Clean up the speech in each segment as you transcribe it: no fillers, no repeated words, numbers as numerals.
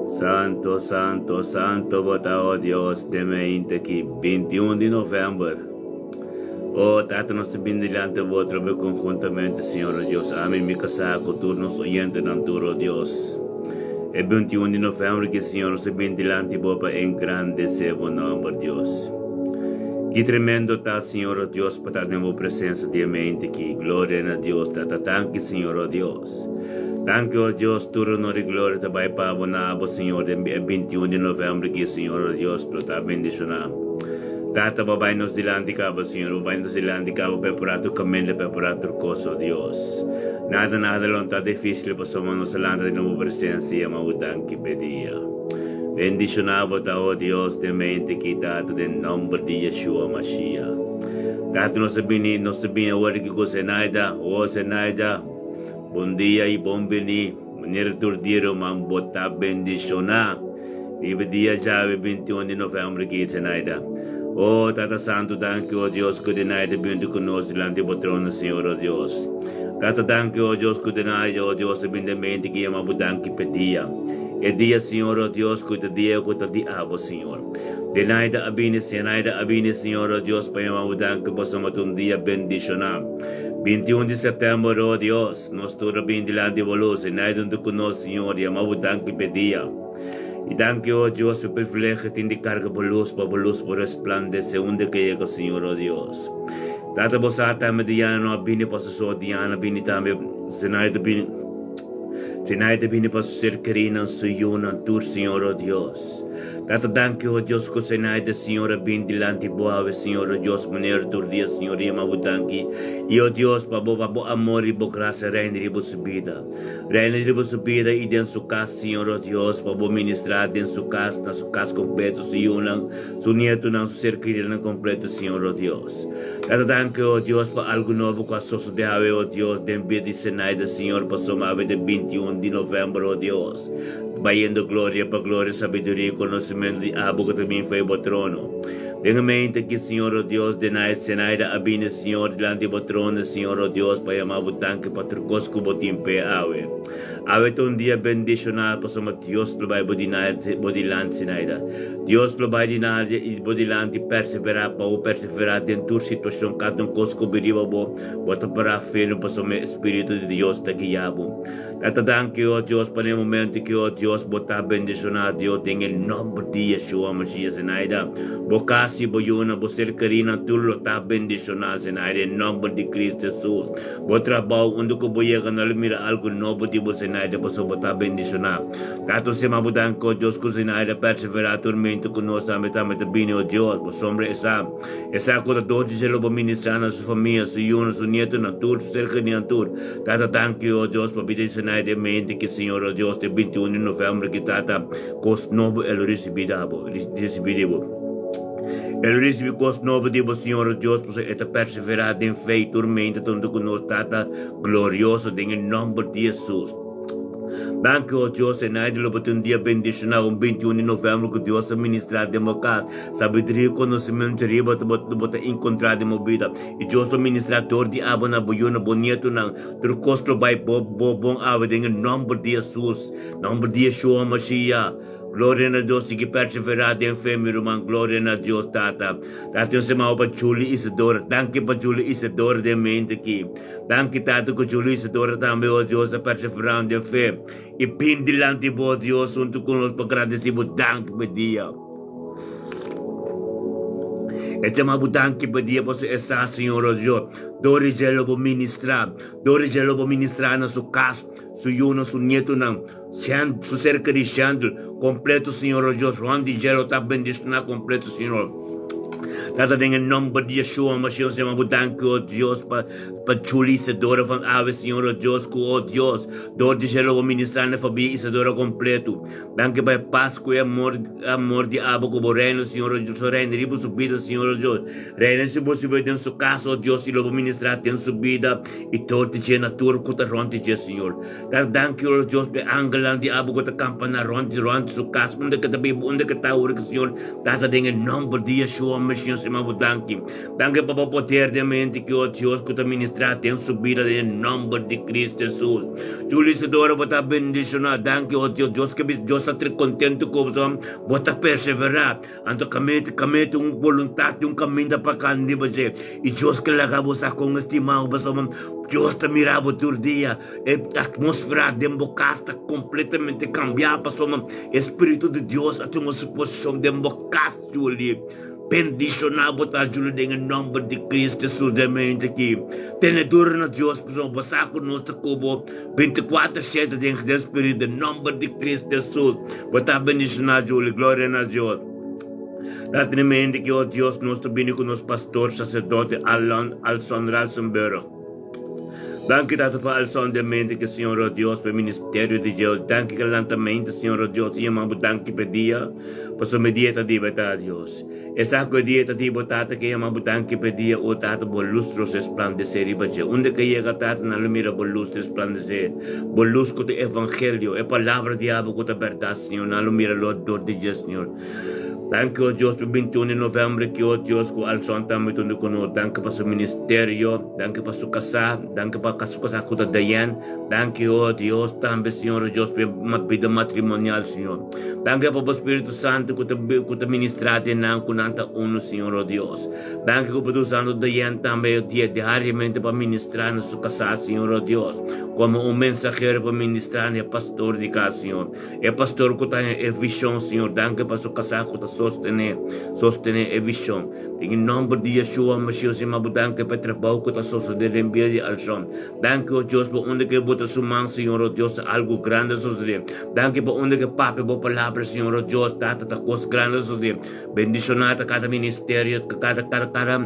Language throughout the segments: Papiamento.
Santo, Santo, Santo bo ta, oh Dios, den mainta aki, 21 di november. Oh Tata, nos ta bini dilanti bo atrobe conhuntamente, Señor, oh Dios, ami, mi casá cu tur nos oyentenan tur, oh Dios. E 21 di november aki, Señor, nos ta bini dilanti bo pa engrandece bo nomber, Dios. Ki tremendo ta, Señor, oh Dios, pa ta den bo presencia di e mainta aki. Gloria na Dios, Tata. Danki, Señor, oh Dios. Danki, oh Dios, tur honor i gloria ta bai pa bo na abo, Señor, den e 21 di november aki, Señor, oh Dios, lo ta bendiciona. Tata, bo bai nos dilanti caba, Señor, bo bai nos dilanti caba, prepara tur caminda, prepara tur cos, oh Dios. Nada, nada lo no ta dificil pasobra nos a lanta den bo presencia i yama bo danki p'e dia. Bendiciona bo ta, oh Dios, den mente aki, Tata, den nomber di Yeshua Mashiach. Tata, nos a bini, nos a bini awor aki cu Zenaida, oh Zenaida, bon dia i bon bini, manera tur dia ruman, bo ta bendiciona. Riba dia djawe 21 di november aki, Zenaida. Oh, Tata Santu, danki, oh Dios, cu Zenaida bini cu nos dilanti bo trono, Señor, oh Dios. Tata, danki, oh Dios, cu Zenaida, oh Dios, a bini den mente aki yama bo danki p'e dia. E dia, Señor, oh Dios, cu ta dia cu ta di abo, Señor. Zenaida a bini, Zenaida a bini, Señor, oh Dios, pa yama bo danki pasobra ta un dia bendiciona. 21 di september, oh Dios, nos tur a bini dilanti bo luz, Zenaida hunto cu nos, Señor, yama bo danki p'e dia. I danki, oh Dios, p'e privilegio tin di carga bo luz, pa bo luz por resplandece unda ke yega, Señor, oh Dios. Tata, bo sa tambe Diana no a bini pa su so, Diana a bini tambe, Zenaida a bini. Zenaida bini pa su ser kerinan, su yunan, tur, Señor, oh Dios. Tata, danki, oh Dios, ku Zenaida, Señor, a bini dilanti bo awe, Señor, oh Dios, manera tur dia, Señor, yama bo danki. I, oh Dios, pa bo, pa bo amor i bo grasia reina riba su bida. Reina riba su bida i den su kas, Señor, oh Dios, pa bo ministrá den su kas, na su kas kompleto, su yunan, su nietunan, su ser kerinan kompleto, Señor, oh Dios. Tata danki, oh Dios, pa algu nobo ku a sosodé awe, oh Dios, den bida di Zenaida, Señor, pasobra awe ta 21 di november, oh Dios, bayendo gloria pa gloria, sabiduria i konosementu di abo ku ta bin fo'i bo trono. Den e mente aki, Señor, oh Dios, Denaida, Zenaida a bini, Señor, dilanti bo trono, Señor, oh Dios, pa yama bo danki pa tur kos ku bo tin p'e awe. Awe ta un dia bendishoná pasobra Dios lo bai bo dilanti, Zenaida. Dios lo bai dinanti bo dilanti perseverá pa bo perseverá den tur situashon kada un kos ku bin riba bo bo ta pará firme pasobra e spiritu di Dios ta guia bo. Tata danki o Dios pa den e momento ki o Dios bo ta bendishoná Dios den e nomber di Yeshua Mashiach Zenaida bo kas i bo yunan bo ser kerinan tur lo ta bendishoná Zenaida den nomber di Cristo Jesus bo trabou unda ku bo yega nan lo mira algu nobo di bo Zenaida pasobra bo ta bendishoná. Tata stima bo danki, o Dios, ku Zenaida perseverá turmento ku nos tambe tambe ta bini, o Dios, bo sombra e sa. E sa ku ta dor di dje lo bo ministrá na su famia, su yunan, su nietonan, tur, su serkaninan tur. Tata danki, o Dios, pa bida di Zenaida e mente ki Señor, o Dios, te 21 di november ki Tata kos nobo e lo risibí da bo, risibí di bo. E lo risibí kos nobo di bo, Señor, o Dios, pasobra e ta perseverá den fe i turmento tantu ku nos, Tata glorioso, den e nomber di Jesus. Danki, o Dios, e naida lo bo tin un dia bendishoná, un 21 di novembro ku Dios a ministrá den bo kas. Sabiduria i konosementu riba ta bo bo ta enkontrá den bo bida. I Dios lo ministrá dor di abo na bo yu, na bo nietonan. Tur kos lo bai bo bo bon awe den e nòmber di Hesus, nòmber di Yeshua Mashiach. Gloria na Dios, sigui perseverá den fe, mi ruman. Gloria na Dios, Tata. Tata, un semana pa Julie Isadora. Danki pa Julie Isadora den mente aki. Danki Tata ku Julio Isadora tambe, o Dios, a perseverá den fe i bin dilanti bo, Dios, huntu ku nos pa gradisí bo danki pa e dia. E chama bo danki pa e dia pasobra e sa, Señor, o Dios, dor di dje lo bo ministrá, dor di dje lo bo ministrá na su kas, su yunan, su nietonan, su ser kerí Shandel, kompleto, Señor, o Dios, rònt di dje lo ta bendishoná kompleto, Señor. Tata, den e nomber di Yeshua Mashiach, nos yama bo danki, o Dios, pa pa Julie Isadora van Awe, Señor, o Dios, ku, o Dios, dor di dje lo bo ministrá na e famia Isadora kompleto. Danki pa e pas ku e amor, amor di abo ku bo reino, Señor, o Dios, reina riba su bida, Señor, o Dios. Reina si bo sibe den su kas, o Dios, i lo bo ministrá den su bida i dor di dje na tur ku ta rònt di dje, Señor. Tata, danki, o Dios, pa e angelnan di abo ku ta kampaná rònt, rònt su kas, unda ke ta biba, unda ke ta awor, Señor. Tata, den e nòmber di Yeshua Mesías. yama bo danki. Danki pa bo poder den mente ki, o Dios, ku ta ministrá den su bida den e nòmber di Cristo Hesus. Julie Isidora, bo ta bendishoná. Danki, o Dios. Dios ke bisa, Dios ta tri kontentu ku bo, bo ta perseverá. Anto kamete, kamete un boluntat di un kaminda pa kan riba dje. I Dios ke laga bo sa kon estimá bo, pasobra Dios ta mira bo tur dia. E atmósfera den bo kas ta kompletamente kambiá, pasobra e Spiritu di Dios a tuma su posishon den bo kas, Julie. Bendishoná bo ta, Julie, den e nòmber di Cristo Jesus den mente aki. Tene duru na Dios, pasobra bo sa ku nos ta ku bo bintikuater shete den den Spiritu, den nòmber di Cristo Jesus. Bo ta bendishoná, Julie. Gloria na Dios. Ta tene mente ki, o Dios, nos ta bini ku nos pastor, saserdote, Alon, Alson Ratzenberg. Danki Tata pa alson den mente ki Señor o Dios pa e ministerio di dje. Danki ke lanta mente Señor o Dios i yama bo danki pa e dia pasobra e dia ta di bo ta Dios. E sa ku e dia ta di bo Tata ke yama bo danki pa e dia o Tata bo lus lo resplandesé riba dje. Unda ke yega Tata nan lo mira bo lus resplandesé. Bo lus ku ta evangelio e palabra di abo ku ta bèrdat Señor nan lo mira lo dor di dje Señor. Danki o Dios pa 21 di november ki o Dios ku Alson tambe ta unda ku nos. Danki pa su ministerio, danki pa su kasá, danki pa su kasá ku ta Diane. Danki o Dios tambe Señor o Dios pa e bida matrimonial Señor. Danki pa bo Spiritu Santu ku ta ku ta ministrá den nan ku nan ta uno Señor o Dios. Danki ku bo ta usando Diane tambe diariamente pa ministrá na su kasá Señor o Dios komo un mensahero pa ministrá na e pastor di kas Señor. E pastor ku ta haña e vishon, Señor, danki pa su kasá ku ta sostené, sostené e vishon. Den e nòmber di Yeshua Mashiach, Señor, bo danki pa e trabou ku ta sosodé den bida di Alshon. Danki, o Dios, pa unda ke bo ta su man, Señor, o Dios, ta algu grandi a sosodé. Danki pa unda ke papia bo palabra, Señor, o Dios, Tata, ta kos grandi a sosodé. Bendishoná ta kada ministerio, kada, kada, kada,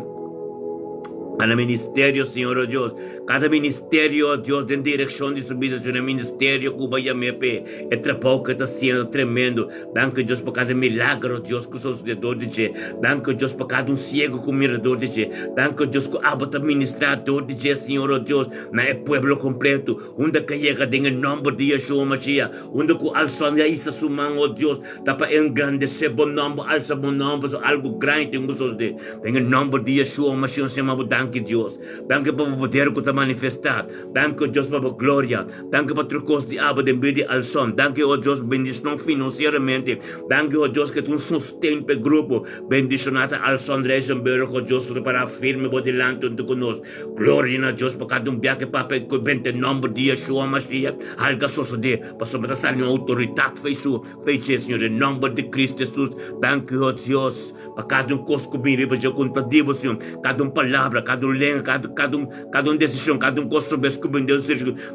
kada ministerio, Señor, o Dios. Kada ministerio, Dios, den direkshon di su bida, Señor, e ministerio ku bo a yam'é p'e, e trabou ku e ta hasiendo tremendo. Danki, Dios, pa kada milagro, Dios, ku sosodé dor di dje. Danki, Dios, pa kada un siego ku mira dor di dje. Danki, Dios, ku abo ta ministrá dor di dje, Señor, o Dios, na e pueblo kompleto. Unda ku a yega den e nòmber di Yeshua Mashiach, unda ku alsòn i a hisa su man, o Dios, ta pa engrandesé bo nòmber, alsa bo nòmber, pasobra algu grandi tin ku sosodé. Den e nòmber di Yeshua Mashiach, nos yama bo danki, Dios. Danki pa bo poder ku ta manifestá. Danki, o Dios, pa bo gloria. Danki pa tur kos di abo den bida di Alson. Danki, o Dios, pa bendishon finansieramente. Danki, o Dios, ke ta un sosten pa e grupo. Bendishoná ta Alson Reisenberg, o Dios, ku ta pará firme bo dilanti huntu ku nos. Gloria na Dios pa kada un bia ke papia ku benta e nòmber di Yeshua Mashiach halga sosodé, pasobra ta sali un outoritat fei su fei dje, Señor, den nòmber di Cristo Jesus. Danki, o Dios. Pa kada un kos ku bin riba dje kontra di bo, Señor, kada un palabra, kada un lenga, kada, kada un, kada un desishon, kada un kos robes ku bin den nos,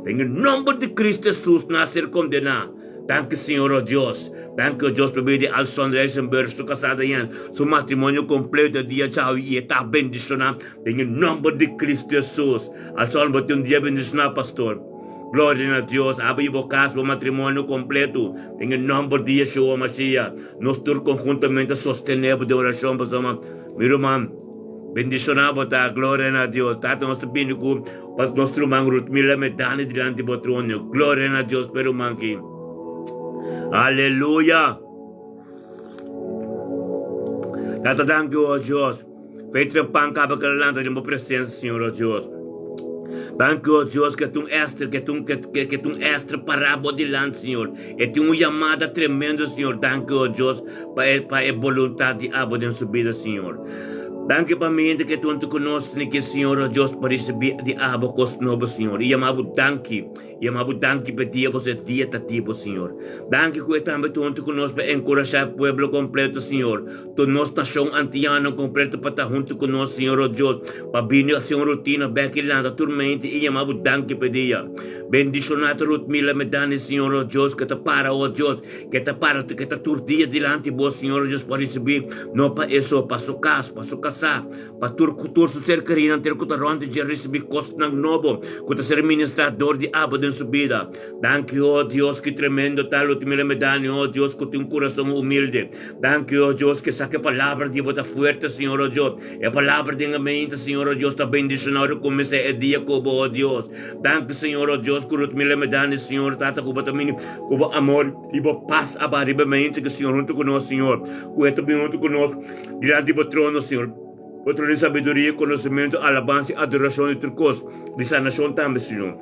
den e nòmber di Kristu Hesus nan a ser kondená. Danki, Señor, o Dios. Danki, o Dios, pa bida di Alson Reisenberg, su kasá Diane, su matrimonio kompleto e dia djawe i e ta bendishoná den e nòmber di Kristu Hesus. Alson, bo tin un dia bendishoná, pastor. Gloria na Dios. Abo i bo kas, bo matrimonio kompleto, den e nòmber di Yeshua Mashiach. Nos tur konhuntamente a sostené bo den orashon pasobra mi ruman bendishoná bo ta. Gloria na Dios. Tata nos ta bini ku pa nos ruman Rutmila Medani dilanti bo trono. Gloria na Dios pa e ruman aki. Aleluya. Tata danki o Dios. Fe trempan kaba kala lanta den bo presensia Señor o Dios. Danki o Dios ke ta un Esther, ke ta un ke ke ta un Esther pará bo dilanti Señor. E tin un yamada tremendo Señor. Danki o Dios pa e pa e boluntat di abo den su bida Señor. Danki pa mi hende ke ta huntu ku nos niki Señor o Dios pa risibí di abo kos nobo Señor. I yama bo danki. Yama bo danki p'e dia bo se dia ta di bo, Señor. Danki ku e tambe ta huntu ku nos pa enkurashá e pueblo kompleto, Señor. Tur nos nashon antiano kompleto pa ta huntu ku nos, Señor o Dios, pa bini hasi un rutina bek i lanta tur mente i yama bo danki p'e dia. Bendishoná ta Rutmila Medani, Señor o Dios, ke ta para, o Dios, ke ta para, ke ta tur dia dilanti bo, Señor o Dios, pa risibí, no pa e so, pa su kas, pa su kasá, Pa tur ku tur su ser kerínan ter ku ta rònt di dje risibí kosnan nobo ku ta ser ministrá dor di abo den su bida. Danki, o Dios, ki tremendo ta lo tin mi remedani, o Dios, ku tin un kurason humilde. Danki, o Dios, ke sa ku e palabra di bo ta fuerte, Señor, o Dios. E palabra den e meinta, Señor, o Dios, ta bendishoná ora kuminsá e dia ku bo, o Dios. Danki, Señor, o Dios, ku lo tin mi remedani, Señor, Tata, ku bo ta mini ku bo amor i bo pas aba riba e meinta ku Señor huntu ku nos, Señor, ku e ta bin huntu ku nos. Dilanti bo trono, Señor. Bo trono di sabiduria, konosementu, alabansa i adorashon di tur kos, di sanashon tambe, Señor.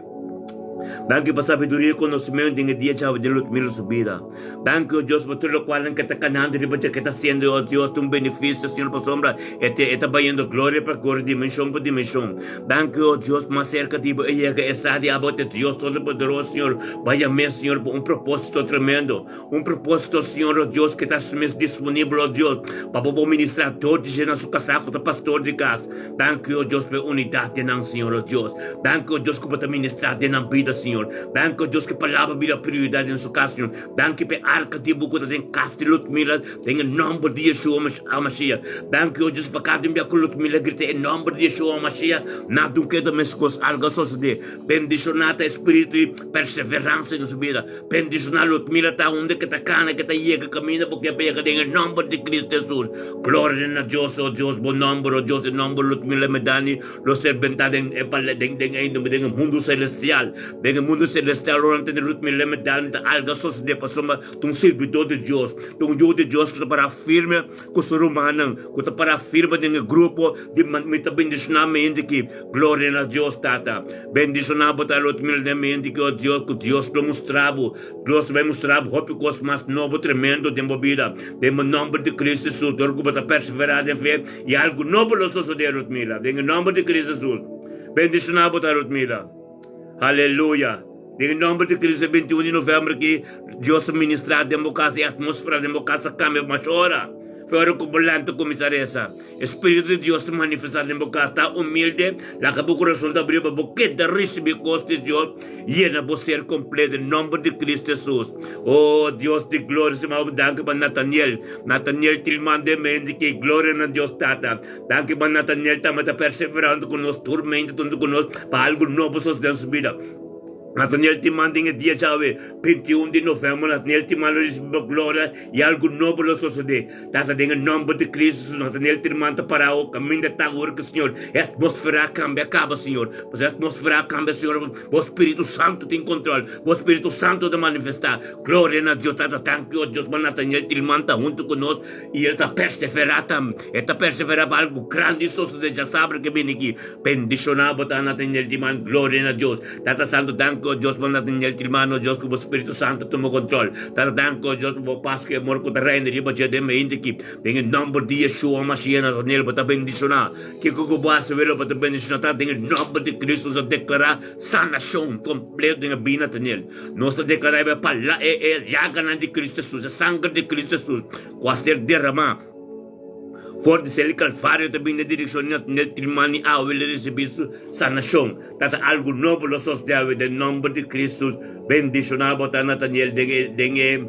Danki pa sabiduria i konosementu den e dia djawe den Ludmila su bida. Danki, o Dios, pa tur lokualnan ke ta kanando riba dje, ke ta hasiendo, o Dios, ta un benefisio, Señor, pasobra e ta e ta bayendo gloria pa gloria, dimenshon pa dimenshon. Danki, o Dios, mas serka di bo e yega e sa di abo ta Dios Todopoderoso, Señor. Bo a yam'é, Señor, pa un propósito tremendo. Un propósito, Señor, o Dios, ke ta su mes disponibel, o Dios, pa bo por ministrá dor di dje na su kasá ku ta pastor di kas. Danki, o Dios, pa e unidat den nan, Señor, o Dios. Danki, o Dios, ku bo ta ministrá den nan bida, Señor. Danki, o Dios, ku e palabra bira prioridat den su kas, Señor. Danki pa e arka di bo ku ta den kas di Ludmila, den e nòmber di Yeshua Hamashiach. Danki, o Dios, pa kada un bia ku Ludmila grita e nòmber di Yeshua Hamashiach, nada un keda meskos, algu a sosodé. Bendishoná ta e spiritu di perseveransia den su bida. Bendiciona Ludmila ta unda ke ta cana ke ta yega caminda bo ke pa yega den e nomber di Cristo Jesus. Gloria na Dios o Dios bo nomber o Dios e nomber Ludmila Medani lo ser benta den e pala den den e den e mundo celestial den e mundo celestial ora nan tende Ludmila Medani ta alga sosode pasobra ta un sirbidor di Dios ta un yu di Dios ku ta para firme ku su rumannan ku ta para firme den e grupo di mi ta bendiciona mi hende aki. Gloria na Dios Tata. Bendiciona bo ta humildemente ki o Dios cu Dios lo mustra bo. Dios ta bay mustra bo hopi cos mas nobo tremendo den bo bida. Den bo nomber di Cristo Jesus dor cu bo ta persevera den fe y algo nobo lo sosode Rutmila. Den e nomber di Cristo Jesus. Bendiciona bo ta Rutmila. Haleluya. Den e nomber di Cristo e 21 di november ki Dios a ministra den bo casa e atmosfera den bo casa a cambia mas ora. Fe ora cu bo lanta cuminsa reza. E Spiritu di Dios ta manifestá den bo kas. Ta humilde, laga bo kurason ta abrí pa bo keda risibí kos di Dios. Yena bo ser kompleto den nòmber di Kristu Hesus. O Dios di gloria, stima bo danki pa Nataniel. Nataniel tin manda e mente ki gloria na Dios Tata. Danki pa Nataniel tambe ta perseverando ku nos tur mente huntu ku nos pa algu nobo sosodé den su bida. Nataniel tin manda den e dia djawe, 21 di novèmber, Nataniel tin manda risibí bo gloria i algu nobo lo sosodé. Tata, den e nomber di Cristo Jesus, Nathaniel Tirman ta para o caminda ta awor cu Señor. E atmosfera a cambia caba, Señor. Pasobra e atmosfera a cambia, Señor, Bo Spiritu Santo tin control. Bo Spiritu Santo ta manifesta. Gloria na Dios. Tata, tanki, o Dios, pa Nathaniel Tirman ta hunto cu nos y el ta persevera tambe. E ta persevera pa algo grandi sosode djasabra ke bini aki. Bendiciona bo ta, Nathaniel Tirman. Gloria na Dios. Tata Santo, danki, o Dios, pa Nathaniel Tirman, o Dios, cu Bo Spiritu Santo tuma control. Tata, danki, o Dios, pa Bo pas ku e amor ku ta reina riba dje den mente aki. Den e nòmber di Yeshua Mashiach Nathaniel, bo ta bendishoná. Kiko ku bo hasi welo, bo ta bendishoná. Tata, den e nòmber di Cristo nos ta deklará sanashon kompleto den e bida Nathaniel. Nos ta deklará e pala, e e yaganan di Cristo Jesus, e sanger di Cristo Jesus ku a ser derramá for di sel di Kalvario ta bini den direkshon di Nathaniel Trimani awe lo risibí su sanashon. Tata algu nobo lo sosde awe den nomber di Kristus. Bendishoná bo ta Nathaniel den e den e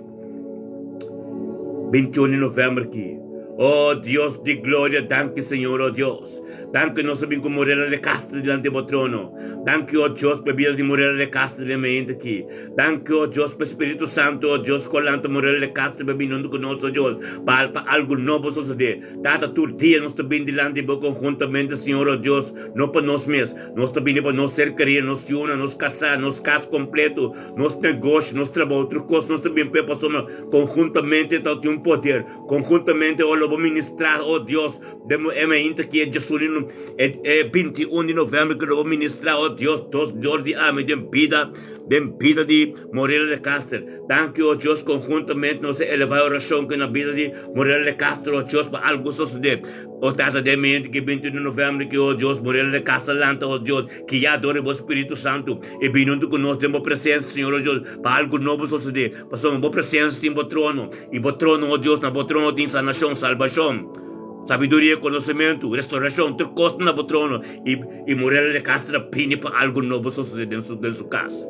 21 di november ki. Oh Dios di gloria danki Señor oh Dios. Danki nos a bin ku Morela de Castro dilanti bo trono. Danki oh Dios pa e bida di Morela de Castro den mente ki. Danki oh Dios pa e Spiritu Santo oh Dios ku a lanta Morela de Castro pa bin huntu ku nos oh Dios pa pa algu nobo sosode. Tata, tur dia nos ta bini dilanti di bo konhuntamente, Señor, o Dios, no pa nos mes. Nos ta bini pa nos ser kerí, nos yunan, nos kasá, nos kas kompleto, nos negoshi, nos trabou, tur kos nos ta bini p'e pasobra konhuntamente ta tin un poder. Konhuntamente, o lo bo ministrá, o Dios, den bo e mainta ki e djasun di e 21 di novèmber ki lo bo ministrá, o Dios, dos dor di ami den bida, den bida di Morela de Caster. Danki, o Dios, konhuntamente nos a elevá e orashon ku na bida di Morela de Castro, o Dios, pa algu sosodé. O Tata, den mente ki 21 di novèmber ki, o Dios, Morela de Castro lanta, o Dios, guiá dor di bo Spiritu Santu i bini huntu ku nos den bo presensia, Señor, o Dios, pa algu nobo sosodé. Pasobra bo presensia tin bo trono, i bo trono, o Dios, na bo trono tin sanashon, salbashon, sabiduria, konosementu, restorashon, tur kos ta na bo trono, i I Morela de Castro a pini pa algu nobo sosode den su den su kas.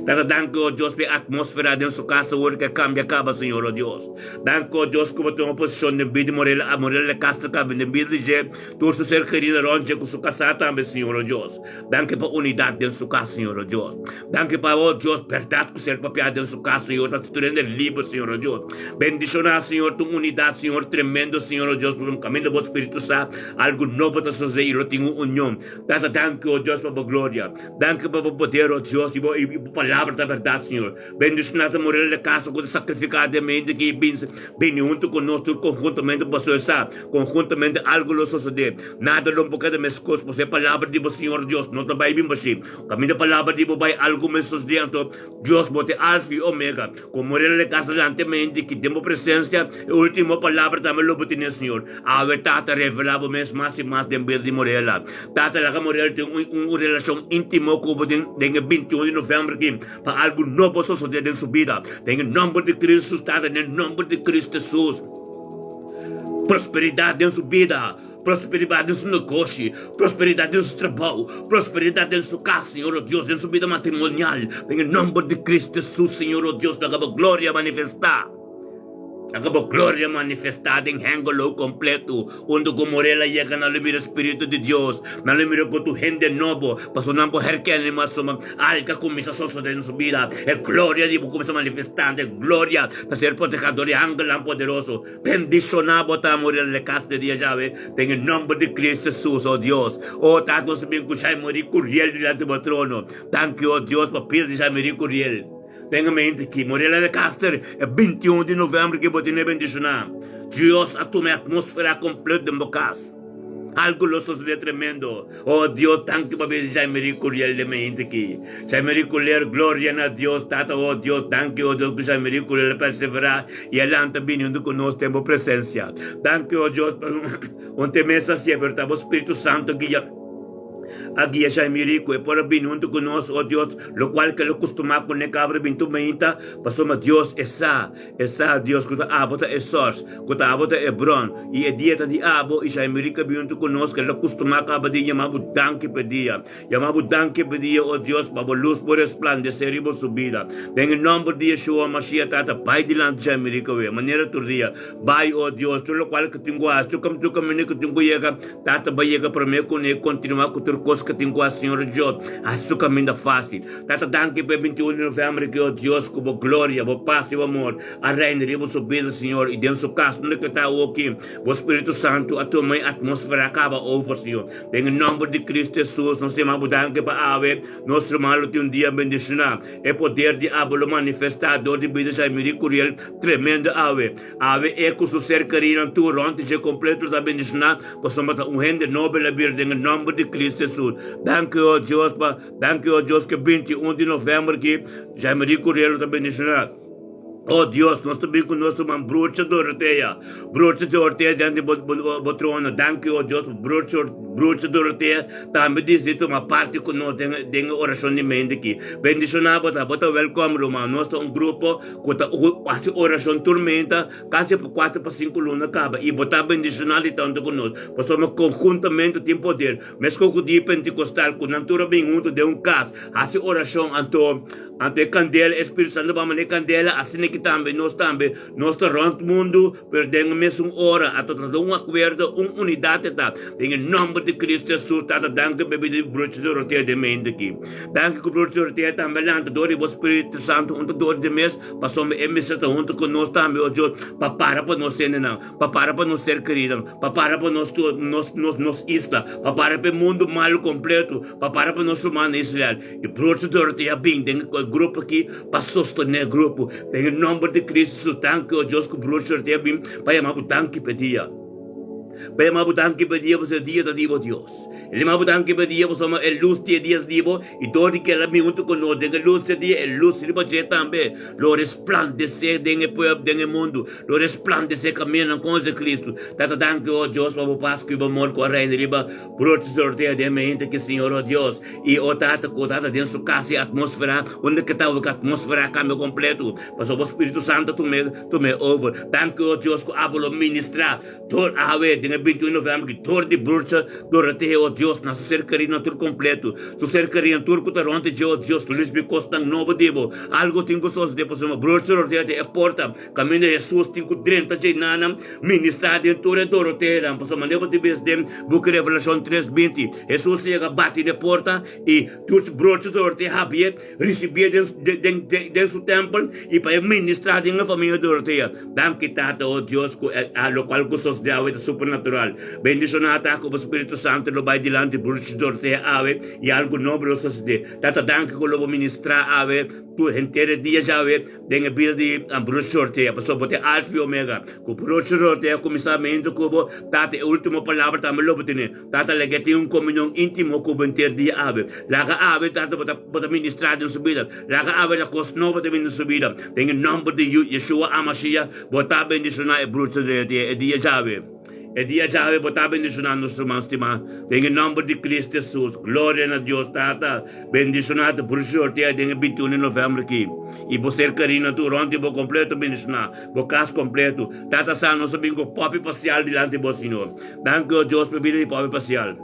Tata danki o Dios pa e atmosfera den su kas awor ke a kambia kaba Señor o Dios. Danki o Dios ku bo tuma posishon den bida di Morela a Morela de Castro kaba den bida di dje tur su ser kerido rond dje ku su kasá tambe Señor o Dios. Danki pa unidat den su kas Señor o Dios. Danki pa o Dios bèrdat ku ser papiá den su kas Señor ta hasi tur hende liber Señor o Dios. Bendishoná Señor tu unidat Señor tremendo Señor o Dios pasobra kaminda bo Spiritu sa Algu nobo ta sosodé i lo tin un union. Tata, danki, o Dios, pa bo gloria. Danki pa bo poder, o Dios, i bo, i Bo palabra ta bèrdat, Señor. Bendishoná ta Morel de Castro ku ta sakrifiká den mente ki binse bini huntu ku nos tur konhuntamente pasobra e sa konhuntamente algu lo sosodé. Nada lo por keda meskos pasobra e palabra di bo Señor Dios no ta bai bin bashí. Kaminda palabra di bo bai algu mes sosodé anto Dios bo ta e Alfa i Omega. Ku Morel de Castro lanta mente ki den bo presensia e ultimo palabra tambe lo bo tene Señor. Awe Tata revelá bo mes mas i mas den bida di Morela. Tata laga Morel tin un relashon íntimo ku bo den e 21 di novèmber aki. Pa algu nobo sosodé den su bida. Den e nòmber di Kristus, Tata, den e nòmber di Kristu Hesus. Prosperidat den su bida, prosperidat den su negoshi, prosperidat den su trabou, prosperidat den su kas, Señor o Dios, den su bida matrimonial. Den e nòmber di Kristu Hesus, Señor o Dios, laga bo gloria manifestá. Laga bo gloria manifestá den Hengelo kompleto, unda ku Morel a yega nan lo mira Spiritu di Dios, nan lo mira ku tur hende nobo, pasobra nan por herkende mas suma algu a kuminsá sosodé den su bida. E gloria di bo kuminsá manifestá, e gloria ta ser protehá dor di angelnan poderoso. Bendishoná bo ta, Morel de kas di dia djawe, den e nòmber di Kristu Hesus, o Dios. O Tata, nos ta bin ku Jaimary Curiel dilanti bo trono. Danki, o Dios, pa pida di Jaimary Curiel. Tenga mente ki Morela de Caster e 21 di november ki bo tene bendishoná. Dios a tuma e atmosfera kompleto den bo kas. Algu lo sosodé tremendo. Oh Dios, danki pa bida di Jaimary Curiel den mente ki. Jaimary Curiel, gloria na Dios Tata, oh Dios, danki oh Dios ku Jaimary Curiel a perseverá i a lanta bini huntu ku nos den bo presensia. Danki oh Dios pa un te mesa si'e, pero ta bo Spiritu Santo guia. A guia Jaime Rico e por a bini huntu ku nos, o Dios, lokual ke lo kustumá ku ne kabra bin tur mainta, pasobra Dios e sa, e sa, Dios, ku ta abo ta e sòrs, ku ta abo ta e bron, i e dia ta di abo, i Jaime Rico a bin huntu ku nos, ke lo kustumá kaba di yama bo danki pa e dia. Yama bo danki pa e dia, o Dios, pa bo lus por resplandesé riba su bida. Den e nòmber di Yeshua Mashiach, Tata, bai dilanti Jaime Rico awe, manera tur dia. Bai, o Dios, tur lokual ku tin ku hasi, tur kaminda ku tin ku yega, Tata bai yega promé ku ne kontinuá ku tur kos ku tin ku hasi Señor Dios hasi su kaminda fásil. Tata danki pa e 21 di novèmber ki o Dios ku bo gloria, bo pas i bo amor a reina riba su bida Señor i den su kas unda ku e ta awoki bo Spiritu Santu a tuma e atmósfera kaba over Señor. Den e nòmber di Kristu Hesus nos yama bo danki pa awe nos ruman lo tin un dia bendishoná. E poder di abo lo manifestá dor di bida Jaimiri Curiel tremendo awe. Awe e ku su ser kerinan tur rònt di dje kompleto ta bendishoná, pasobra ta un hende nobel a bira den e nòmber di Kristu Hesus. Danki o Dios pa Danki o Dios ku e 21 di novèmber aki Jaime Rico Rielo ta bendishoná. O Dios, nos ta bin ku nos ruman Broertje Dorothea. Broertje Dorothea dianti bo bo trono. Danki o Dios pa Broertje Broertje Dorothea tambe disidi tuma parti ku nos den den e orashon di mente aki. Bendishoná bo ta. Bo ta wèlkòm ruman. Nos ta un grupo Ku ta hasi orashon tur menta kasi pa kuater pa sinku luna kaba i bo ta bendishoná di tantu ku nos, pasobra konhuntamentu tin poder. Meskos ku dia Pentikostal ku nan tur a bin huntu den un kas hasi orashon, anto anto e kandela, e Spiritu Santu a manda e kandela, asina ki tambe nos tambe nos ta rònt mundu pero den e mesun ora anto ta un akuerdo, un unidat e ta. Den e nòmber di Kristu Hesus, Tata, danki pa e bida di Brochi Dorotea den mente aki. Danki ku Broer Dorotea tambe a lanta dor di bo Spiritu Santu huntu dor di mes, pasobra e mester ta huntu ku nos tambe, o Dios, pa para pa nos hendenan, pa para pa nos ser keridonan, pa para pa nos nos nos nos isla, pa para pa e mundu malu kompletu, pa para pa nos rumannan Israel. I Broer Dorotea a bin den e grupo aki pa sostené e grupo. Den e nòmber di Kristu Jesus, danki, o Dios, ku Broer Dorotea a bin pa yama bo danki pa e dia. Pa yama bo danki pa e dia, pasobra e dia ta di bo, Dios. E lima bo danki pa dia pasobra e lus di e dia di bo, i dor di kela mi huntu ku nos den e lus di e dia, e lus riba dje tambe lo resplandesé den e pueblo, den e mundu, lo resplandesé kamindanan konse Kristu. Tata danki, o Dios, pa bo pas ku i bo amor ku a reina riba brotes di Dorotea den mente ki Señor, o Dios, i o Tata ku tata den su kas e atmosfera unda ke ta wak atmosfera a kambia kompletu pasobra bo Spiritu Santu a tum'é tum'é over. Danki, o Dios, ku abo lo ministrá Tur awe, den e 21 di novèmber ki tur di brucha Dorotea, o Dios, na su ser kerí na tur kompletu, su ser kerí na tur ku ta rònt di dje, o Dios, risibí kosnan nobo di bo. Algu tin ku sosodé pasobra brucha Dorotea ta e porta kaminda Hesus tin ku drenta dje nanan ministrá den tur e Doroteanan, pasobra manera bo tin bes den buki Revelashon tres binti, Hesus a yega bati na e porta i tur brucha Dorotea habié, risibié den den su tèmpel i pa e ministrá den e famia Dorotea. Danki Tata, o Dios, ku lokual ku sosodé awe ta supernatural. sobrenatural. Bendishoná ta ku bo Spiritu Santu lo bai dilanti Bruch Dorthea awe i algu nobo lo sosodé. Tata danki ku lo bo ministrá awe tur henter e dia djawe den e bida di Bruch Dorthea pasobra bo ta e Alfa i Omega. Ku Bruch Dorthea kuminsamentu ku bo Tata e ultimo palabra tambe lo bo tene. Tata laga e tin un komunion íntimo ku bo henter dia awe. Laga awe Tata bo ta bo ta ministrá den su bida. Laga awe ta kos nobo ta bini den su bida. Den e nòmber di Yu Yeshua HaMashiach bo ta bendishoná e Bruch Dorthea e dia djawe. E dia djawe bo ta bendishoná nos ruman stimá den e nòmber di Cristo Hesus. Gloria na Dios Tata. Bendishoná ta Bruce Ortega den e 21 di novèmber aki. I bo ser Karina tur rònt di bo kompleto bendishoná. Bo kas kompleto. Tata sa nos a bin ku popi pasial dilanti bo Señor. Danki o Dios pa bida di popi pasial.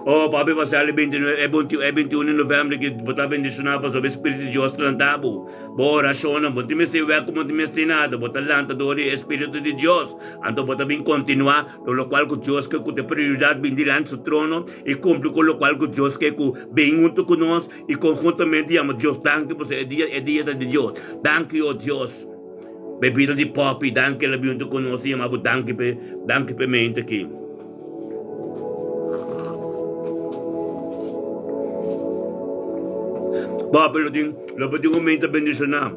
O popi pasial e 29 e 21 di novèmber aki bo ta bendishoná pasobra e Spiritu di Dios ta lanta bo. Bo orashonnan bo no tin mester wek ku bo no tin mester nada. Bo ta lanta dor di e Spiritu di Dios. Anto bo ta bin kontinuá lo lokual ku Dios ke ku ta prioridat bin dilanti su trono i kumpli ku lokual ku Dios ke ku bin huntu ku nos i konhuntamente yama Dios danki pasobra e dia e dia ta di Dios. Danki o Dios pa e bida di Poppy, danki el a bin huntu ku nos i yama bo danki p'e danki p'e mente aki. Poppy lo tin lo por tin un mente bendishoná.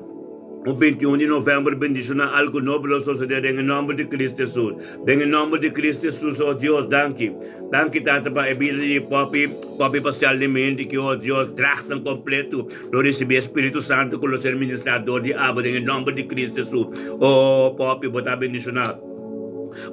Un 21 di novèmber bendishoná algu nobo lo sosodé den e nòmber di Cristo Hesus. Den e nòmber di Cristo Hesus, o Dios, danki. Danki, Tata, pa e bida di Poppy, Poppy Pascal di mente ki, o Dios, dragnan kompleto lo risibí e Spiritu Santu ku lo ser ministrá dor di abo den e nòmber di Cristo Hesus. O Poppy, bo ta bendishoná.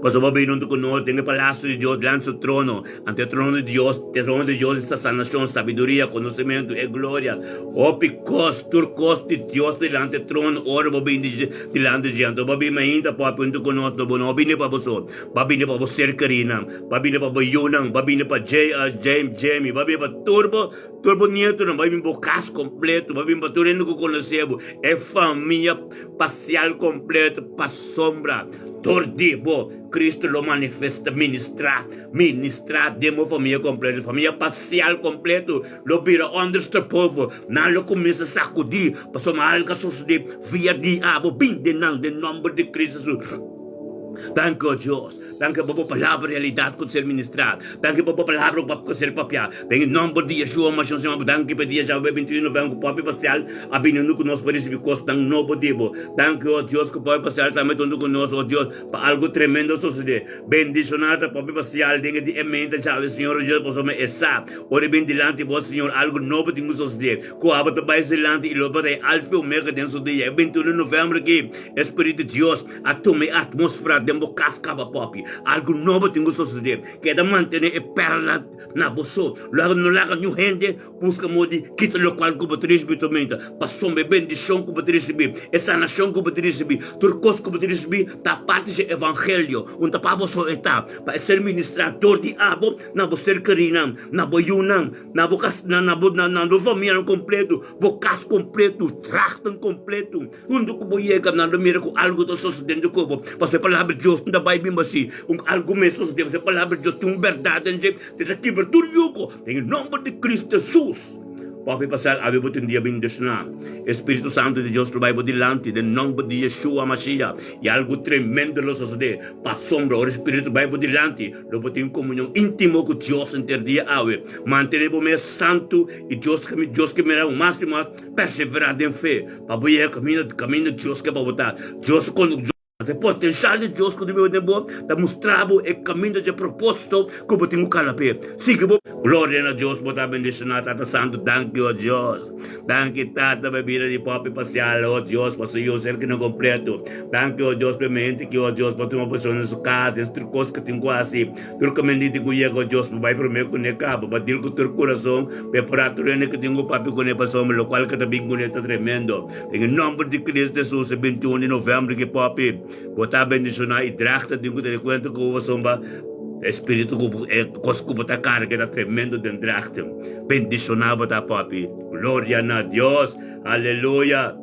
Pasobra bo bini huntu ku nos den e palasio di Dios, dilanti su trono. Ante e trono di Dios, e trono di Dios esta sanashon, sabiduria, konosementu e gloria. Hopi kos, tur kos di Dios ta dilanti e trono ora bo bini dilanti dje. Anto bo bini mainta papia huntu ku nos, bo no bini pa bo so, bo a bini pa bo ser kerinan, bo a bini pa bo yunan, bo a bini pa James, Jamie, bo a bini pa tur bo, tur bo nietonan, bo a bini pa bo kas kompleto, bo a bini pa tur hende ku konosé bo, e famia pasial kompleto, pasobra dor di bo Cristo lo manifesta, ministra. Ministrá den bo famia kompleto, famia parsial kompleto lo bira ondersteboven. Nan lo kuminsá sakudí pasobra algu a sosodé via di abo. Bin den nan den nòmber di Cristo Hesus. Danki, o Dios. Danki pa bo palabra realidat ku ta ser ministrá. Danki pa bo palabra ku ta ser papiá. Den e nòmber di Yeshua Mashiach nos yama bo danki pa e dia djawe 21 di novèmber ku Poppy Parsial a bini huntu ku nos pa risibí kosnan nobo di bo. Danki, o Dios, ku Poppy Parsial tambe ta huntu ku nos, o Dios, pa algu tremendo sosodé. Bendishoná ta papia pa sial den e di e mente djawe Señor Dios pasobra e sa ora e bin dilanti bo Señor algu nobo tin ku sosodé ku abo ta bai dilanti i lo bo ta e alfa i omega den su dia e 21 di november aki e spiritu di Dios a tuma e atmosfera den bo kas kaba papi algu nobo tin ku sosodé keda mantené e perla na bo so lo no laga niun hende Buska modo di kita lokual ku bo ta risibí tormenta, pasobra e bendishon ku bo ta risibí, e sanashon ku bo ta risibí, tur kos ku bo ta risibí ta parti dje evangelio. Un ta pa bo so e ta, pa e ser ministrá dor di abo na bo ser kerínan, na bo yunan, na bo kas, na bo na bo famianan kompletu, bo kas kompletu, dragnan kompletu. Huntu ku bo yega nan lo mira ku algu ta sosodendo ku bo, pasobra e palabra di Dios no ta bai bin bashí. Un algu mes sosodé, pasobra e palabra di Dios tin un bèrdat den dje. Te ta kibra tur yugo den e nomber di Cristo Jesus. Papi pasal awe bo tin dia bendiciona. E Spiritu Santo di Dios lo bai bo dilanti den nomber di Yeshua Mashiach y algo tremendo lo sosode. Pasobra ora e Spiritu bai bo dilanti lo bo tin comunion intimo cu Dios henter dia awe. Mantene bo mes santo y Dios Dios ke mira bo mas y mas persevera den fe pa bo yega caminda caminda Dios ke pa bo ta. Dios E potensial di Dios ku ta biba den bo ta mustra bo e kaminda dje propósito ku bo tin ku kala p'e. Sigui bo. Gloria na Dios bo ta bendishoná Tata Santu danki o Dios danki Tata pa e bida di Poppy Pasial o Dios pa su yu ser kino kompleto danki o Dios pa e mente ki o Dios pa tuma posishon den su kas den tur kos ku tin ku hasi tur kaminda tin ku yega o Dios pa bai promé kuné kaba pa dil ku tur kurason prepará tur hende ku tin ku papia kuné pasobra lokual ku ta bin kuné ta tremendo. Den e nomber di Cristo Jesus e 21 di november ki popi bo ta bendiciona y dragta tin cu tene cuenta cu bo pasobra e spiritu cu bo e cos cu bo ta carga ta tremendo den dragta bendiciona bo ta popi gloria na Dios aleluya.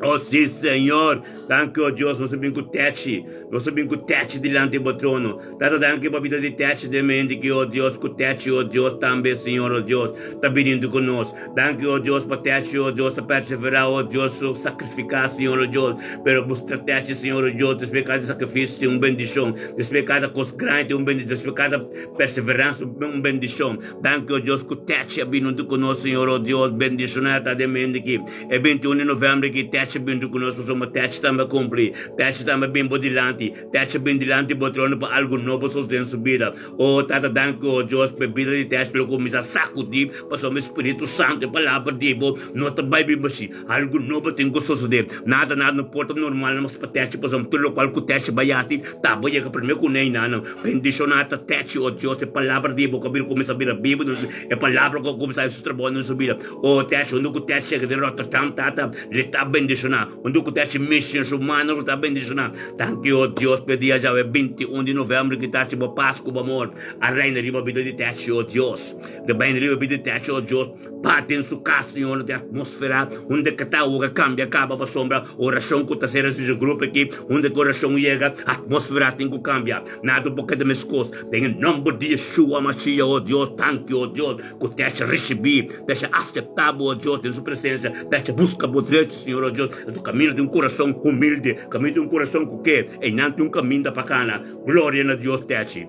Oh sí, Señor. Danki, oh Dios, nos a bin ku techi. Nos a bin ku techi dilanti bo trono. Tata, danki pa bida di techi den mente ki, oh Dios, ku techi, oh Dios, tambe, Señor, oh Dios, ta biniendo ku nos. Danki, oh Dios, pa techi, oh Dios, ta perseverá, oh Dios, su sakrifiká, Señor, oh Dios. Pero mustra techi, Señor, oh Dios, despues kada sakrifisio tin un bendishon. Despues kada kos grandi tin un bendishon. Despues kada perseveransia un bendishon. Danki, oh Dios, ku techi a bini huntu ku nos, Señor, oh Dios, bendishoná ta den mente ki. E 21 di novèmber ki Techi bin ku nos pasobra Techi tambe a kumpli. Techi tambe a bin bo dilanti. Techi a bin dilanti bo trono pa algu nobo sosodé den su bida. O Tata, danki o Dios pa e bida di Techi lo kuminsá sakudí pasobra e Spiritu Santu, e Palabra di bo, no ta bai bin bashí. Algu nobo tin ku sosodé. Nada, nada no por ta normal mas pa Techi pasobra tur lokual ku Techi bai hasi ta bo yega promé ku neinan. Bendishoná ta Techi, o Dios, e Palabra di bo ku a bira kuminsá bira bibu den nos, e Palabra ku a kuminsá hasi su trabou den su bida. O Techi, unda ku Techi chega den Rotterdam, Tata, li ta bendishoná. Unda ku Techi mishi den su mano, li ta bendishoná. Danki, o Dios, p'e dia djawe, 21 di novèmber, ki ta haci bo pas ku bo amor a reina riba bida di Techi, o Dios. Reina riba bida di Techi, o Dios. Pa den su kas, Señor, den atmósfera unda ke ta awoga kambia kaba pasobra orashon ku ta ser hasi den grupo aki, unda ke orashon yega, atmósfera tin ku kambia. Nada bo keda meskos. Den e nòmber di Yeshua Mashiach, o Dios, danki, o Dios. Ku ta risibí, ta aseptá bo, o Dios, den Su presensia, ta buska bo drechi, Señor, o Dios, e tu kaminda di un kurason humilde, kaminda di un kurason ku ke einan tin un kaminda pa kana. Gloria na Dios, Techi.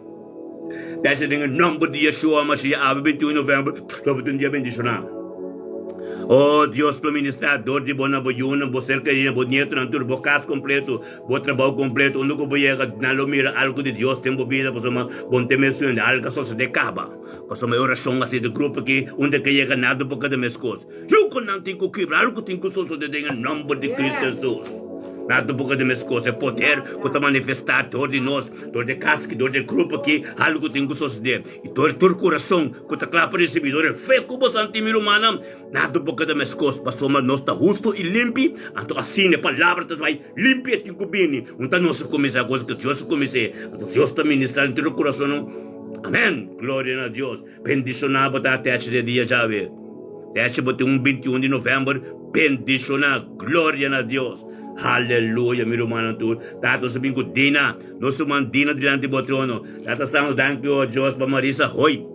Techi den e nòmber di Yeshua Mashiach, awe 21 novèmber, lo bo tin un dia bendishoná. O Dios, lo ministrá dor di bo na bo yunan, bo ser kerí, na bo nietonan tur, bo kas kompleto, Bo trabou kompleto, unda ku bo yega, nan lo mira algu di Dios den bo bida, pasobra bo no ta mensiona algu a sosodé kaba. Pasobra e orashon a sido grupo aki, unda ke yega nada bo keda meskos. Yuko nan tin ku kibra, algu tin ku sosodé den e nòmber di Kristu Hesus. Nada bo keda meskos. E poder ku ta manifestá dor di nos, dor di e kas aki, dor di e grupo aki, algu tin ku sosodé. I dor di tur kurason ku ta kla pa risibí, dor di e fe ku bo santi, mi rumannan, Nada bo keda meskos, pasobra nos ta hustu i limpi, anto asina e palabra ta bai limpi e tin ku bini. Un ta nos a kuminsá kos ku Dios a kumins'é, anto Dios ta ministrá den tur e kurasonnan. Amèn! Gloria na Dios! Bendishoná bo ta techi den dia djawe. Techi bo tin un 21 di novèmber bendishoná. Gloria na Dios! Haleluya! Mi rumannan tur, Tata nos a bin ku Dina, nos ruman Dina dilanti bo trono. Tata Santu, danki o Dios pa Marisa Hoy.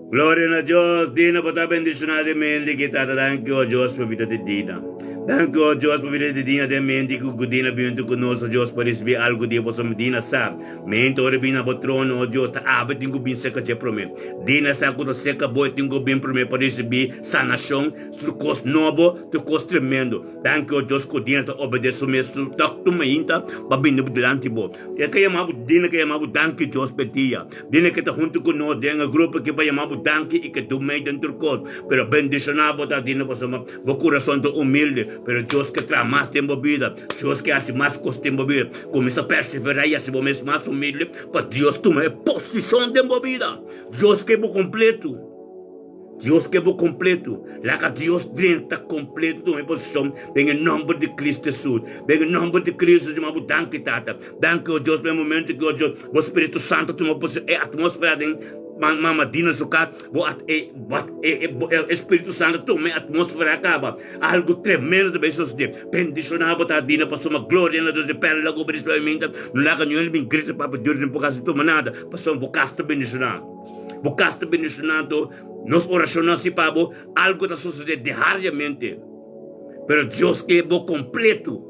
Gloria na Dios, Dina bo ta bendiciona den mente ki tata danki o Dios pa bida di Dina. Danki o Dios pa bida di Dina den mente ki ku Dina bin hunto ku nos o Dios pa ricibi algo di bo pasobra Dina sa mente ora bin na bo trono o Dios ta abo tin ku bin serka dje prome. Dina sa ku ta serka bo e tin ku bin prome pa ricibi sanacion, tur kos nobo, tur kos tremendo. Danki o Dios ku Dina ta obedece su mes su tok tur mainta pa bini dilanti bo. E ka yama bo Dina ka yama bo danki Dios pa e dia. Dina ke ta huntu ku nos den e grupo ki pa yama bo danki i ke dun mei den tur kos. Pero bendishoná bo ta Dina pasobra bo kurason ta humilde. Pero Dios ke traha mas den bo bida. Dios ke hasi mas kos den bo bida. Kuminsá perseverá i hasi bo mes mas humilde pa Dios tuma e posishon den bo bida. Dios ke bo kompletu. Dios ke bo kompletu. Laga Dios drenta kompletu tuma e posishon den e nòmber di Kristu Hesus. Den e nòmber di Kristu Hesus bo danki Tata. Danki o Dios pa e momentu ki o Dios bo Spiritu Santu tuma posishon e atmosfera den Mama Dina su kas bo at e bo e e Spiritu Santu tuma e atmosfera kaba. Algu tremendo ta bai sosodé. Bendishoná bo Tata Dina pasobra gloria na Dios e pèrla ku bo display minta no laga niun bin grita papia duru den bo kas no tuma nada pasobra bo kas ta bendishoná. Bo kas ta bendishonado, nos orashonnan si pa bo, algu ta sosodé diariamente. Pero Dios ke bo kompletu.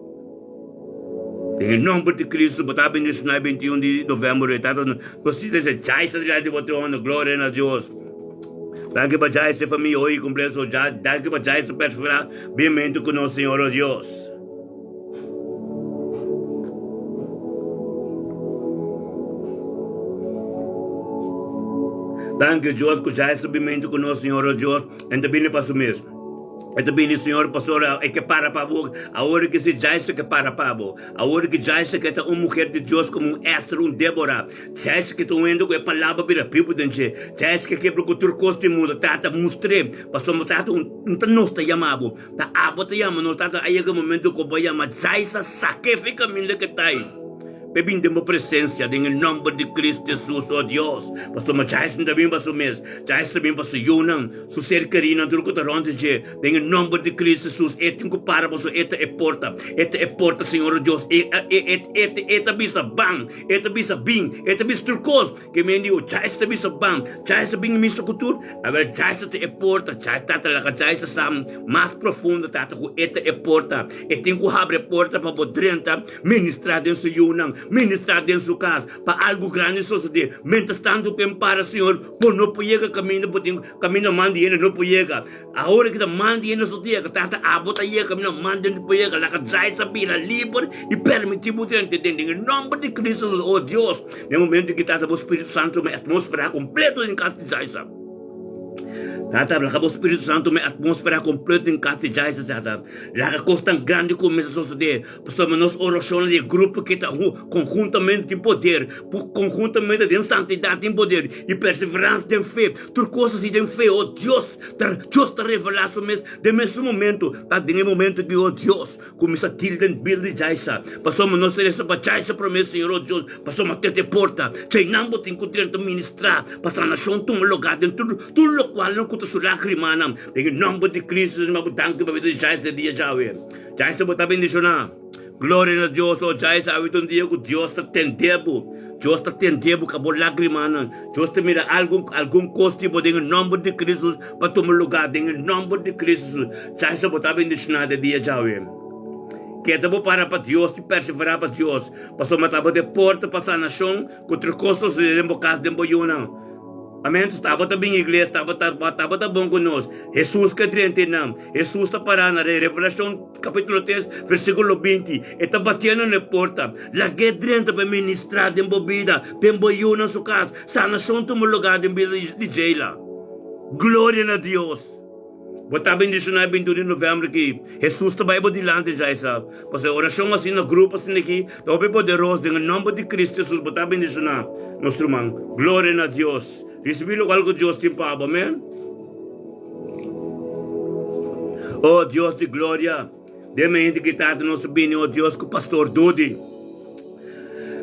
Den e nòmber di Kristu bo ta bendishoná e 21 di novèmber e tata nos si ta djaisa dilanti di bo trono, gloria na Dios. Danki pa djaisa e famia hoy kompleto, danki pa djaisa perseverá bienmente ku nos Señor o Dios. Danki Dios ku ja e subimentu ku nos Señor o Dios en ta bini pa su mes. E ta bini Señor pasobra e ke para pa bo awor ki si Jaisa ke para pa bo awor ki Jaisa ke ta un muher di Dios komo un Ester un Debora Jaisa ke ta un hende ku e palabra bira bibu den dje Jaisa ke kebra ku tur kos di mundu Tata mustr'e pasobra Tata un ta nos ta yama bo Ta abo ta yama nos tata a yega momento ku bo yama Jaisa sake fi kaminda ke ta ei. P'e bin den bo presensia den e nòmber di Kristu Hesus, o Dios. Pasobra Jaes no ta bin pa su mes, Jaes ta bin pa su yunan, su ser kerínan, tur ku ta rònt di dje. Den e nòmber di Kristu Hesus, e tin ku para pasobra e ta e porta. E ta e porta, Señor o Dios. E, e, e, e, e ta bisa ban, e ta bisa bin, e ta bisa tur kos. Ke men di, o Jaes ta bisa ban, Jaes ta bin misa ku tur. Awel, Jaes ta e porta, Jaes, Tata, laga Jaes sa mas profundo, Tata, ku e ta e porta. E tin ku habri e porta pa bo drenta. Ministrá den su yunan, ministrá den su kas, pa algu grandi sosodé. Mientras tantu ku e para, Señor, bo no por yega kaminda bo tin, kaminda man di hende no por yega. Awor ki ta man di hende so ta yega, Tata, abo ta yega kaminda man di hende por yega. Laga djai sa bira liber i permití bo drenta den, den e nòmber di Cristo Jesus. O Dios, den e momento ki Tata bo Spiritu Santu tuma e atmósfera kompleto den kas di djai sa. Tata, laga bo Spiritu Santu tuma e atmósfera kompleto den kas di djai sa, Tata. Laga kosnan grandi kuminsá sosodé. Pasobra nos orashonnan di e grupo ke ta konhuntamente tin poder, konhuntamente den santidat tin poder, i perseveransia den fe, tur kos asi den fe, o Dios, ta Dios ta revelá su mes den mesun momento, ta den e momento ki, o Dios, kuminsá tira den bida di Jaisa, pasobra nos ta resa pa Jaisa promé, Señor, o Dios, pasobra te te porta, djainan bo tin ku drenta ministrá pa sanashon tuma lugá den tur tur lokualnan ku ta su lágrimanan, den e nòmber di Cristo, Señor, bo danki pa bida di Jaisa e dia djawe. Djaisa bo ta bendishoná. Gloria na Dios, oh djaisa awe ta un dia ku Dios ta tende bo. Dios ta tende bo ka bo lagrimanan. Dios ta mira algun algun kos di bo den e nòmber di Kristus pa tuma lugá den e nòmber di Kristus. Djaisa bo ta bendishoná den dia djawe. Keda bo para pa Dios i perseverá pa Dios, pasobra tabata e porta pa sanashon ku tur kos sosodé den bo kas den bo yunan. Amen. Su tabata bin iglesia, tabata, tabata bon ku nos. Hesus ke drenta nan. Hesus ta pará na Revelashon kapítulo 3, versíkulo 20. E ta batiendo na e porta. Lag'é drenta pa e ministrá den bo bida, den bo yu na su kas. Sanashon tuma lugá den bida di Jayla. Gloria na Dios. Bo ta bendishoná e 21 di novèmber aki. Hesus ta bai bo dilanti djaisa. Pasobra e orashon asina na grupo asina aki ta hopi poderoso. Den e nòmber di Kristu Hesus bo ta bendishoná, nos ruman. Gloria na Dios. Risibí lokual ku Dios tin pa bo. Amèn. O Dios di gloria, den mente ki Tata nos ta bini, o Dios, ku Pastor Dudi.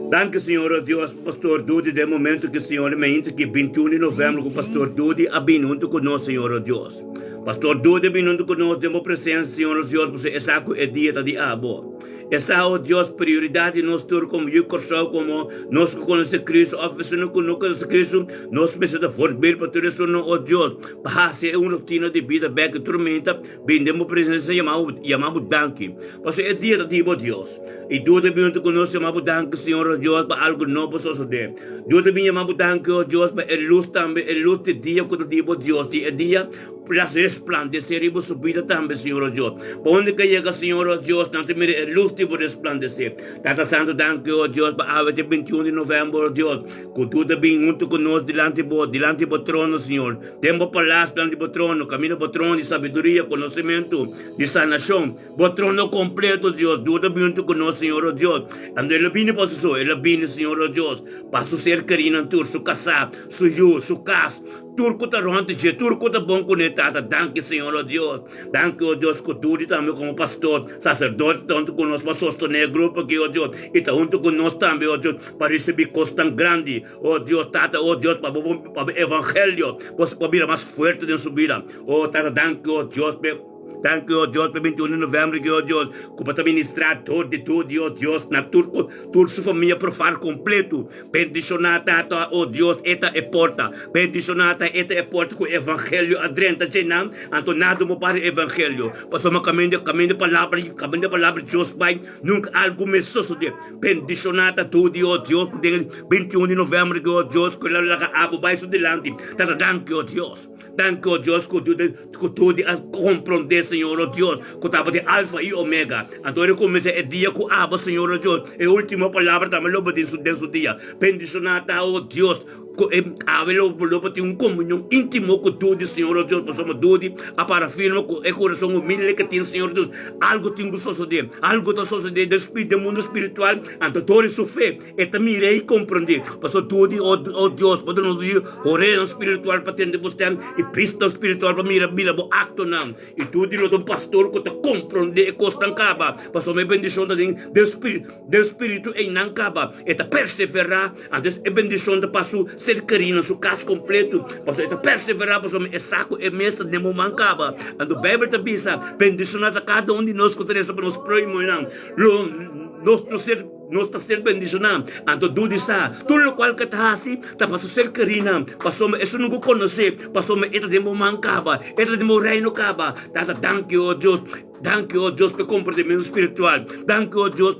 Danki Señor, o Dios, pa Pastor Dudi den momento ki Señor mente ki 21 di novembro ku Pastor Dudi a bini huntu ku nos, Señor, o Dios. Pastor Dudi a bini huntu ku nos den bo presencia, Señor, o Dios, pasobra e sa ku e dia ta di abo. E sa, o Dios, prioridat di nos tur komo yu Kòrsou, komo nos ku konosé Kristu òf esunnan ku no konosé Kristu, nos mester ta voorbeeld pa tur esunnan, o Dios, pa hasi e un rutina di bida bèk tur menta Bin den bo presensia yama bo, yama bo danki. Pasobra e dia ta di bo, Dios. I Dios ta bin huntu ku nos yama bo danki, Señor, o Dios, pa algu nobo sosodé. Dios ta bin yama bo danki, o Dios, pa e lus tambe, e lus di dia ku ta di bo, Dios, di e dia las resplandesé riba su bida tambe, Señor, o Dios. Pa unda ke yega, Señor, o Dios, nan ta mira e lus di bo resplandesé. Tata Santu, danki, o Dios, pa awe te 21 di novèmber, o Dios, ku Tu ta bin huntu ku nos dilanti bo, dilanti bo trono, Señor. Den bo palas dilanti bo trono, kaminda bo trono di sabiduria, konosementu, di sanashon, bo trono kompleto, Dios, duda bin huntu ku nos, Señor, o Dios. Anto el a bini pa su so, el a bini, Señor, o Dios, pa su ser kerinan tur, su kasá, su yu, su kas, tur ku ta rònt di dje, tur ku ta bon kuné, Tata. Danki, Señor, o Dios. Danki, o Dios, ku dudi tambe komo pastor, saserdote ta huntu ku nos pa sostené e grupo aki, o Dios, i ta huntu ku nos tambe, o Dios, pa risibí kosnan grandi. O Dios, Tata, o Dios, pa bo pa bo evangelio bo por bira mas fuerte den su bida. O Tata, danki, o Dios, p'e danki, o Dios, p'e 21 di november aki, o Dios, ku bo ta ministrá dor di tur di, o Dios, na tur ku tur su famia profar kompleto. Bendishoná, Tata, o Dios, e ta e porta. Bendishoná, ta e ta e porta ku evangelio a drenta dje nan, anto nada bo para evangelio. Pasobra kaminda kaminda palabra kaminda palabra Dios bai, nunka algu mes sosodé. Bendishoná ta tur di, o Dios, ku den 21 di november ki, o Dios, ku el a laga abo bai su dilanti. Tata, danki, o Dios. Danki, o Dios, ku tu ku tur di a komprondé, Señor, o Dios, ku tabata e Alfa i Omega. Anto e kuminsá e dia ku abo, Señor, o Dios, e último palabra tambe lo bo tin den su dia. Bendishoná ta, o Dios. Ku e awe lo lo por tin un komunion íntimo ku Dudi, Señor o Dios, pasobra Dudi a para firme ku e kurason humilde ke tin, Señor Dios. Algu tin ku sosodé, algu ta sosodé den spiritu, den mundu spiritual, anto dor di su fe e ta mira i komprendé. Pasobra Dudi, o o Dios, bo ta nos di oreanan spiritual pa tende bo stèm i bistanan spiritual pa mira mira bo aktonan. I Dudi lo ta un pastor ku ta komprendé e kosnan kaba, pasobra e bendishon ta den den spiritu, den spiritu einan kaba. E ta perseverá. Antes e bendishon ta pa su ser kerí na su kas kompletu, pasobra e ta perseverá pasobra e sa ku e mes ta den bo man kaba. Anto Beibel ta bisa, Bendishoná ta kada un di nos ku ta resa pa nos próhimonan, lo nos no ser nos ta ser bendishoná. Anto Dudi sa, tur lokual ku e ta hasi ta pa su ser kerínan, pasobra esun no ku konosé, pasobra e ta den bo man kaba, e ta den bo reino kaba. Tata, danki, o Dios, danki, o Dios, pa e komportamentu spiritual. Danki, o Dios.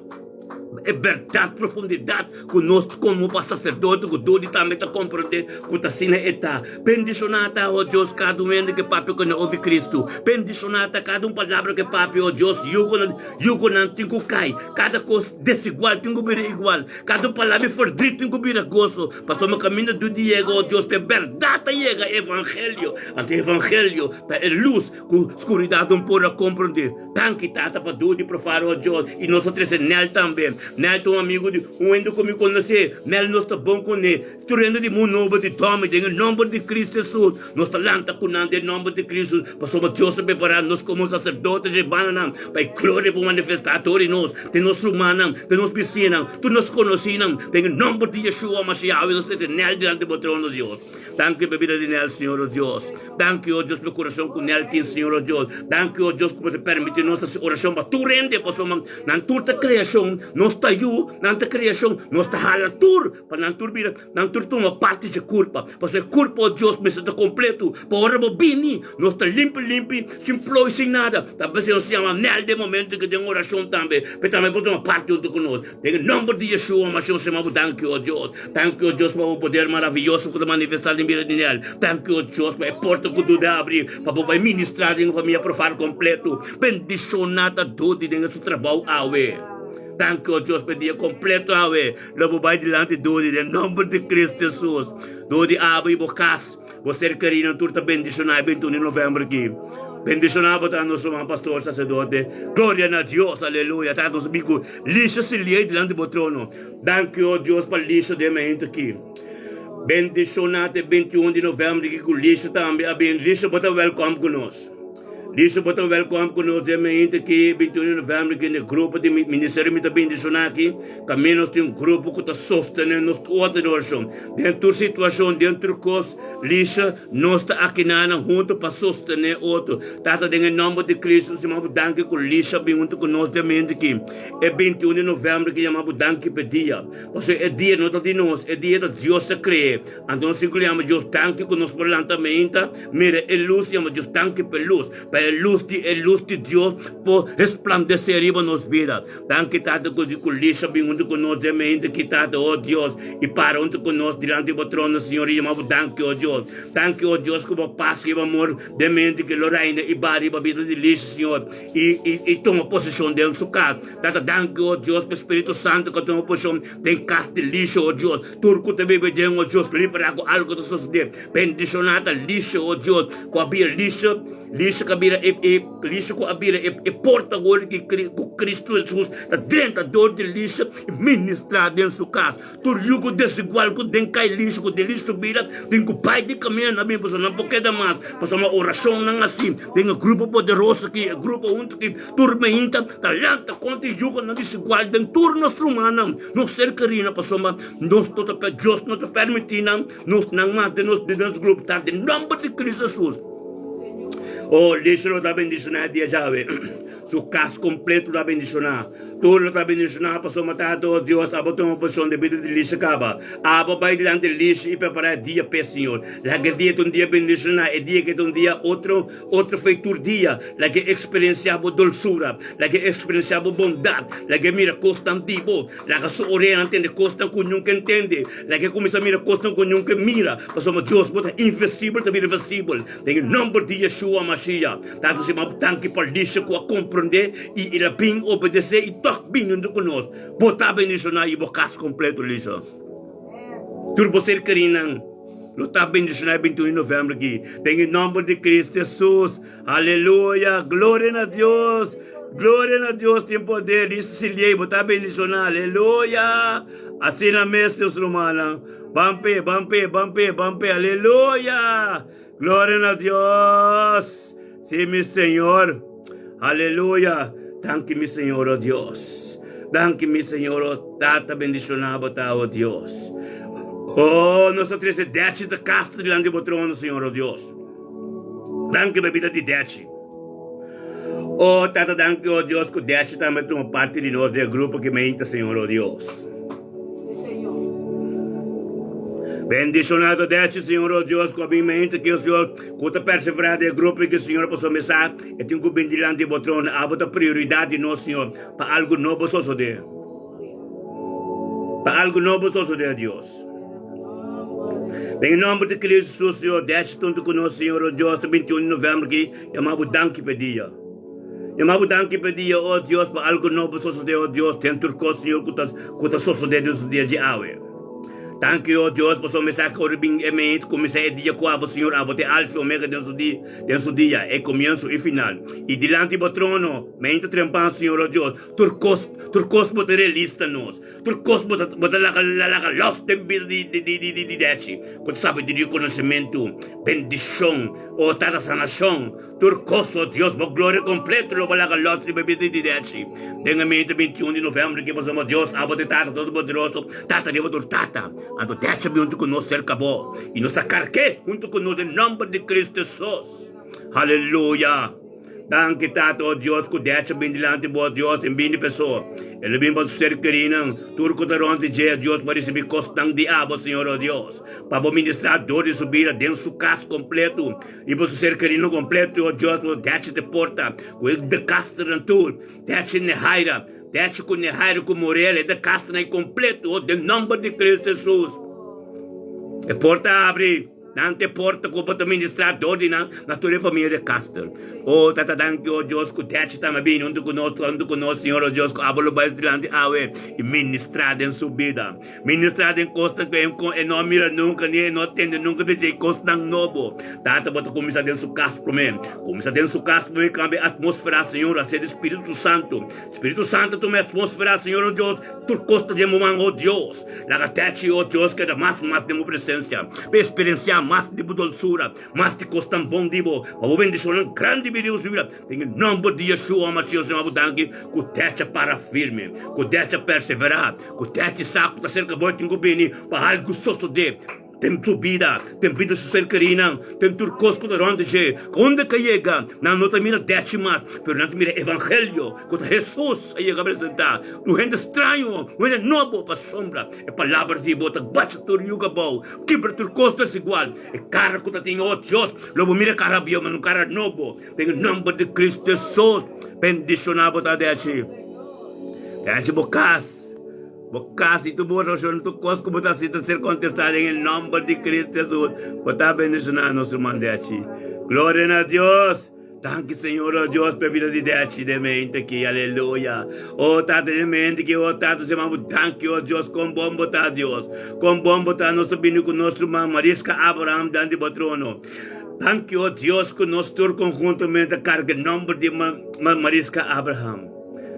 E bèrdat profundidat ku nos komo pa saserdote ku dor di tambe ta komprondé ku ta asina e ta. Bendishoná ta, o Dios, kada un hende ke papia ku na obi Kristu. Bendishoná ta kada un palabra ke papia, o Dios, yugonan yugonan tin ku kai, kada kos desigual tin ku bira igual, kada un palabra di ferdrit tin ku bira goso, pasobra kaminda dor di yega, o Dios, ta e bèrdat ta yega, e evangelio. Anto e evangelio ta e lus ku skuridat no por a komprondé. Danki Tata pa dor di profar o Dios y nos a trece Nel tambe. Nel ta un amigo di un hende cu mi conoce. Nel nos ta bon cune. Tur hende di mun nobo di Tommy den e nomber di Cristo Jesus. Nos ta lanta cu nan den nomber di Cristo pasobra Dios a prepara nos como sacerdote dje bananan pa e gloria por manifesta dor di nos, den nos rumannan, den nos bisinan, tur nos conocinan den e nomber di Yeshua Mashiach nos trece Nel dilanti bo trono Dios. Danki pa bida di Nel Señor o Dios. Danki, o Dios, pa e kurason ku Nel tin, Señor, o Dios. Danki, o Dios, ku bo ta permití nos hasi orashon pa tur hende, pasobra nan tur ta kreashon, nos ta yu, nan ta kreashon, nos ta hala tur pa nan tur bira, nan tur tuma parti dje kurpa, pasobra e kurpa, o Dios, mester ta kompletu, pa ora bo bini, nos ta limpi limpi, sin ploi, sin nada. Ta p'esei nos yama Nel den momento ke den orashon tambe, pa e tambe por tuma parti huntu ku nos. Den e nomber di Yeshua Mashiach nos yama bo danki, o Dios. Danki, o Dios, pa bo poder maraviyoso ku ta manifestá den bida di Nel. Danki, o Dios, pa e porta ku Dudi a abri pa bo bai ministrá den e famia profar kompletu. Bendishoná ta Dudi den su trabou awe. Danki, o Dios, pa e dia kompletu awe. Lo bo bai dilanti Dudi den nomber di Cristo Jesus. Dudi, abo i bo kas, bo ser kerinan tur ta bendishoná e 21 di november aki. Bendishoná bo ta nos ruman pastor, saserdote. Gloria na Dios, aleluya. Tata nos bin ku Lisha Silié dilanti bo trono. Danki o Dios pa Lisha den meinta aki. Bendishona te 21 di november aki ku Lisha tambe a bin. Lisha bo ta welkom ku nos. Lisha bo ta welkom ku nos den meinta aki 21 di november aki na e grupo di ministerio mi ta bendishona aki. Kaminda nos tin un grupo ku ta sostene nos tur ora den orashon. Den tur situashon, den tur kos, Lisha, nos ta akinanan huntu pa sostene otro. Tata den e nomber di Cristo nos yama bo danki ku Lisha a bin huntu ku nos den meinta aki. E 21 di november ki yama bo danki p'e dia. Pasobra e dia no ta di nos, e dia ta Dios a kre'é. Anto nos tin ku yama Dios danki ku nos por lanta meinta, mira e lus, yama Dios danki p'e lus, pa e lus di e lus di Dios por resplandesé riba nos bida. Danki Tata ku ku Lisha bin huntu ku nos den meinta ki Tata, o Dios, i para huntu ku nos dilanti bo trono, Señor, i yama bo danki, o Dios. Danki, o Dios, ku bo pas i bo amor den meinta ki lo reina i ba riba bida di Lisha, Señor. I, i, i tuma posishon den su kas. Tata, danki, o Dios, pa Spiritu Santu ku a tuma posishon den kas di Lisha, o Dios. Tur ku ta biba den, o Dios, libra ku algu ta sosodé. Bendishoná ta Lisha, o Dios, ku a bira Lisha, Lisha ku a bira e, e, Lisha ku a bira e, e porta awor ki, ku Kristu Hesus ta drenta dor di Lisha i ministrá den su kas. Tur yugo desigual ku den kai lixo ku den lixo bida tin ku bai di kaminda na bin pasobra nan por keda mas pasobra orashonnan asi den e grupo poderoso aki e grupo huntu aki tur mainta ta lanta kontra e yugonan desigual den tur nos rumannan nos ser kerina pasobra nos no ta Dios no ta permiti nan nos nan mas den nos den nos grupo ta den nomber di Cristo Jesus oh lixo lo ta bendiciona e dia djawe su kas kompleto ta bendiciona. Tur lo ta bendishoná pasobra Tata o Dios abo tuma posishon den bida di Lisha kaba. Abo bai dilanti Lisha i prepará e dia p'e, Señor. Laga e dia ta un dia bendishoná, e dia ke ta un dia otro, otro fe tur dia. Laga e eksperensiá bo dolsura, laga e eksperensiá bo bondat, laga e mira kosnan di bo, laga su oreanan tende kosnan ku nunka e ntende, laga e kuminsá mira kosnan ku nunka e mira, pasobra Dios bo ta invisibel ta bira visibel. Den e nòmber di Yeshua Mashiach, Tata si m'a danki pa Lisha ku a komprendé i el a bin obedesé i tòg bin huntu ku nos. Bo ta bendishoná i bo kas kompleto, Lisha. Tur bo ser kerinan lo ta bendishoná e 21 di novèmber aki den e nòmber di Kristu Hesus. Aleluya! Gloria na Dios! Gloria na Dios tin poder! Listo Siliey, bo ta bendishoná. Aleluya! Asina mes, nos rumannan. Ban p'e, ban p'e, ban p'e, ban p'e. Aleluya! Gloria na Dios! Sí, mi Señor. Aleluya! Danki, mi Señor, o Dios. Danki, mi Señor, o Tata, bendishoná bo ta, o Dios. Oh, nos a trese Dechi ta kasta dilanti bo trono, Señor, o Dios. Danki pa e bida di Dechi. Oh, Tata, danki, o Dios, ku Dechi tambe a tuma parti di nos den e grupo ki meinta, Señor, o Dios. Sí, Señor. Bendishoná ta Dechi, Señor, o Dios, ku a bin meinta ki, o Señor, ku ta perseverá den e grupo ki, Señor, pasobra mi sa e tin ku bin dilanti bo trono. Abo ta prioridat di nos, Señor, pa algu nobo sosodé. Pa algu nobo sosodé, Dios. Den e nòmber di Cristo Jesus, Señor, dechi huntu ku nos, Señor, o Dios, ta 21 di novèmber aki, yama bo danki pa e dia. Yama bo danki pa e dia, o Dios, pa algu nobo sosodé, o Dios, den tur kos, Señor, ku ta ku ta sosodé den su dia dje awe. Danki, o Dios, pasobra mi sa ku ora bin e meit kuminsá e dia ku abo, Señor, abo ta e Alfa i Omega den su di den su dia, e komienso i final. I dilanti bo trono, meit ta trempan, Señor, o Dios, tur kos, tur kos bo ta realista nos. Tur kos bo ta bo ta laga laga lòs den bida di di di di di Dechi ku ta sabiduria, konosementu, bendishon, o Tata sanashon, tur kos, o Dios, bo gloria kompleto lo bo laga lòs riba e bida di di Dechi. Den e meinta 21 di novèmber ke pasobra Dios abo ta e Tata Todopoderoso, Tata riba tur tata, anto Dechi a bin huntu ku nos serka bo i nos ta karg'é huntu ku nos den nòmber di Kristu Hesus. Haleluya! Danki Tata, o Dios, ku decha bin dilanti bo, Dios, en bini peso. El a bin pa su ser kerinan, tur ku ta rond di dje, Dios, pa risibí kosnan di abo, Señor, o Dios, pa bo ministrá dor di su bida den su kas kompletu, i pa su ser kerinan kompletu, o Dios, pa decha te porta ku e dekasternan tur, decha Nehaira, decha ku Nehaira ku Morel, e dekasternan kompletu, o den nòmber di Kristu Hesus. E porta a abri. Nan te porta ku bo ta ministrá dor di nan na tur e famia de Caster. O Tata danki o Dios ku Dechi ta bini huntu ku nos, huntu ku nos Señor o Dios ku abo lo bai dilanti awe i ministrá den su bida. Ministrá den kosnan ku e e no a mira nunka ni e no a tende nunka di dje kosnan nobo. Tata bo ta kuminsá den su kas promé. Kuminsá den su kas promé kambia e atmósfera Señor hasié di Spiritu Santu. Spiritu Santu tuma e atmósfera Señor o Dios tur kos ta den bo man o Dios. Laga techi, o Dios, keda mas mas den bo presensia, pa eksperensiá mas di bo dolsura, mas di kosnan bon di bo, pa bo bendishonnan grandi bini nos bida. Den e nòmber di Yeshua Masias nos yama bo danki ku techi a para firme, ku techi a perseverá, ku techi sa ku ta serka bo i tin ku bini pa algu sosodé. Den su bida, den bida su ser kerinan, den tur kos ku ta rònt di dje. Unda ku a yega, nan no ta mira Dechi mas, pero nan ta mira Evangelio ku ta Hesus a yega a presentá. Un hende straño, un hende nobo pasobra e palabra di bo ta bacha tur yuga abou, kibra tur kos desigual. E kara ku ta tin, oh Dios, lo bo mira e kara bieu, ma un kara nobo. Den e nòmber di Kristu Hesus, bendishoná bo ta Dechi. Dechi bo kas. Bo kas i tur bo orashon, tur kos ku bo ta hasi ta ser kontestá den e nòmber di Kristu Hesus. Bo ta bendishoná nos ruman Dechi. Gloria na Dios! Danki Señor, oh Dios, pa e bida di Dechi den mente aki. Aleluya! Oh Tata, den mente aki, oh Tata, nos yama bo danki, oh Dios, kon bon bo ta, Dios. Kon bon bo ta. Nos ta bini ku nos ruman Mariska Abraham dianti bo trono. Danki, oh Dios, ku nos tur konhuntamente ta karga e nòmber di Mariska Abraham.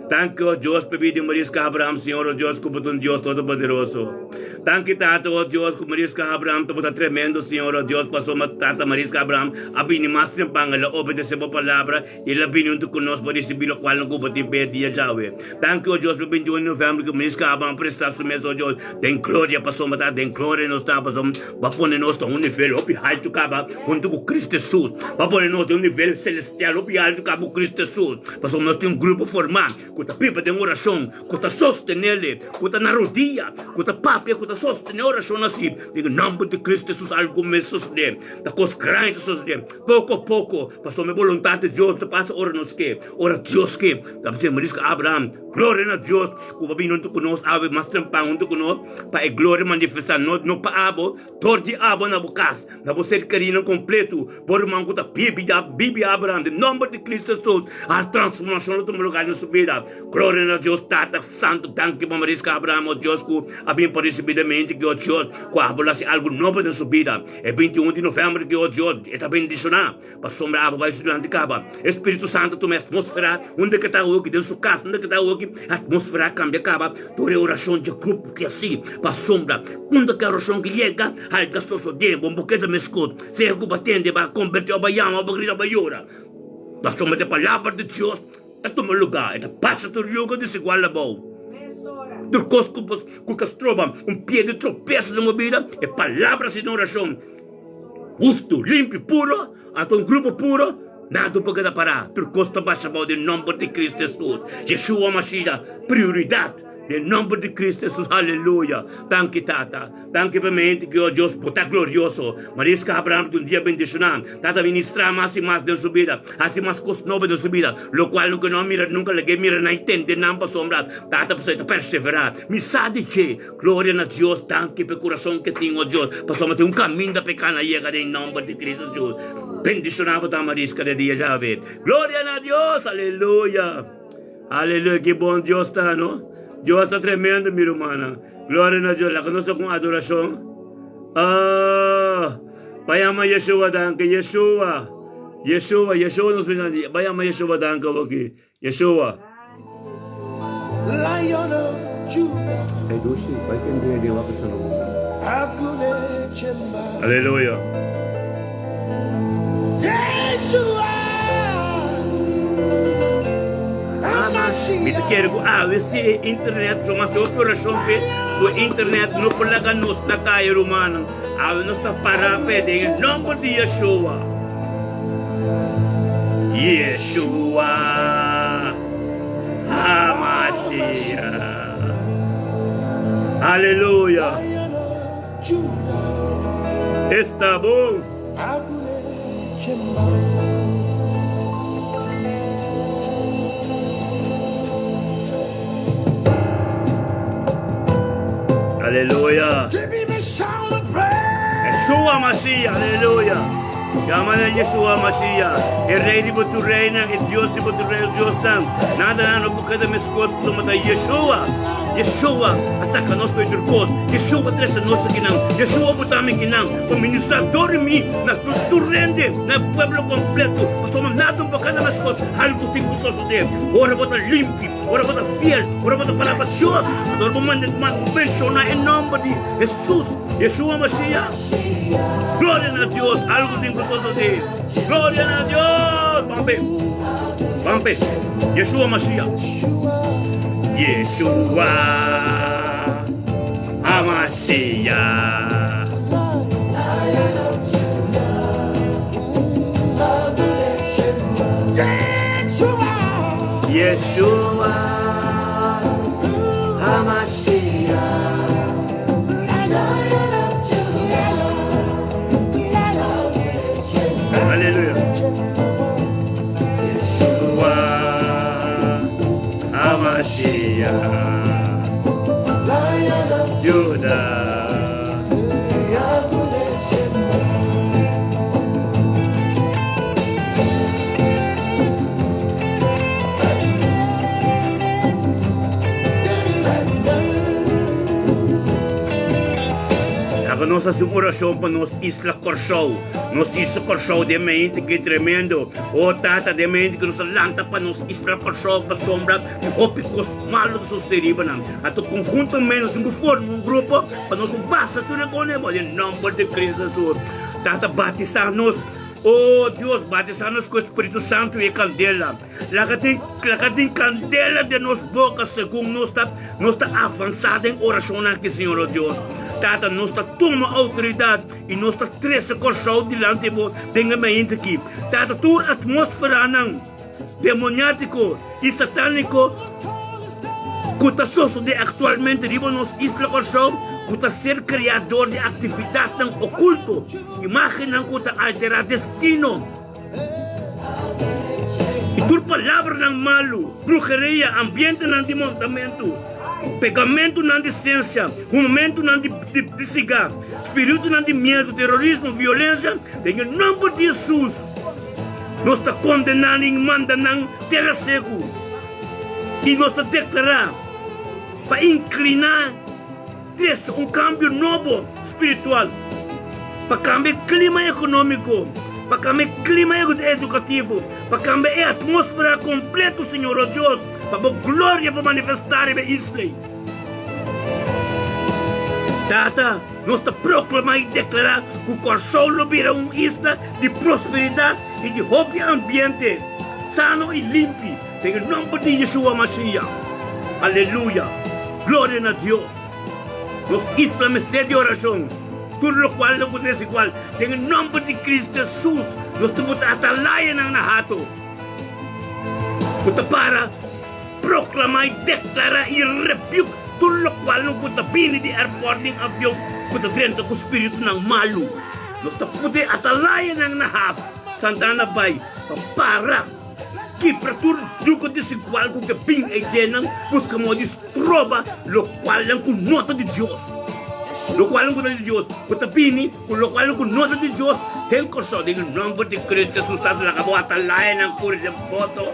Danki, o Dios, pa bida di Mariska Abraham, Señor, o Dios, ku bo ta un Dios Todopoderoso. Danki, Tata, o Dios, ku Mariska Abraham tabata tremendo, Señor, o Dios, pasobra Tata Mariska Abraham a bini mas trempan, el a obedesé bo palabra i el a bini huntu ku nos pa risibí lokual ku bo tin p'e dia djawe. Danki, o Dios, pa 21 di novèmber ku Mariska Abraham a prestá su mes, o Dios, den gloria, pasobra, Tata, den gloria nos ta, pasobra bo a pone nos na un nivel hopi haltu kaba huntu ku Cristo Hesus, bo a pone nos den un nivel selestial hopi haltu kaba ku Cristo Hesus. Pasobra nos tin un grupo formá ku ta biba den orashon, ku ta sostenele, ku ta na rodia, ku ta papia, ku ta sostené orashon así. Den e nòmber di Kristu Hesus algu mes sosodé. Ta kos grandi ta sosodé, poko a poko, pasobra e boluntat di Dios ta pasa ora nos ke, ora Dios ke. Ta bis'é Marisco Abraham, Gloria na Dios ku bo a bini huntu ku nos awe mas trempan huntu ku nos pa e gloria manifestá, no no pa abo, dor di abo na bo kas, na bo ser kerinan kompletu. Bo ruman ku ta bibi ya bibi Abraham den nomber di Cristo Jesus a transformacion lo tuma lugar den su bida. Gloria na Dios Tata Santo danki pa Mariska Abraham o Dios ku a bin pa risibi den mente ki o Dios ku abo lo hasi algu nobo den su bida e 21 di november ki o Dios e ta bendishoná pasobra abo bai su dilanti kaba e Spiritu Santo tuma e atmosfera unda ke ta awoki den su kas unda ke ta awoki e atmosfera a kambia kaba tur e orashon dje grupo ki hasi pasobra unda ke orashon ki yega alga sosodé bo bo keda meskos sea ku bo a tende bo a kombertí o bo a yama o bo a grita o bo a yora pasobra e palabra di Dios Ta tuma lugá, e ta pasa tur yugo desigual abou. Tur kos ku ku ta stroba un pie di tropeso den bo bida, e palabra si den orashon hustu, limpi, puro, anto un grupo puro, nada por keda pará. Tur kos ta basha abou den nomber di Cristo Hesus. Yeshua Mashiach, prioridat den nomber di Cristo Hesus. Aleluya! Danki Tata. Danki pa mi hente ki o Dios bo ta glorioso. Mariska Abraham ta un dia bendishoná. Tata ministrá mas i mas den su bida. Hasi mas kos nobo den su bida. Lokual loke no a mira nunka lag'é mira nan i tende nan pasobra Tata pasobra e ta perseverá. Mi sa di dje. Gloria na Dios. Danki pa e kurason ke tin o Dios pasobra tin un kaminda pa e kana yega den nomber di Cristo Jesus. Bendishoná bo ta Mariska den dia djawe. Gloria na Dios. Aleluya. Aleluya. Ki bon Dios ta no. Dios ta tremendo mi rumannan. Gloria na Dios, laga nos ta con adoracion. Ah, bai ama Yeshua danki, Yeshua, Yeshua, Yeshua nos bina di, bai ama Yeshua danki awor aki, Yeshua. Lion of Judah. Hey Dushi, bai tende den wak esnan awor. Agune Chemba. Aleluya. Yeshua. Mi ta kere ku awe si e internet so mas hopi orashon p'e ku e internet no por laga nos na kaya rumannan. Awe nos ta para p'e den e nomber di Yeshua. Yeshua HaMashiach. Aleluya. Esta bon. Aleluya. Yeshua Mashiach, aleluya. Yama na Yeshua Mashiach, e rey di bo tur reynan, e Dios di bo tur rey Diosnan. Nada nan no por keda meskos pasobra ta Yeshua. Yeshua a saka nos for di tur kos. Yeshua trese nos akinan. Yeshua bota mi akinan pa ministra dor di mi na tur hende, na e pueblo kompleto. Pasobra nada no por keda meskos. Algu tin ku sosodé ora bo ta limpi, ora bo ta fiel, ora bo ta para pa Dios. Anto ora bo manda menshoná e nòmber di Hesus, Yeshua Mashiach. Gloria na Dios, algu tin ku sosodé. Gloria na Dios! Ban p'e, ban p'e. Yeshua Mashiach. Yeshua HaMashiach. Yeshua HaMashiach. Aleluya. Yeshua HaMashiach. Judah. Laga nos hasi un orashon pa nos isla Kòrsou. Nos isla Kòrsou den mente ki tremendo. O Tata, den mente ku nos a lanta pa nos isla Kòrsou pasobra tin hopi kos malu ta sosodé riba nan. Anto konhuntamente nos tin ku forma un grupo pa nos basa tur e kos nebo den nòmber di Cristo Hesus. Tata, batisá nos. O Dios, batisá nos ku e Spiritu Santu i e kandela. Laga tin, laga tin kandela den nos boka segun nos ta, nos ta avansá den orashonnan aki, Señor o Dios. Tata, nos ta tuma outoridat i nos ta trese Kòrsou dilanti Bo den e mainta aki. Tata, tur atmósferanan demoniátiko i satániko ku ta sosodé aktualmente riba nos isla Kòrsou, ku ta ser kreá dor di aktividatnan okulto, imágennan ku ta alterá destino, I tur palabranan malu, bruheria, ambientenan di montamentu, pegamentunan di sensia, humamentunan di sigá, spiritunan di miedu, terorismo, violensia, den e nomber di Hesus nos ta kondená nan i manda nan tera seku. I nos ta deklará pa inkliná trese un kambio nobo spiritual, pa kambia e klima ekonómiko, pa kambia e klima edukativo, pa kambia e atmósfera kompleto, Señor, o Dios, pa bo gloria por manifestá riba e isla ei. Tata, nos ta proklamá i deklará ku Kòrsou lo bira un isla di prosperidat i di hopi ambiente sano i limpi, den e nòmber di Yeshua Mashiach. Aleluya! Gloria na Dios! Nos isla mester di orashon. Tur lokual no por desigual, den e nòmber di Kristu Hesus, nos ta bota atalayanan na hato ku ta para. Proclama y declara y rebuke tur locual no cu ta bini di airport den avion cu ta drenta cu spiritunan malu. Nos ta pute atalayanan na haf Santana bay pa para kibra tur yugo desigual cu ke bin eydenan busca modo di stroba locualnan cu no ta di Dios. Locualnan cu ta di Dios cu ta bini. Ku lokual ku no ta di Dios den Kòrsou, den e nòmber di Kristu Hesus ta laga bo atalayanan kuri den boto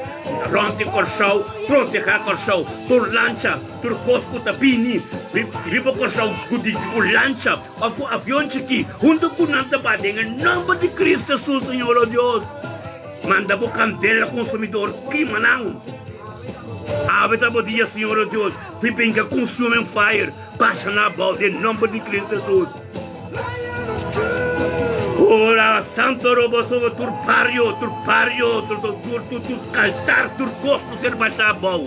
rònt di Kòrsou, protehá Kòrsou. Tur lancha, tur kos ku ta bini riba Kòrsou ku di ku lancha òf ku avion chikí, huntu ku nan ta bai den e nòmber di Kristu Hesus, Señor o Dios. Manda bo kandela konsumidor kima nan. Awe ta bo dia, Señor o Dios, di binga consuming fire. Pasa na abou den nomber di Cristo Jesus. Ora santo robo sobre tur bario, tur bario, tur tur tur tur tur altar, tur cos lo ser basha abou.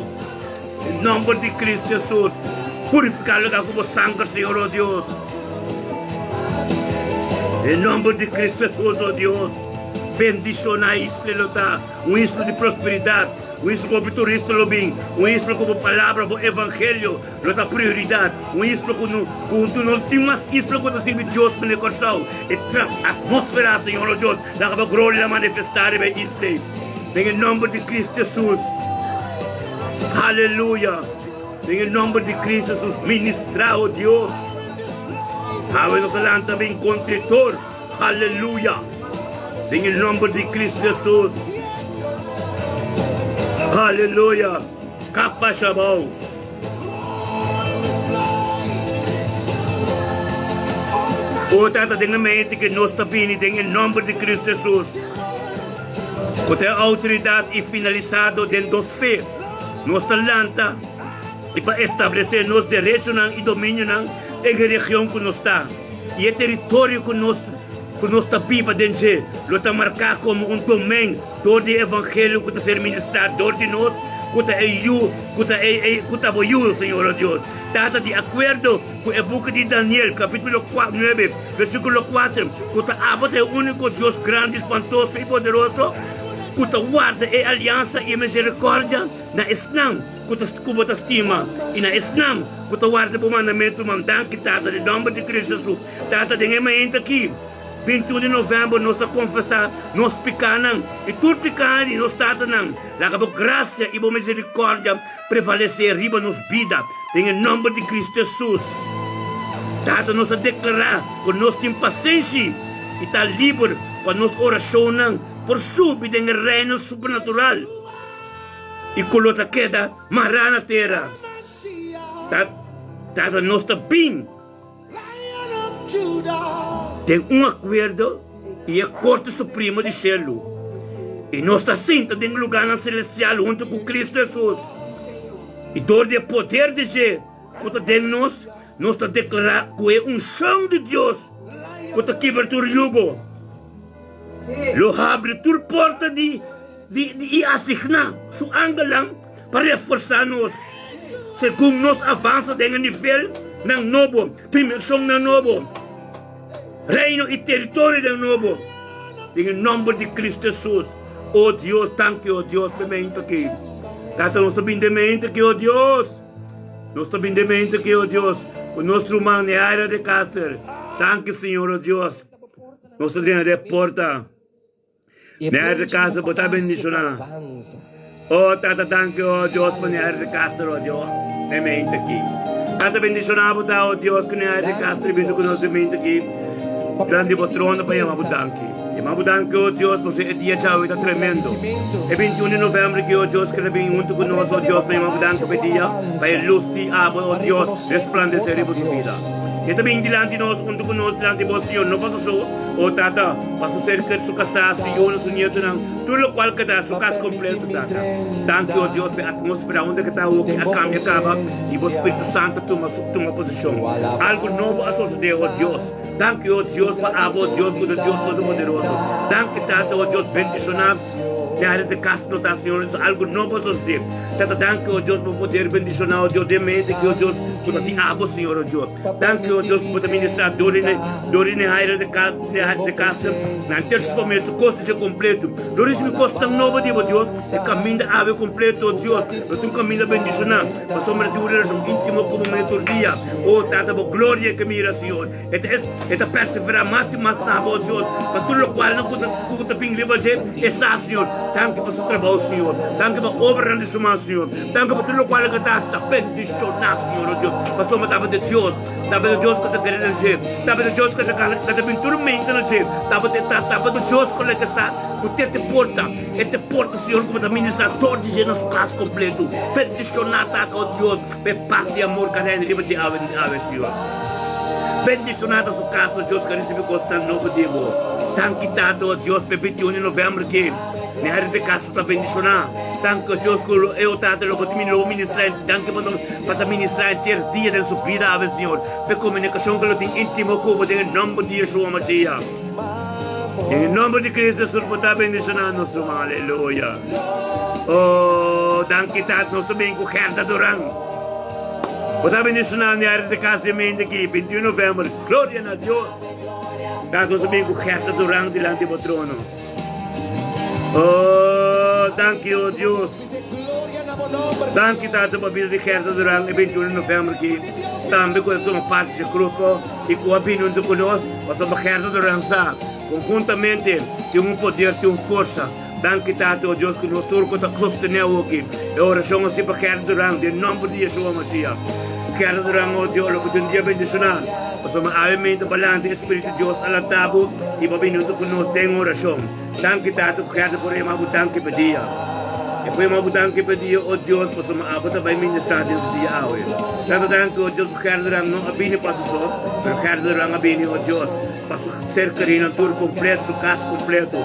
Den nomber di Cristo Jesus. Purifica lugar cu bo sanger, Señor, oh Dios. Den nomber di Cristo Jesus, oh Dios. Bendiciona isla lo ta un isla di prosperidad, un isla cu hopi turista lo bin, un isla cu bo palabra, bo evangelio Lo ta prioridat, un isla ku no ku no tin mas isla ku ta sirbi Dios mene Kòrsou. E tra atmósfera, Señor o Dios, laga bo gloria manifestá riba e isla ei. Den e nòmber di Kristu Hesus. Aleluya. Den e nòmber di Kristu Hesus, ministrá, o Dios. Awe nos a lanta bin kontritor. Aleluya. Den e nòmber di Kristu Hesus. Aleluya. Kapa shabou. O Tata, den e mente ku nos ta bini den e nòmber di Kristu Hesus, ku ta e outoridat i finalisado den nos fe, nos ta lanta i pa establesé nos derechonan i dominionan den e region ku nos ta i e teritorio ku nos ku nos ta biba den dje lo ta marká komo un domen dor di e evangelio ku ta ser ministrá dor di nos, ku ta e yu, ku ta e, e, ku ta bo yu, Señor, o Dios. Tata, di akuerdo ku e buki di Daniel, kapítulo 9, versíkulo 4, ku ta abo ta e úniko Dios grandi, spantoso i poderoso, ku ta warda e aliansa i e miserikòrdia na esnan ku ta, ku bo ta stima i na esnan ku ta warda bo mandamentunan. Danki, Tata, den nòmber di Kristu Hesus. Tata, den e mainta aki, 21 di novèmber, nos ta konfesá nos pikánan i tur pikánan di nos tatanan. Laga bo grasia i bo miserikòrdia prevalesé riba nos bida, den e nòmber di Kristu Hesus. Tata, nos ta deklará ku nos tin pasenshi i ta liber pa nos orashonnan por subi den e reino supernatural i ku lo ta keda mará na tera. Tata, nos ta bin. Den un akuerdo i e Korte Supremo di shelu, i nos ta sinta den lugánan selestial huntu ku Kristu Hesus, i dor di e poder di dje ku ta den nos, nos ta deklará ku e unshon di Dios ku ta kibra tur yugo lo habri tur porta di i asigná su angelnan pa reforsá nos segun nos avansa den e nivelnan nobo, dimenshonnan nobo, reino i teritorionan nobo, den e nòmber di Kristu Hesus. O Dios, danki, o Dios, pa e mente aki. Tata, nos ta bini den e mente aki, o Dios. Nos ta bini den e mente aki, o Dios, ku nos ruman Neaira de Caster. Danki, Señor, o Dios. Nos ta den e porta. Neaira de Castro, bo ta bendiciona. Oh, Tata, danki, oh Dios, pa Neaira de Castro, oh Dios, e mente aki. Tata, bendiciona bo ta, oh Dios, ku Neaira de Castro bini ku nos e mente aki. Dilanti bo trono pa yama bo danki. Yama bo danki, o Dios, pasobra e dia djawe ta tremendo. E 21 di november aki, o Dios, keda bin huntu ku nos, o Dios, pa yama bo danki pa e dia, pa e lus di abo, o Dios, resplandesé riba su bida. E ta bin dilanti nos, huntu ku nos, dilanti bo, Señor, no pa su so, o Tata, pa su ser keri, su kasá, su yunan, su nietunan, tur lokual ke ta, su kas kompleto, Tata. Danki, o Dios, pa e atmósfera unda ke ta awoki a kambia kaba i bo Spiritu Santu a tuma su tuma posishon. Algu nobo a sosodé, o Dios. Danki, o Dios, pa abo, o Dios, ku ta Dios Todopoderoso. Danki, Tata, o Dios, bendishoná mi área di kas no ta, Señor. Algu nobo a sosodé. Tata, danki, o Dios, pa bo poder bendishoná, o Dios, den mente ki, o Dios, ku ta di abo, Señor, o Dios. Danki, o Dios, ku bo ta ministrá dor di dor di Nehaira de ka de kasa, na henter su famia, su kos ta ser kompleto. Lo risibi kosnan nobo di bo, Dios, e kaminda awe kompleto, o Dios. Lo tin un kaminda bendishoná, pasobra mi ta tin un relashon íntimo ku bo medio tur dia. O Tata, bo gloria ke mira, Señor. E ta e ta perseverá mas i mas na bo, Dios, pa tur lokualnan ku ta ku ta bin riba dje, e sa, Señor. Danki pa su trabou, Señor. Danki pa obranan di su man, Señor. Danki pa tur lokual ku e ta hasi ta bendishoná, Señor, o Dios. Pasobra tabata Dios, tabata Dios ku ta kere na dje, tabata Dios ku ta ku ta bin tur mente na dje, tabata e ta tabata Dios ku leke sa ku te te porta, e te porta, Señor, ku bo ta ministrá tur di dje na su kas kompleto. Bendishoná, Tata, o Dios. P'e pas i amor ka reina riba di awe di awe, Señor. Bendicioná ta su cas, o Dios, ka ricibi cos tan nobo di bo. Danki, Tata, o Dios, p'e 21 di november ki mi a ricibi cas ta bendicioná. Danki, o Dios, cu e, o Tata, lo bo tin lo bo ministrá en, danki pa pa ta ministrá henter dia den su bida awe, Señor. P'e comunicacion cu lo tin intimo cu bo den e nomber di Yeshua Mashiach. Den e nomber di Cristo Jesus bo ta bendicioná nos ruman. Aleluya. Oh, danki Tata, nos ta bin ku Gerda Duran. Bo ta bendicioná mi área di kas di mente aki, 21 november. Gloria na Dios. Tata, nos ta bin ku Gerda Duran dilanti bo trono. Oh, danki, oh Dios. Danki Tata pa bida di Gerda Duran e 21 di november aki. Tambe ku a tuma parti di e grupo i ku a bini huntu ku nos, pasobra Gerda Duran sa konhuntamente tin un poder, tin un forsa. Danki Tata, o Dios, ku nos tur ku ta sostené awoki e orashon asi pa Gerda Duran den nòmber di Yeshua Masias. Gerda Duran, o Dios, lo bo tin un dia bendishoná, pasobra awe mente balante e Spiritu di Dios a lanta bo i bo a bini huntu ku nos den orashon. Danki Tata ku Gerda por yama bo danki pa dia. E por yama bo danki pa dia, o Dios, pasobra abo ta bai ministrá den su dia awe. Tata, danki, o Dios, ku Gerda Duran no a bini pa su so, pero Gerda Duran a bini, o Dios, pa su ser kerinan tur kompleto, su kas kompleto.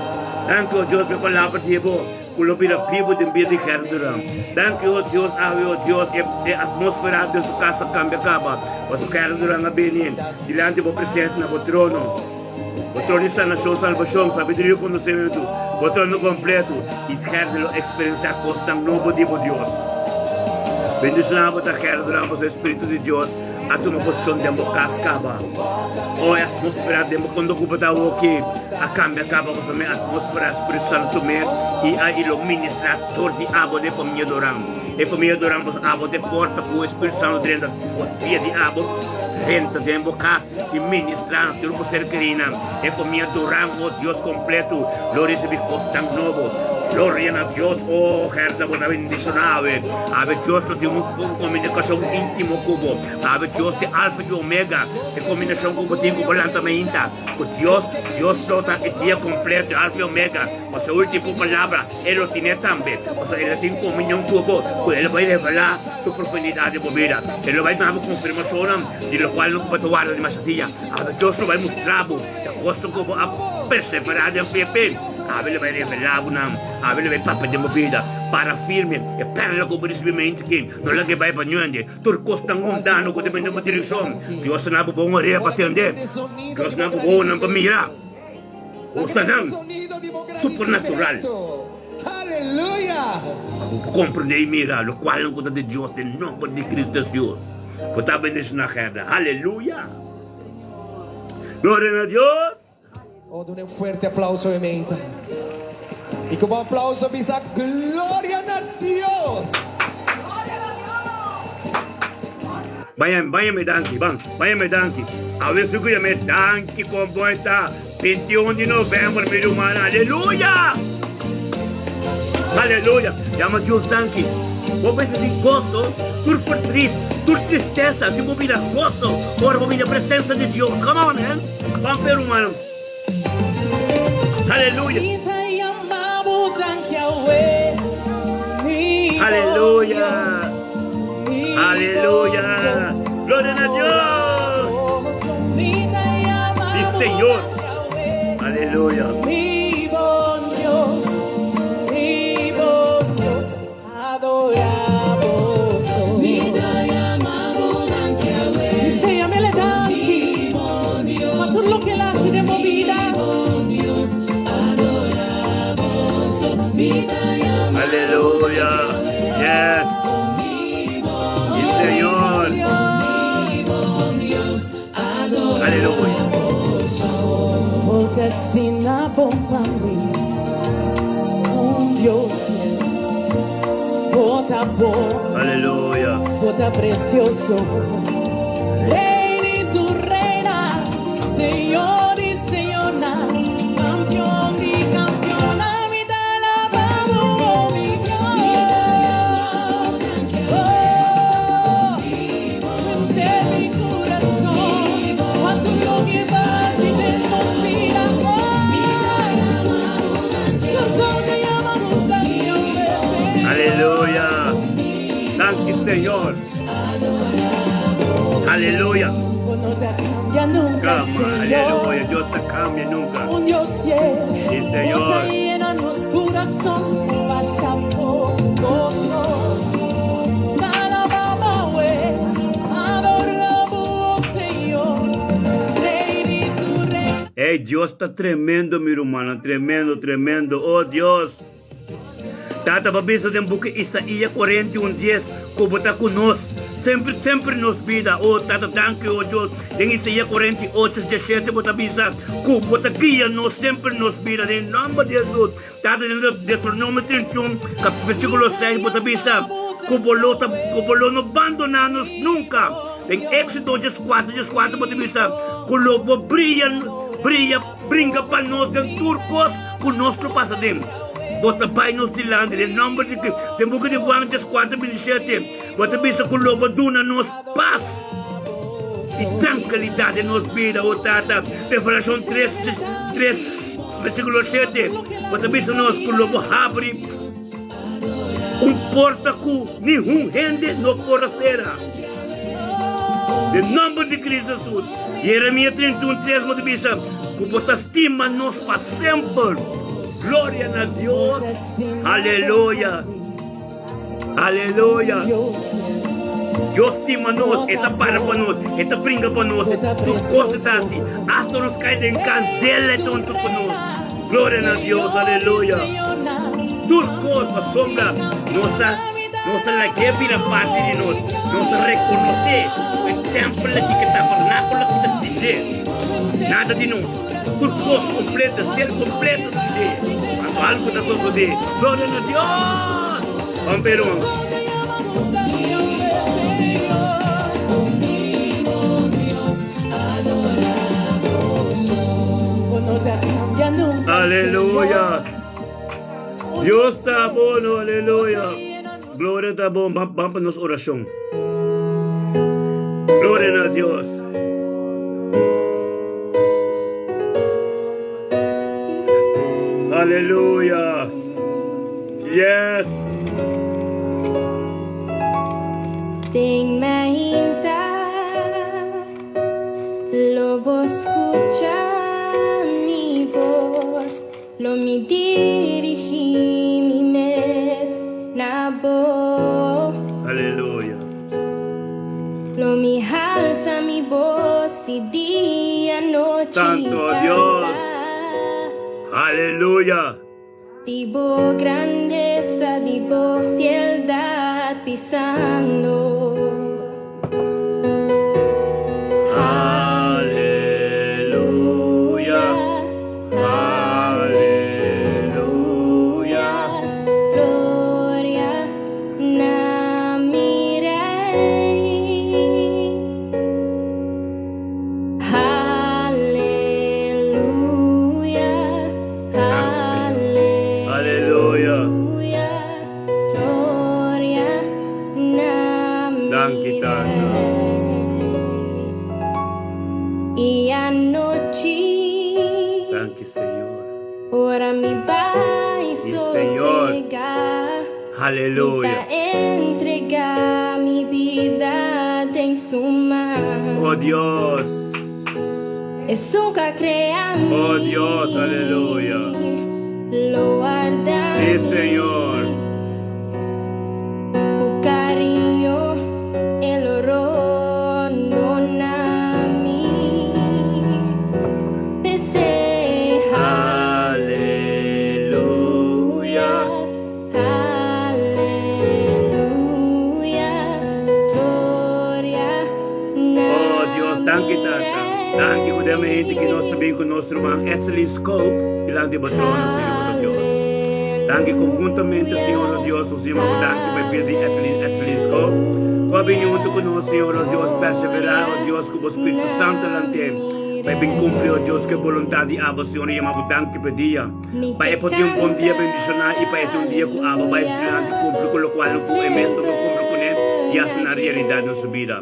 Danki, o Dios, pa e palabra di bo ku lo bira bibu den bida di Gerduran. Danki, o Dios, awe, o Dios, e e atmósfera den su kas a kambia kaba, pasobra Gerduran a bini dilanti bo presensia na bo trono. Bo trono di sanashon, salbashon, sabiduria i konosementu, bo trono kompleto, i Gerdu lo eksperensiá kosnan nobo di bo Dios. Bendishoná bo ta, Gerduran, pasobra e Spiritu di Dios a tuma posishon den bo kas kaba. O e atmósfera den bo kondo ku bo ta awoki a kambia kaba pasobra mi atmósfera Spiritu Santu tum'é i a i lo ministrá tur di abo den e famia Doran. E famia Doran pasobra abo ta e porta ku e Spiritu Santu drenta via di abo drenta den bo kas i ministrá na tur bo ser kerinan. E famia Doran, o Dios kompletu, lo risibí kosnan nobo. Gloria na Dios! O Gerda, bo ta bendishoná awe. Awe Dios lo tin un komunikashon íntimo ku bo. Awe Dios ta e Alfa i Omega. E kombinashon ku bo tin ku bo lanta mainta ku Dios, Dios lo ta e dia kompleto, e Alfa i Omega. Pasobra e último palabra E lo tine tambe. Pasobra E lo tin komunion ku bo, ku E lo bai revelá Su profundidat den bo bida. E lo bai duna bo konfirmashonnan di lokual no ku bo ta warda dimasha dia. Awe Dios lo bai mustra bo e kosnan ku bo a perseverá den fe p'e. Awe lo bai revelá bo nan. Awe lo bai papia den bo bida. Para firme. E pèrla ku bo risibí mente ki no laga e bai pa ñuende. Tur kos ta ngondando ku ta bini den bo direkshon. Dios ta na bo bon orea pa tende. Dios na bo wowonan pa mira. Kosanan supernatural. Pa bo por komprendé i mira lokualnan ku ta di Dios den nòmber di Cristo Hesus. Bo ta bendishoná Gerda. Aleluya! Gloria na Dios! Oh, duna un fuerte aplauso e menta. Y cu bo aplauso bisa Gloria na Dios! Baña, baña me danki, ban, baña me danki. Awe su cu me danki con bo ta 21 di november, mi ruman. Aleluya! Aleluya! Yama Dios danki. Bo mester tin goso, tur verdriet, tur tristesa tin bo bira goso ora bo bini na presensa di Dios. Come on man. Ban pe rumannan. Aleluya. Aleluya. Aleluya. Gloria na Dios. Si Señor. Aleluya. Aleluya. Yes. Si Señor. Aleluya. Un Dios fiel, Bo ta bon, Aleluya. Bo ta precioso, Rey di tur reina, Señor di señornan, Campeon di campeonnan, mi ta alaba Bo, oh, mi Dios. Oh, henter mi curason, cuanto loke bo a haci den nos bida, oh, Aleluya. Danki, Señor. Aleluya. Cama, aleluya. Dios ta cambia nunca. Un Dios fiel, Sí, Señor. Bo ta yena nos curason, basha goso. Ta alaba Bo, adora Bo, Señor, Rey di tur rey. Ey, Dios ta tremendo, mi rumannan, tremendo, tremendo. Oh, Dios. Tata, bo a bisa den buki Isaías 41 dies ku bo ta ku nos semper, semper nos bida. Oh, Tata, danki, oh Dios. Den Isaías 48 17 bo ta bisa ku bo ta guia nos semper nos bida. Den nomber di Jesus. Tata, den Deuteronomio 31, versículo 6 bo ta bisa ku bo lo ta, ku bo lo no bandoná nos nunka. Den Éxodo 14, 14 bo ta bisa ku lo bo bria, bria, Bringa pa nos den tur kos ku nos lo pasa den. Bo ta bai nos dilanti den nomber di Cristo. Den buki di Juan 14, 27, bo ta bisa ku lo bo duna nos pas i trankilidat den nos bida, o Tata. Revelashon 3, 3, versíkulo 7, bo ta bisa nos ku lo bo habri un porta ku nihun hende no por a sera. Den nomber di Cristo Jesus. Jeremia 31, 3 bo ta bisa ku bo ta stima nos pa semper. Gloria na Dios. Aleluya. Aleluya. Dios stima nos, E ta para pa nos, E ta bringa pa nos, tur kos E ta hasi. Asta nos kai den kandela E ta huntu ku nos. Gloria na Dios. Aleluya. Tur kos pasobra nos a nos a lag'é bira parti di nos. Nos a rekonosé ku e tèmpel aki, ku e tabernákulo aki ta di dje. Nada di nos. Tur kos kompleto, e ser kompleto ta di dje. Anto algu ta sosodé. Gloria na Dios! Ban p'e ruman. Aleluya! Dios ta bono, aleluya. Gloria ta bon. Ban, ban pa nos oracion. Gloria na Dios. Aleluya. Yes. Den mainta lo bo scucha mi voz. Lo mi dirigí mi mes na bo. Aleluya. Lo mi halsa mi bos di dia nochi Santo Dios. kanta. Aleluya. Di bo grandesa, di bo fieldad pisando. Aleluya. Aleluya. Gloria na mi Rey. Aleluya. Aleluya. Aleluya. Gloria. I anochi. Danki Señor. Ora mi bai Sí, Señor. sosegá. Mi ta Aleluya. entregá mi bida den su man. Oh Dios. Esun ku a krea mi. Oh Dios, aleluya. Lo warda Sí, mi. Señor. Ku kariño e lo rondoná mi. P'esei Aleluya. Aleluya. Gloria na Oh Dios, danki mi Tata. Danki ku den mente ku nos ta bin ku nos ruman Etselyn Scope dilanti bo trono, Señor oh Dios. Danki konhuntamente, Señor oh Dios, nos yama bo danki pa e bida di Etselyn Etselyn Scope. Ku a bini huntu ku nos, Señor oh Dios, perseverá, oh Dios, ku bo Spiritu Santo lant'é pa e bin kumpli, oh Dios, ku e boluntat di abo, Señor, yama bo danki pa e dia. Pa e por tin un bon dia bendishoná i pa e tin un dia ku abo bai studiante kumpli ku lokual ku e mes no por kumpli kuné i hasi na realidat den su bida.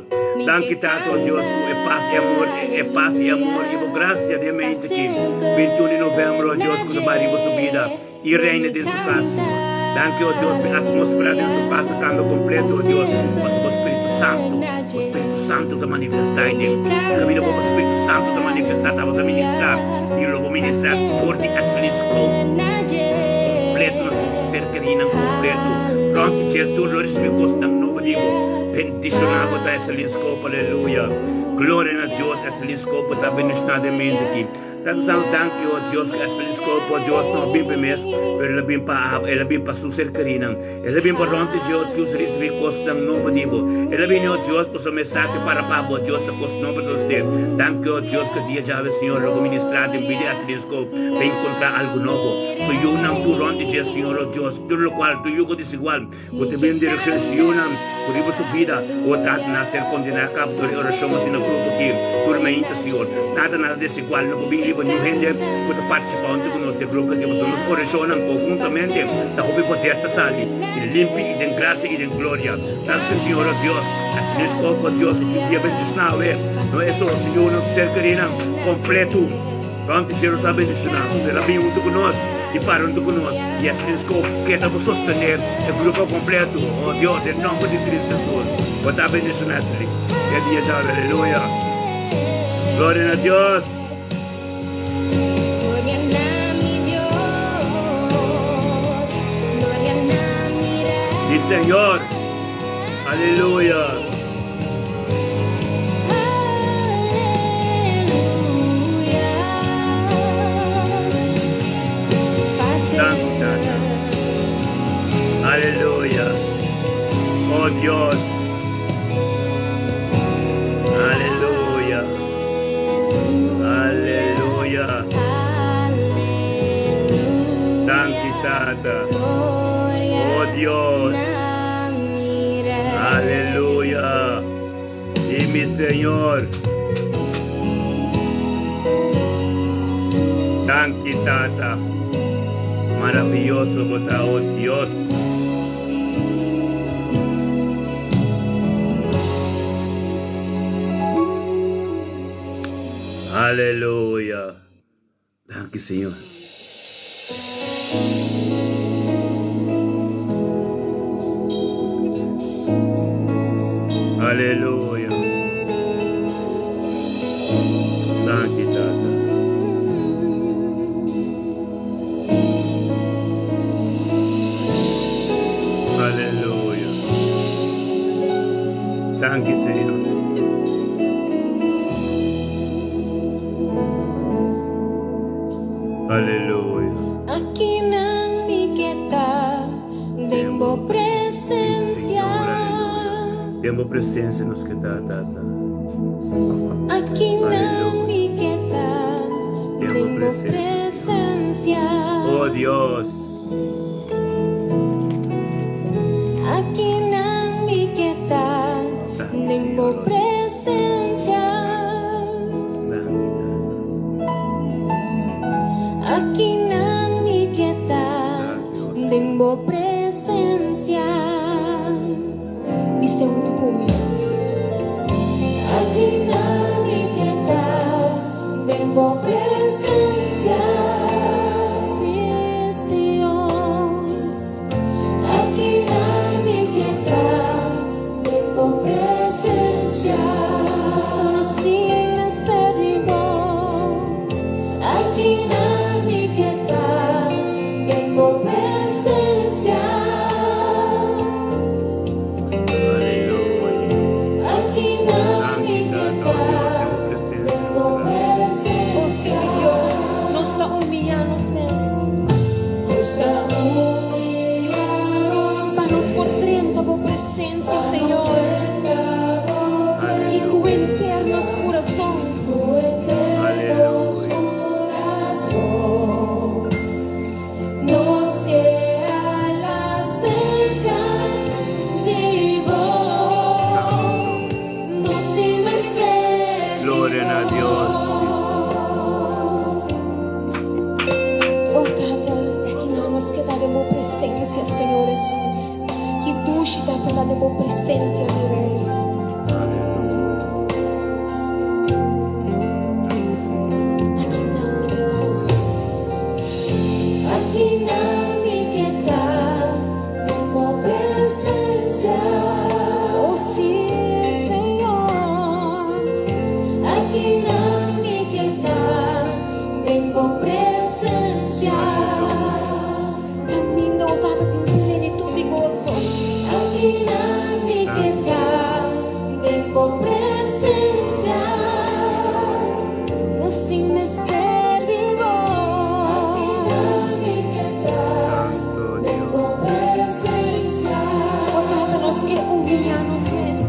Danki Tata o Dios ku e pas i amor e pas i amor i bo grasia den mente ki 21 di novembro o Dios ku ta bai riba su bida i reina den su kas Señor. Danki o Dios pa e atmosfera den su kas a kambia kompleto o Dios pasobra bo Spiritu Santu bo Spiritu Santu ta manifestá ei den e kaminda bo Spiritu Santu ta manifestá tabata ministrá i lo bo ministrá for di Excellence School kompleto na tur ser kerinan kompleto rònt di dje tur lo risibí kosnan nobo di bo. Bendishoná bo ta Excellence School aleluya gloria na Dios Excellence School bo ta bendishoná den mente aki. Tata Santo danki o Dios ku Excellence School por Dios no a bin pa mes pero el a bin pa abo el a bin pa su ser kerinan el a bin pa rònt di dje o Dios risibí kosnan nobo di bo el a bini o Dios pasobra mensahe para pa bo Dios ta kos nobo ta usted danki o Dios ku dia djawe Señor lo bo ministrá den bida Excellence School pa enkontrá algu nobo su yunan tur rònt di dje Señor o Dios tur lokual tur yugo desigual Ku ta bin direkshon di siunan ku riba su bida o tata na ser kondená kaba dor e orashon asina grupo ki tur mainta Sior. Nada nada desigual no por bin riba niun hende ku ta partisipá huntu ku nos den grupo aki pasobra nos orashonnan konhuntamente ta hopi poder ta sali i limpi i den grasia i den gloria. Tantu Sior o Dios hasi nos kopo Dios ku tin dia bendishoná awe no eso siunan su ser kerinan kompletu. Rònt di cielo ta bendishoná nos. El a bin huntu ku nos i para huntu ku nos. I asina ku keda bo sostené e grupo kompletu. O Dios, den nòmber di Cristo Hesus, bo ta bendishoná esei. E dia djawe. Aleluya! Gloria na Dios! Di Señor. Aleluya! Danki Tata. Aleluya. Oh Dios. Aleluya. Aleluya. Danki Tata. Oh Dios. Aleluya. Y mi Señor. Danki Tata. Maravilloso bo ta, oh Dios. Aleluya. Danki Señor. Aleluya. Danki Tata. Aleluya. Danki Señor. Aleluya. Akinan mi ke ta den bo presencia. Den bo presencia nos ke ta, Tata. Akinan mi ke ta den bo presencia. Oh Dios. Akinan mi ke ta den bo presencia. Akinan mi ke ta den bo presencia. Bisa huntu ku mi. Akinan mi ke ta. Dios. Oh Tata, aki nan nos keda den bo presencia, Señor Jesus. Ki dushi ta pa ta den bo presencia, mi Rey. Aki nan mi ke ta. Aki nan mi ke ta den bo presencia. Oh sí, Señor. Aki nan mi ke ta den bo presencia. Kaminda, oh Tata, tin plenitud di goso. Aki nan mi ke ta den bo presencia. Nos tin mester di bo. Aki nan mi ke ta Santo den Dios. bo presencia. Oh Tata, nos ke humiyá nos mes.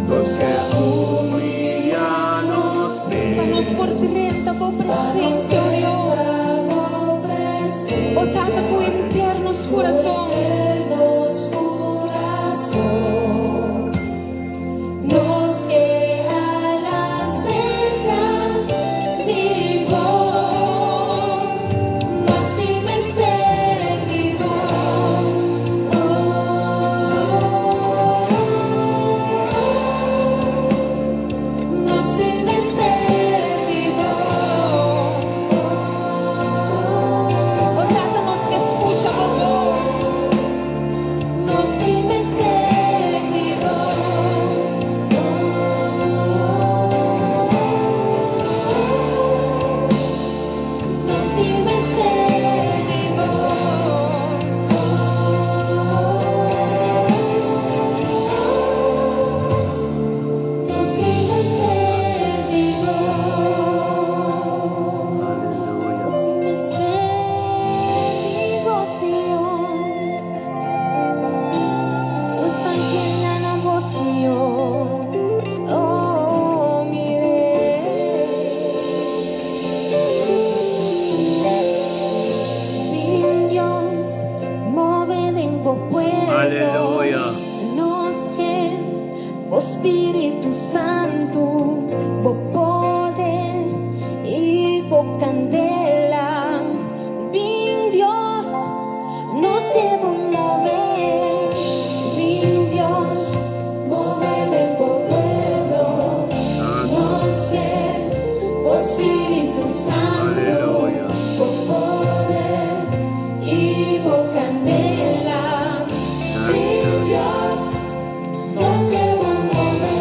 Nos ke humiyá nos Pa nos por drenta bo presencia, oh Dios. Bo presencia. Oh Tata, ku henter nos kurason. Nos kurason. Nos ke hala serka di bo. Nos tin mester di bo. Oh, nos tin mester di bo. Oh Tata, nos ke skucha bo bos. Nos tin mester di bo. Nos tin mester di bo. Nos tin mester di bo. Aleluya. Nos tin mester di bo, Señor. Nos ta anhelá bo, Señor. Oh, mi Rey. Mi Dios, move den bo pueblo. Aleluya. Nos ke, bo Spiritu Santu, bo poder i bo kandela. Bin Dios, nos ke bo move. Bin Dios, move den bo pueblo. Santo. Nos ke, bo Spiritu Santu, Aleluya. bo poder i bo kandela. Bin Dios, nos ke bo move.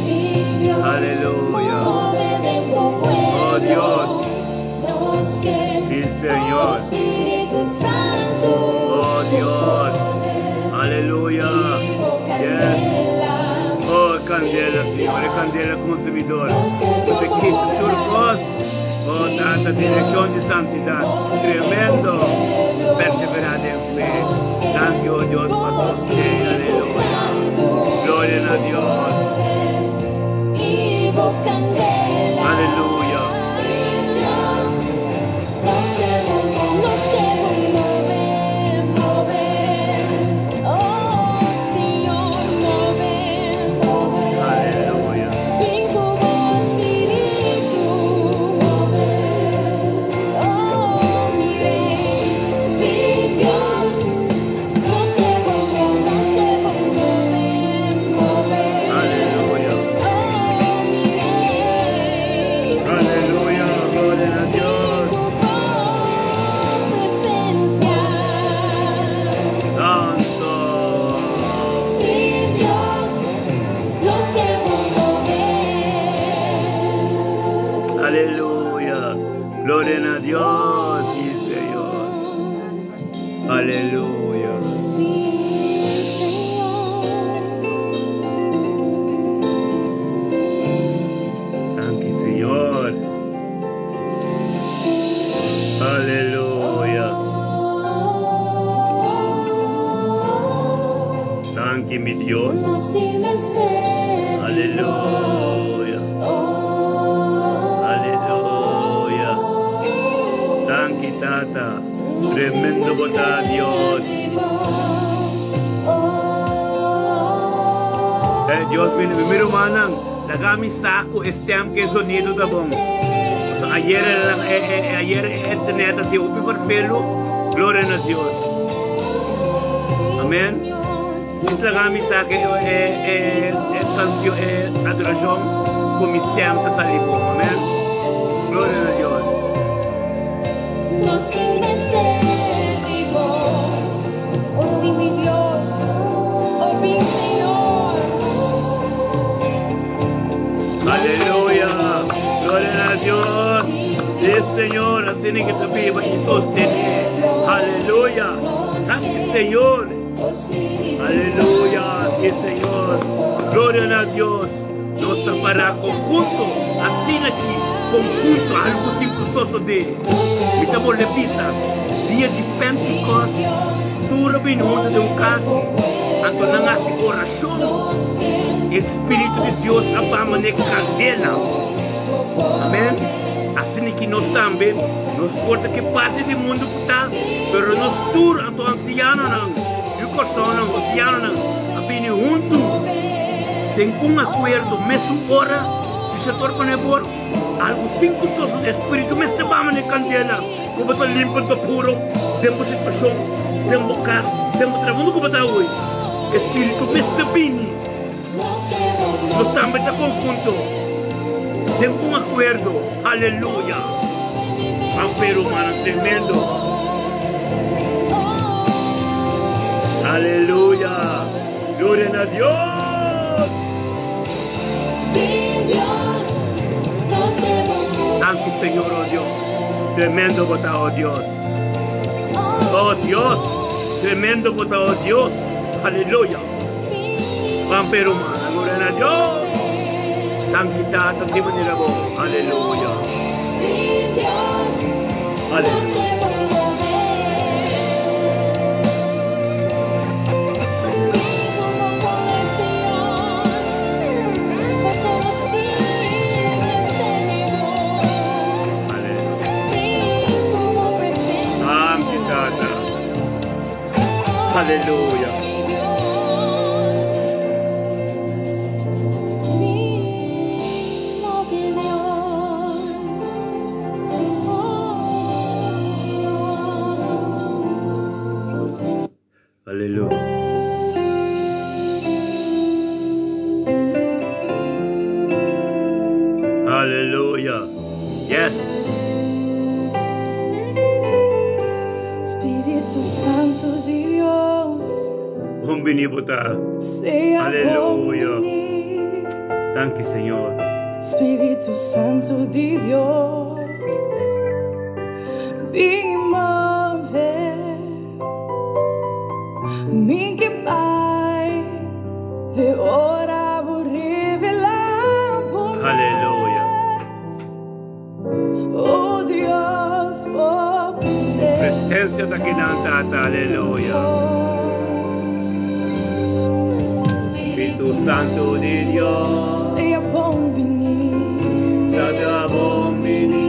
Bin Dios, Aleluya. move den bo pueblo. Oh, Dios. Nos ke, Sí, Señor. bo Spiritu Santu, Oh, Dios. bo poder Aleluya. i bo Yes. kandela. Oh, kandela, Señor, e kandela konsumidor. Ku ta kita tur kos. Oh, Tata, direkshon di santidat. Tremendo. Perseverá den fe. Thank you, oh Dios, pa sostené. Aleluya. Gloria na Dios. I bo kandela. Aleluya. Dios, nos ke bo Nos ke bo move, move. Oh, Señor, move, move. Aleluya. Bin ku bo Spiritu. Oh, mi Rey. Bin Dios, nos ke bo Nos ke bo move, move. Aleluya. Oh, mi Rey. Aleluya. Gloria na Dios. Bin ku bo presencia. Santo. Bin Dios, nos ke bo move. Aleluya. Gloria na Dios, sí, Señor. Aleluya. Mi Señor. Thank you, Señor. Aleluya. Thank you, mi Dios. Nos tin mester Aleluya. Aleluya. Thank you, Tata. Tremendo bo ta, Dios. Eh, Dios, mi rumannan. Laga mi sa ku e stem ku e zonido ta bon. Pasobra ayer ayer e internet a siña hopi ferfelu. Gloria na Dios. Amen. Dis laga mi sa ku e e e kansion e adorashon ku mi stem ta sali bon. Amen. Gloria na Dios. Aleluya! Gloria na Dios! Si, Señor, asina ke ta biba i sostené. Aleluya! Danki, Señor! Aleluya! Si, Señor! Gloria na Dios! Nos ta pará konhunto, asina ki konhunto algu tin ku sosodé. Mi ta bolbe bisa, dia di Pentikòst, tur a bini huntu den un kas, anto nan a hasi orashon. E spiritu di Dios a baha manera kandela. Amèn. Asina ki nos tambe, nos por ta ki parti di mundu ku ta, pero nos tur, anto ansianonan, yu kòrsounan, ansianonan, a bini huntu den un akuerdo mesun ora, di setor pa nebor. Algu tin ku sosodé, spiritu mester bama na e kandela ku bo ta limpa ta puro den bo situashon, den bo kas, den bo trabou, unda ku bo ta awe. E spiritu mester bini. Nos tambe ta konhunto den un akuerdo. Aleluya! Ban pe rumannan, tremendo! Aleluya! Gloria na Dios! Danki Señor, oh Dios. Tremendo bo ta, oh Dios. Oh Dios, tremendo bo ta, oh Dios. Aleluya. Ban pe ruman, gloria na Dios. Danki Tata, di manera bo. Aleluya. Aleluya. Danki Tata. Aleluya. Aleluya. Aleluya. Yes. Spiritu Santu di Dios. Bon bini bo ta. Sea bon Aleluya. bini. Danki Señor. Spiritu Santu di Dios. Bin move. Mi ke bai de ora bo revelá bo Aleluya. mes. Oh Dios, bo Presencia ta kinan Tata, aleluya. Spiritu Santu di Dios. Sea bon bini. Sea bon bini.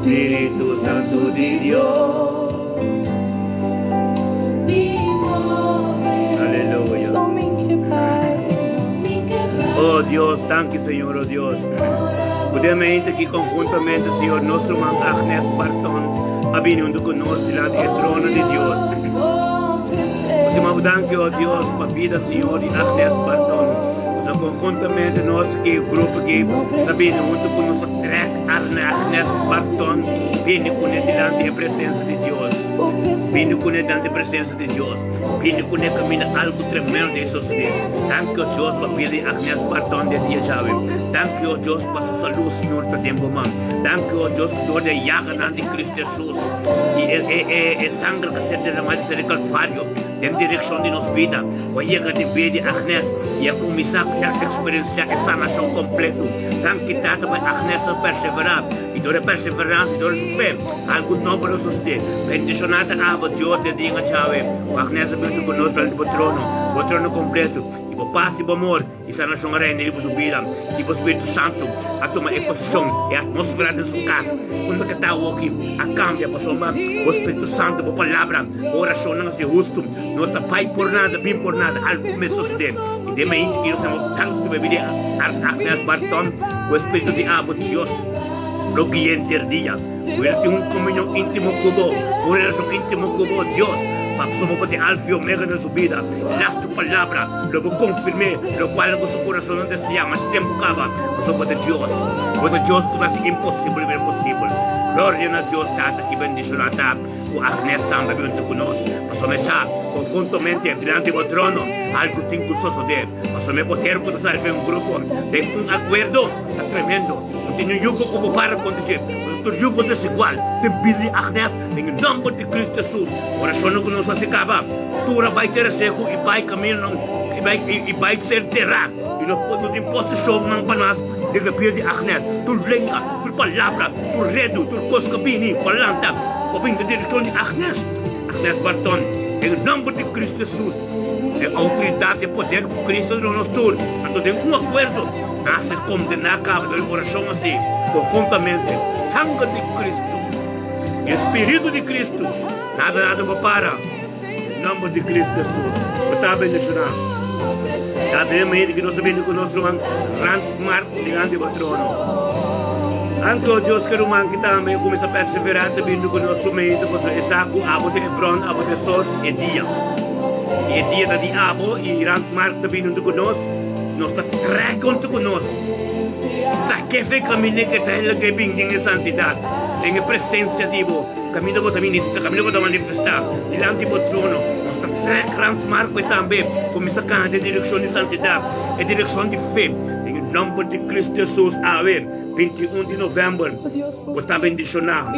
Spiritu Santu di Dios. Aleluya. Oh Dios, danki Señor, oh Dios. Podemos aki conjuntamente, Señor, nos ruman Agnes Barton a bini hunto cu nos dilanti e trono di Dios. Nos danki, oh Dios, pa bida, Señor, di Agnes Barton. Nos conjuntamente nos aki, grupo aki, ta bini hunto cu nos trek Arne Agnes Barton bini kuné dilanti e presensia di Dios. Bini kuné dilanti e presensia di Dios. Bini kuné kaminda algu tremendo den sosodé. Danki o Dios pa bida di Agnes Barton den dia djawe. Danki o Dios pa su salú Señor ta den bo man. Danki o Dios ku dor di e yaganan di Cristo Jesus i e e e e sanger ku a ser derramá di ser di Calvario den direkshon di nos bida ku a yega den bida di Agnes i a kuminsá eksperensiá e sanashon kompleto. Danki Tata pa Agnes a perseverá i dor e perseveransa i dor su fe algu nobo lo sosodé. Bendishoná ta abo Dios den dia djawe ku Agnes a bintu ku nos durante bo trono, bo trono kompleto. I bo. Bo pas i bo amor i sanashon a reina riba su bida, i bo Spiritu Santu a tuma e posishon. E atmosfera den su kas unda ke ta awoki a kambia pasobra bo Spiritu Santu, bo Palabra, bo orashonnan a ser hustu. No ta bai por nada, bin por nada, algu mester sosodé. I den mainti ki nos hemos tantu bebí di Agnes Barton, ku e Spiritu di abo, Dios, lo gui'é henter dia. Ku el tin un komunion íntimo ku bo, un relashon íntimo ku bo, Dios, pasobra bo por tin Alfa i Omega den su bida. Las tu palabra lo bo konfirm'é lokual ku su kurason no deseá mas tempu kaba, pasobra bo ta Dios. Bo ta Dios ku ta hasi imposibel bira posibel. Gloria na Dios Tata ki bendishoná ta ku Agnes tambe binti ku nos, pasobra e sa konhuntamente dilanti bo trono algu tin ku sosodé, pasobra e poder ku ta sali for un grupo den un akuerdo ta tremendo. No tin niun yugo ku bo para kontra dje, pasobra tur yugo desigual den bida di Agnes. Den e nòmber di Kristu Hesus, orashonnan ku nos hasi kaba, tur a bai tera seku i bai kamindanan i bai i bai ser terá, i no por no tin poseshonnan pa nas den e bida di Agnes. Tur lenga, tur palabra, tur redu, tur kos ku a bini pa lanta pa bini den direkshon di Agnes, Agnes Barton, den e nòmber di Kristu Hesus, e outoridat i poder ku Kristu a duna nos tur, anto den un akuerdo, nan a ser kondená kaba den orashon hasi konhuntamente, Sanger di Kristu. E Spiritu di Cristo, nada nada bo para. Den nomber di Cristo Jesus, bo ta bendiciona. Ta den medio ki nos a bini cu nos ruman Rand Mark dilanti bo trono. Anto Dios ke ruman ki tambe cuminsa persevera ta bini cu nos tur medio pasobra e sa cu abo ta e bron, abo ta e source, e dia. Y e dia ta di abo y Rand Mark ta bini hunto cu nos, nos ta trek hunto cu nos. Sa kefe kaminda ke ta hende ke bin den e santidat, den e presensia di bo, kaminda bo ta ministra, kaminda bo ta manifestá dilanti bo trono. Nos ta trèk rant mar ku e tambe kuminsá kana den direkshon di santidat, e direkshon di fe. Den e nòmber di Kristu Hesus, awe, 21 di novèmber, bo ta bendishoná.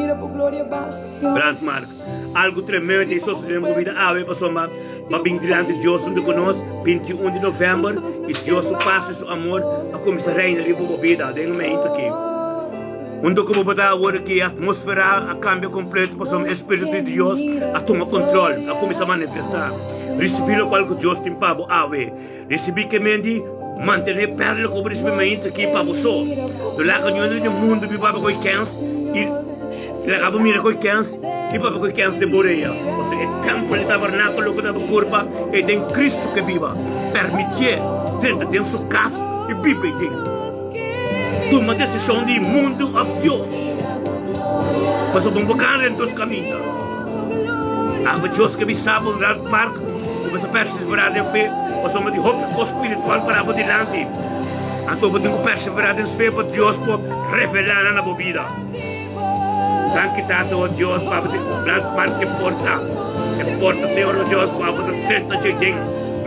Brandmark. Algu tremendo ta sosodé den bo bida awe pasobra bo a bin dilanti Dios huntu ku nos 21 di novèmber i Dios su pas i su amor a kuminsá reina riba bo bida den e momento aki. Huntu ku bo bo ta awor aki e atmósfera a kambia kompleto pasobra e spiritu di Dios a tuma kontrol, a kuminsá manifestá. Risibí lokual ku Dios tin pa bo awe. Risibí ke men di mantené pèrla ku bo risibí mainta aki pa bo so. No laga niun hende den mundu bin papia ku e kèns i laga bo mira ku e kèns i papia ku e kèns den bo orea. Pasobra e tèmpel i tabernákulo ku ta bo kurpa e den Kristu ke biba. Permitié drenta den su kas i biba ei den. Tuma desishon di mundu òf Dios. Pasobra bo no por kana den dos kaminda. Abo Dios ke bisa bo Ralph Mark ku bo sa perseverá den fe pasobra tin hopi kos spiritual pará bo dilanti. Anto bo tin ku perseverá den fe pa Dios por revelá nan na bo bida. Danki Tata o Dios pa bo tin Ralph Mark e porta e porta Señor o Dios ku abo ta drenta dje den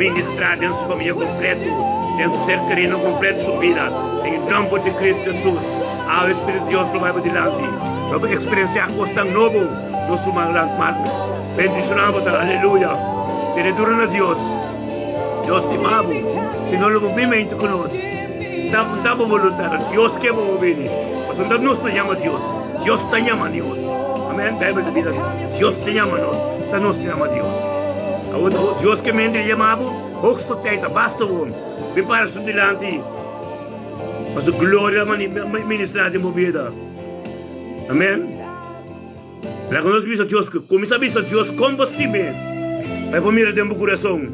ministrá den su famia kompleto den su ser kerido kompleto su bida den e nòmber di Cristo Jesus. Awe Spiritu di Dios lo bai bo dilanti lo bo eksperensiá kosnan nobo. Nos ruman Landmark bendiciona bo ta aleluya tene duro na Dios Dios stima bo si no lo bo bin mente cu nos ta ta bo voluntad ta Dios ke bo bo bini pasobra ta nos ta yama Dios Dios ta yama nos amen Bijbel ta bisa Dios ta yama nos ta nos ta yama Dios awor Dios ke mente yama bo hoogste tijd ta basta bo bin para su dilanti pa su gloria ministra den bo bida amen. Laga nos bisa Dios ku kuminsá bisa Dios kon bo stim'é. Pa e por mira den bo kurason.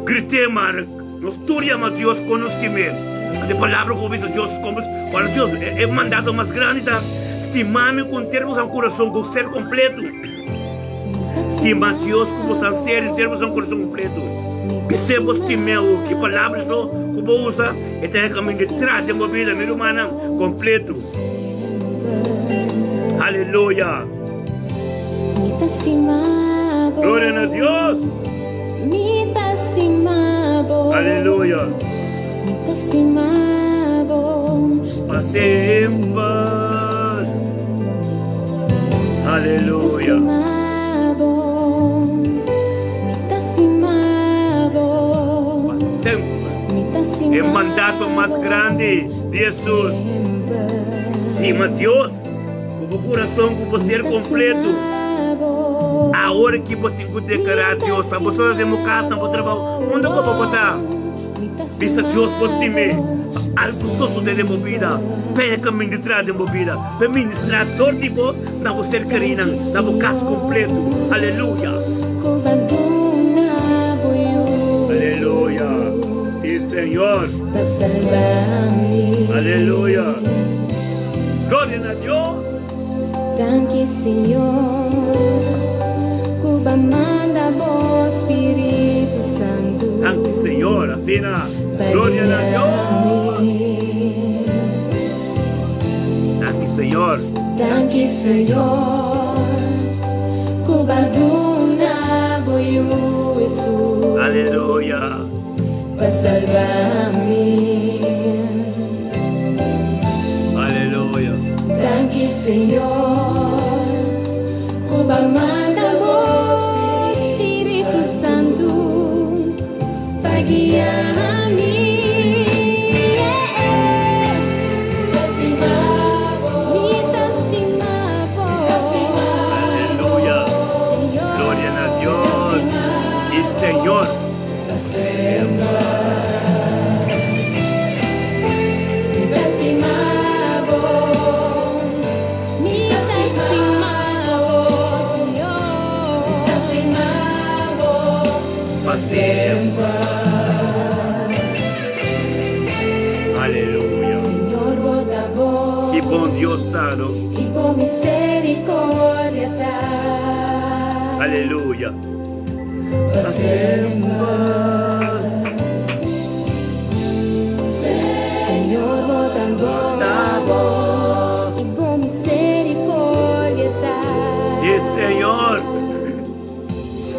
Grit'é mara nos tur yama Dios kon nos stim'é. Anto e palabra ku bo bisa Dios kon bo Ora Dios e mandato mas grandi ta stima mi ku henter bo kurason ku ser kompletu. Stima Dios ku bo ser henter bo kurason kompletu. Bis'é bo stim'é awo. Ki palabra so ku bo usa e ta e kaminda di tra den bo bida mi rumannan kompletu. Aleluya. Gloria na Dios. Aleluya. Pa semper. Aleluya. Pa semper. E mandato mas grandi di Hesus. Stima Dios ku bo kurason, ku bo ser kompletu. Awor ki bo tin ku deklará Dios pa bo so ta den bo kas, na bo trabou, unda ku bo por ta. Bisa Dios bo stim'é pa algu sosodé den bo bida, pa e kaminda di traha den bo bida, pa e ministrá dor di bo na bo ser kerinan, na bo kas kompletu. Aleluya! Aleluya! Sí, Señor! Aleluya! Gloria na Dios! Danki Señor ku b'a manda bo Spiritu Santu. Danki Señor, asina Pa gloria na guia Dios. mi. Danki Señor. Danki Señor ku b'a duna bo Yu Hesus. Aleluya. Pa salba mi. Aleluya. Danki Señor ku b'a manda bo Spiritu Santu pa guia mi. Mi ta stima bo. Aleluya. Gloria na Dios y Señor. Pa semper. Aleluya. Ki bon Dios ta, no? Aleluya. Pa semper. Señor, bo ta bon y bo misericordia ta. Sí, Señor.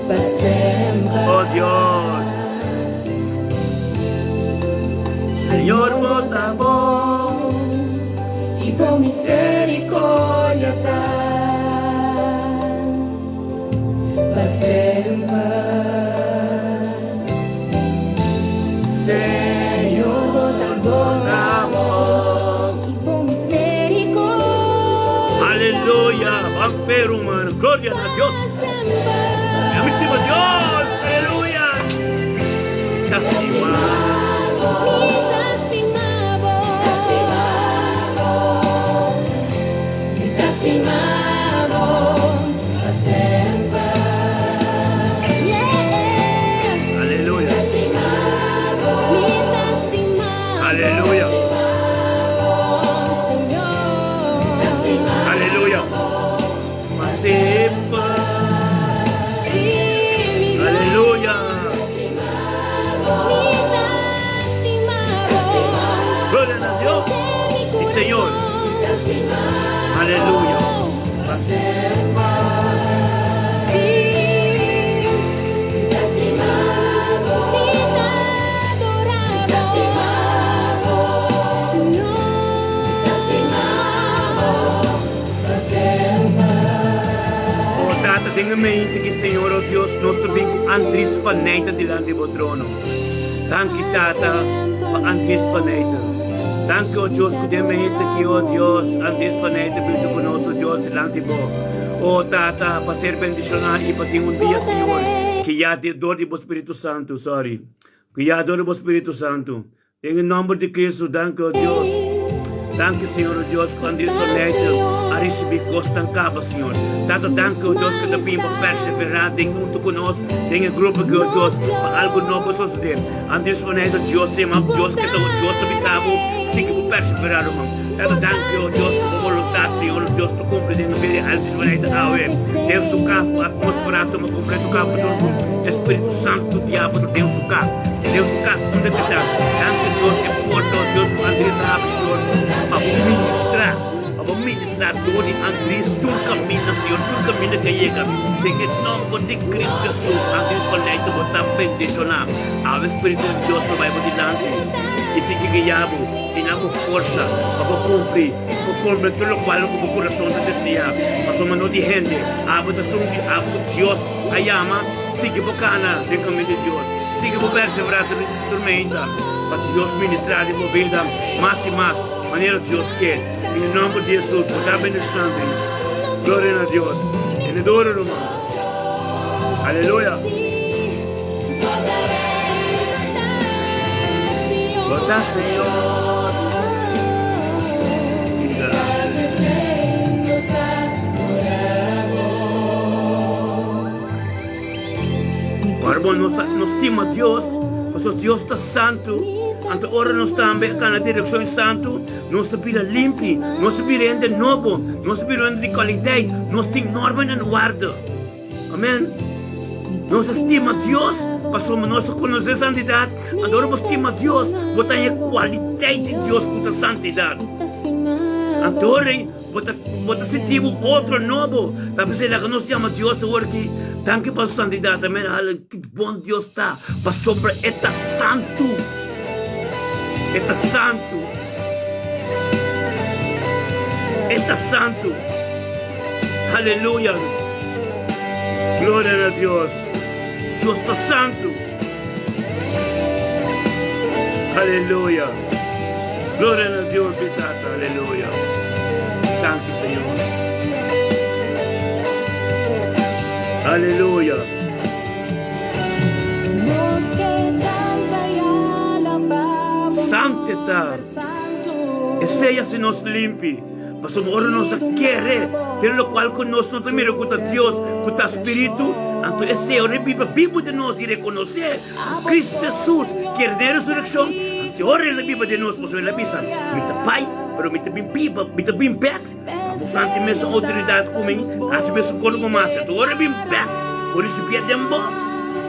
Pa semper. Oh Dios. Señor, bo ta bon. Y bo misericordia ta. Pa semper. Señor, bo ta bon y bo misericordia. Aleluya. Ban pero, man. Gloria na Dios. Mi stima Dios. Aleluya. Ta stima. Mi ta stima bo. Mi ta stima bo. Pa semper. Yeah. Aleluya. Mi ta stima bo. Aleluya. Señor. Aleluya. Pa semper. Sí, mi Dios. Aleluya. Mi ta stima bo. Gloria na Dios. Mi Sí, Señor. corazón. Aleluya. Sí. Mi ta adora bo. Señor. Oh, Tata, den e mente aki, Señor, oh Dios, nos ta bin cu Andries van Nijten dilanti bo trono. Danki, Tata, pa Andries van Nijten. Danki, oh Dios, cu den e mente aki, oh Dios, Andries van Nijten bin cu nos, oh Dios, dilanti bo. Oh, Tata, pa ser bendiciona y pa tin un dia, Señor, guia door di bo Spirito Santo, sorry, guia door di bo Spirito Santo. Den e nomber di Cristo, danki, oh Dios. Danki, Señor, oh Dios, cu Andries van Nijten a ricibi cosnan caba, Señor. Tata, danki, oh Dios, cu ta bin pa persevera den hunto cu nos, den e grupo aki, oh Dios, pa algo nobo sosode. Andries van Nijten, Dios stima, Dios ke ta, Dios ta bisa bo, sigui bo persevera, ruman. Tata, danki, oh Dios, pa bo voluntad, Señor, oh Dios, ta cumpli den e bida di Andries van Nijten awe. Den su cas, pa atmosfera tuma completo caba door cu e Spiritu Santo diablo den su cas. Den su cas unda ke ta. Danki Dios e porta oh Dios ku Andries a habri Señor pa bo ministra pa bo ministra door di Andries tur kaminda Señor tur kaminda ke yega den e nomber di Cristo Jesus Andries pa leita bo ta bendiciona awe Spiritu di Dios lo bai bo dilanti y sigui guia bo dina bo forsa pa bo cumpli bo cumpli tur locual ku bo curason ta desea pasobra no di hende abo ta sun di abo ku Dios a yama sigui bo cana den kaminda di Dios. Sigui bo perseverá tur tormenta, pa Dios ministrá den bo bida mas i mas, manera Dios ke. Den e nòmber di Hesus, bo ta bendishoná, Andries. Gloria na Dios. Tene duru, ruman. Aleluya. Bo ta Señor. Ora bo no no stima Dios, pasobra Dios ta santu, anto ora nos tambe a kana direkshon santu, nos ta bira limpi, nos ta bira hende nobo, nos ta bira hende di kalidat, nos tin normanan warda. Amen. Nos a stima Dios pasobra nos a konosé santidat. Anto ora bo stima Dios, bo ta haña e kualidat di Dios ku ta santidat. Anto ora ei bo ta bo ta sinti bo otro nobo. Ta p'esei laga nos yama Dios awor aki, Danki pa su santidat. Amen. Hala, ki bon Dios ta, pasobra e ta santu. E ta santu. E ta santu. Aleluya! Gloria na Dios! Dios ta santu! Aleluya! Gloria na Dios mi Tata! Aleluya! Danki Señor! Aleluya! Santu ta! Esei hasi nos limpi. Pasobra ora nos a kere den lokual ku nos no ta mira ku ta Dios, ku ta Spiritu, anto esei ora e biba bibu den nos i rekonosé ku Kristu Hesus kere den resurekshon, anto ora el a biba den nos, pasobra el a bisa, Mi ta bai, pero mi ta bin biba, mi ta bin bèk, pa bo santi mesun outoridat ku mi, hasi mesun kos ku mi hasi. Anto ora e bin bèk, bo risibié den bo,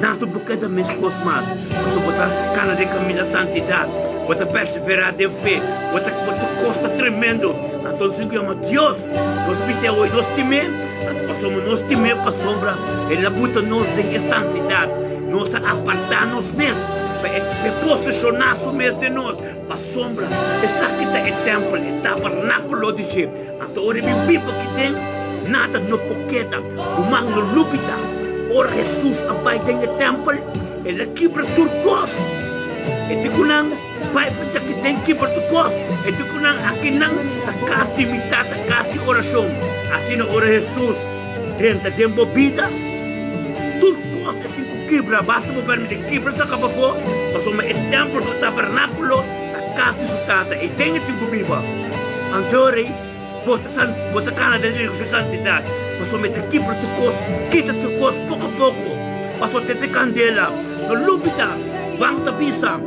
nan ta bo keda meskos mas, pasobra bo ta kana den kaminda santidat, bo ta perseverá den fe, bo ta bo ta kosta tremendo. Anto nos tin ku yama Dios, nos bis'é awor nos stim'é, anto pasobra nos stim'é pasobra El a buta nos den e santidat, nos a apartá nos mes pa e pa e poseshoná su mes den nos, pasobra esaki ta e tèmpel, e tabernákulo di dje. Anto ora e bin biba aki den, nada no por keda, ruman no lubida, ora Hesus a bai den e tèmpel, el a kibra tur kos. E di ku nan, Bai pa djaki den kibra tur kos. E di ku nan, Akinan ta kas di mi Tata, kas di orashon. Asina ora Hesus drenta den bo bida, tur kos e tin ku kibra, basta bo permiti kibra saka pafó, pasobra e tèmpel, e tabernákulo, ta kas di su Tata, ei den e tin ku biba. Anto rei, bo ta san, bo ta kana den su santidat, pasobra e ta kibra tur kos, kita tur kos poko poko, pasobra te te kandela. No lubida, Juan ta bisa,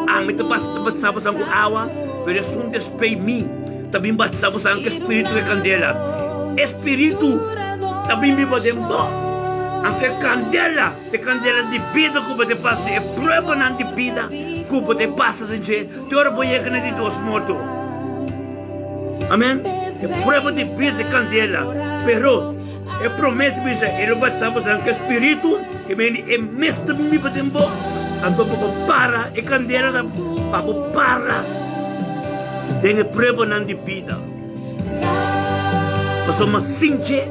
Ami ta batisa boso ku awa, pero esun despues mi ta bin batisa boso ku spiritu di kandela. E spiritu ta bin biba den bo, anto e kandela, e kandela di bida ku bo ta pasa, e pruebanan di bida ku bo ta pasa den dje, Te ora bo yega na di dos morto. Amen. E prueba di bida di kandela. Pero e promesa bisa e lo batisa boso ku e spiritu ke bini e mes ta biba den bo. Anto pa bo para e kandela ta pa bo para den e pruebanan di bida. Pasobra sin dje,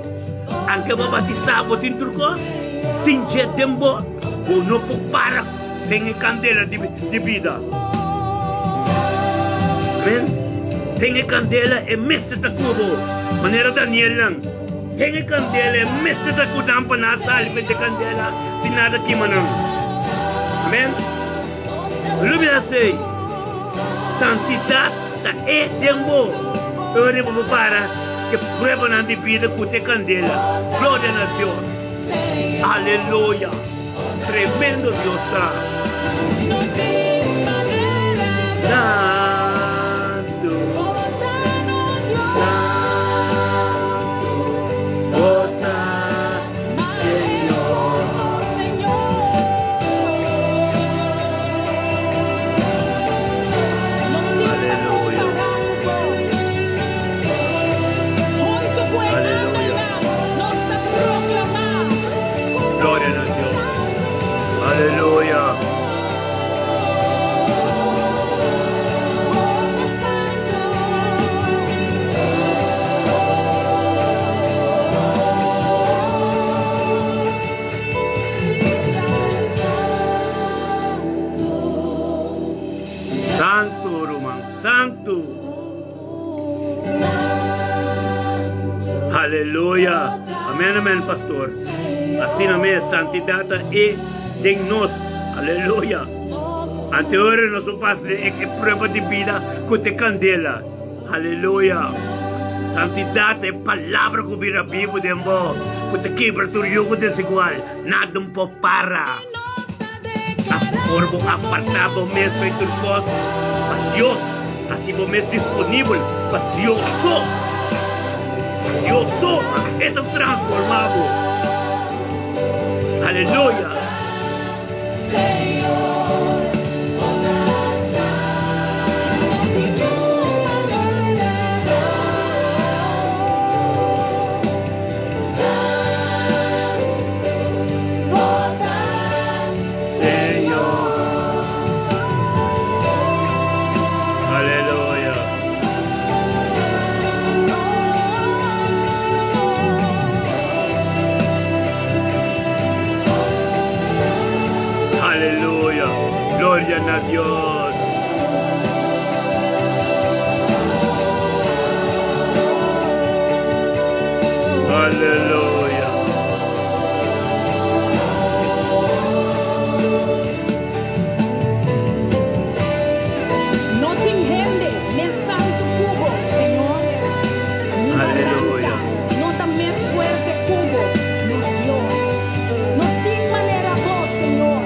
anke bo batisa bo tin tur kos, sin dje den bo, bo no por para den e kandela di bida. Amen. Den e kandela e mester ta ku bo, manera Danielnan. Den e kandela e mester ta ku nan pa nan sali for di e kandela sin nada kima nan. Amen. Lubida esei. Santidat ta e den bo. Ora riba bo para ke pruebanan di bida ku ta e kandela. Gloria na Dios. Aleluya. Tremendo Dios ta. Santu, santu, bo ta Señor. Aleluya. Aleluya. Gloria na Dios. Aleluya. Santu, ruman, santu. Aleluya. Amen, amen, pastor. Asina mes, santidad ta e den nos. Aleluya. Ante ora nos por pasa den e prueba di bida ku ta e kandela. Aleluya! Santidat ta e palabra ku bira bibu den bo, ku ta kibra tur yugo desigual. Nada no por para. Ora bo apartá bo mes for di tur kos pa Dios, hasi bo mes disponibel pa Dios so. Pa Dios so, E ta transformá bo. Aleluya! Aleluya. Aleluya. Gloria na Dios. Aleluya. No tin hende mes santu ku bo, Señor. Ni Aleluya. baranka no ta mes fuerte ku bo, nos Dios. No tin manera bo, Señor.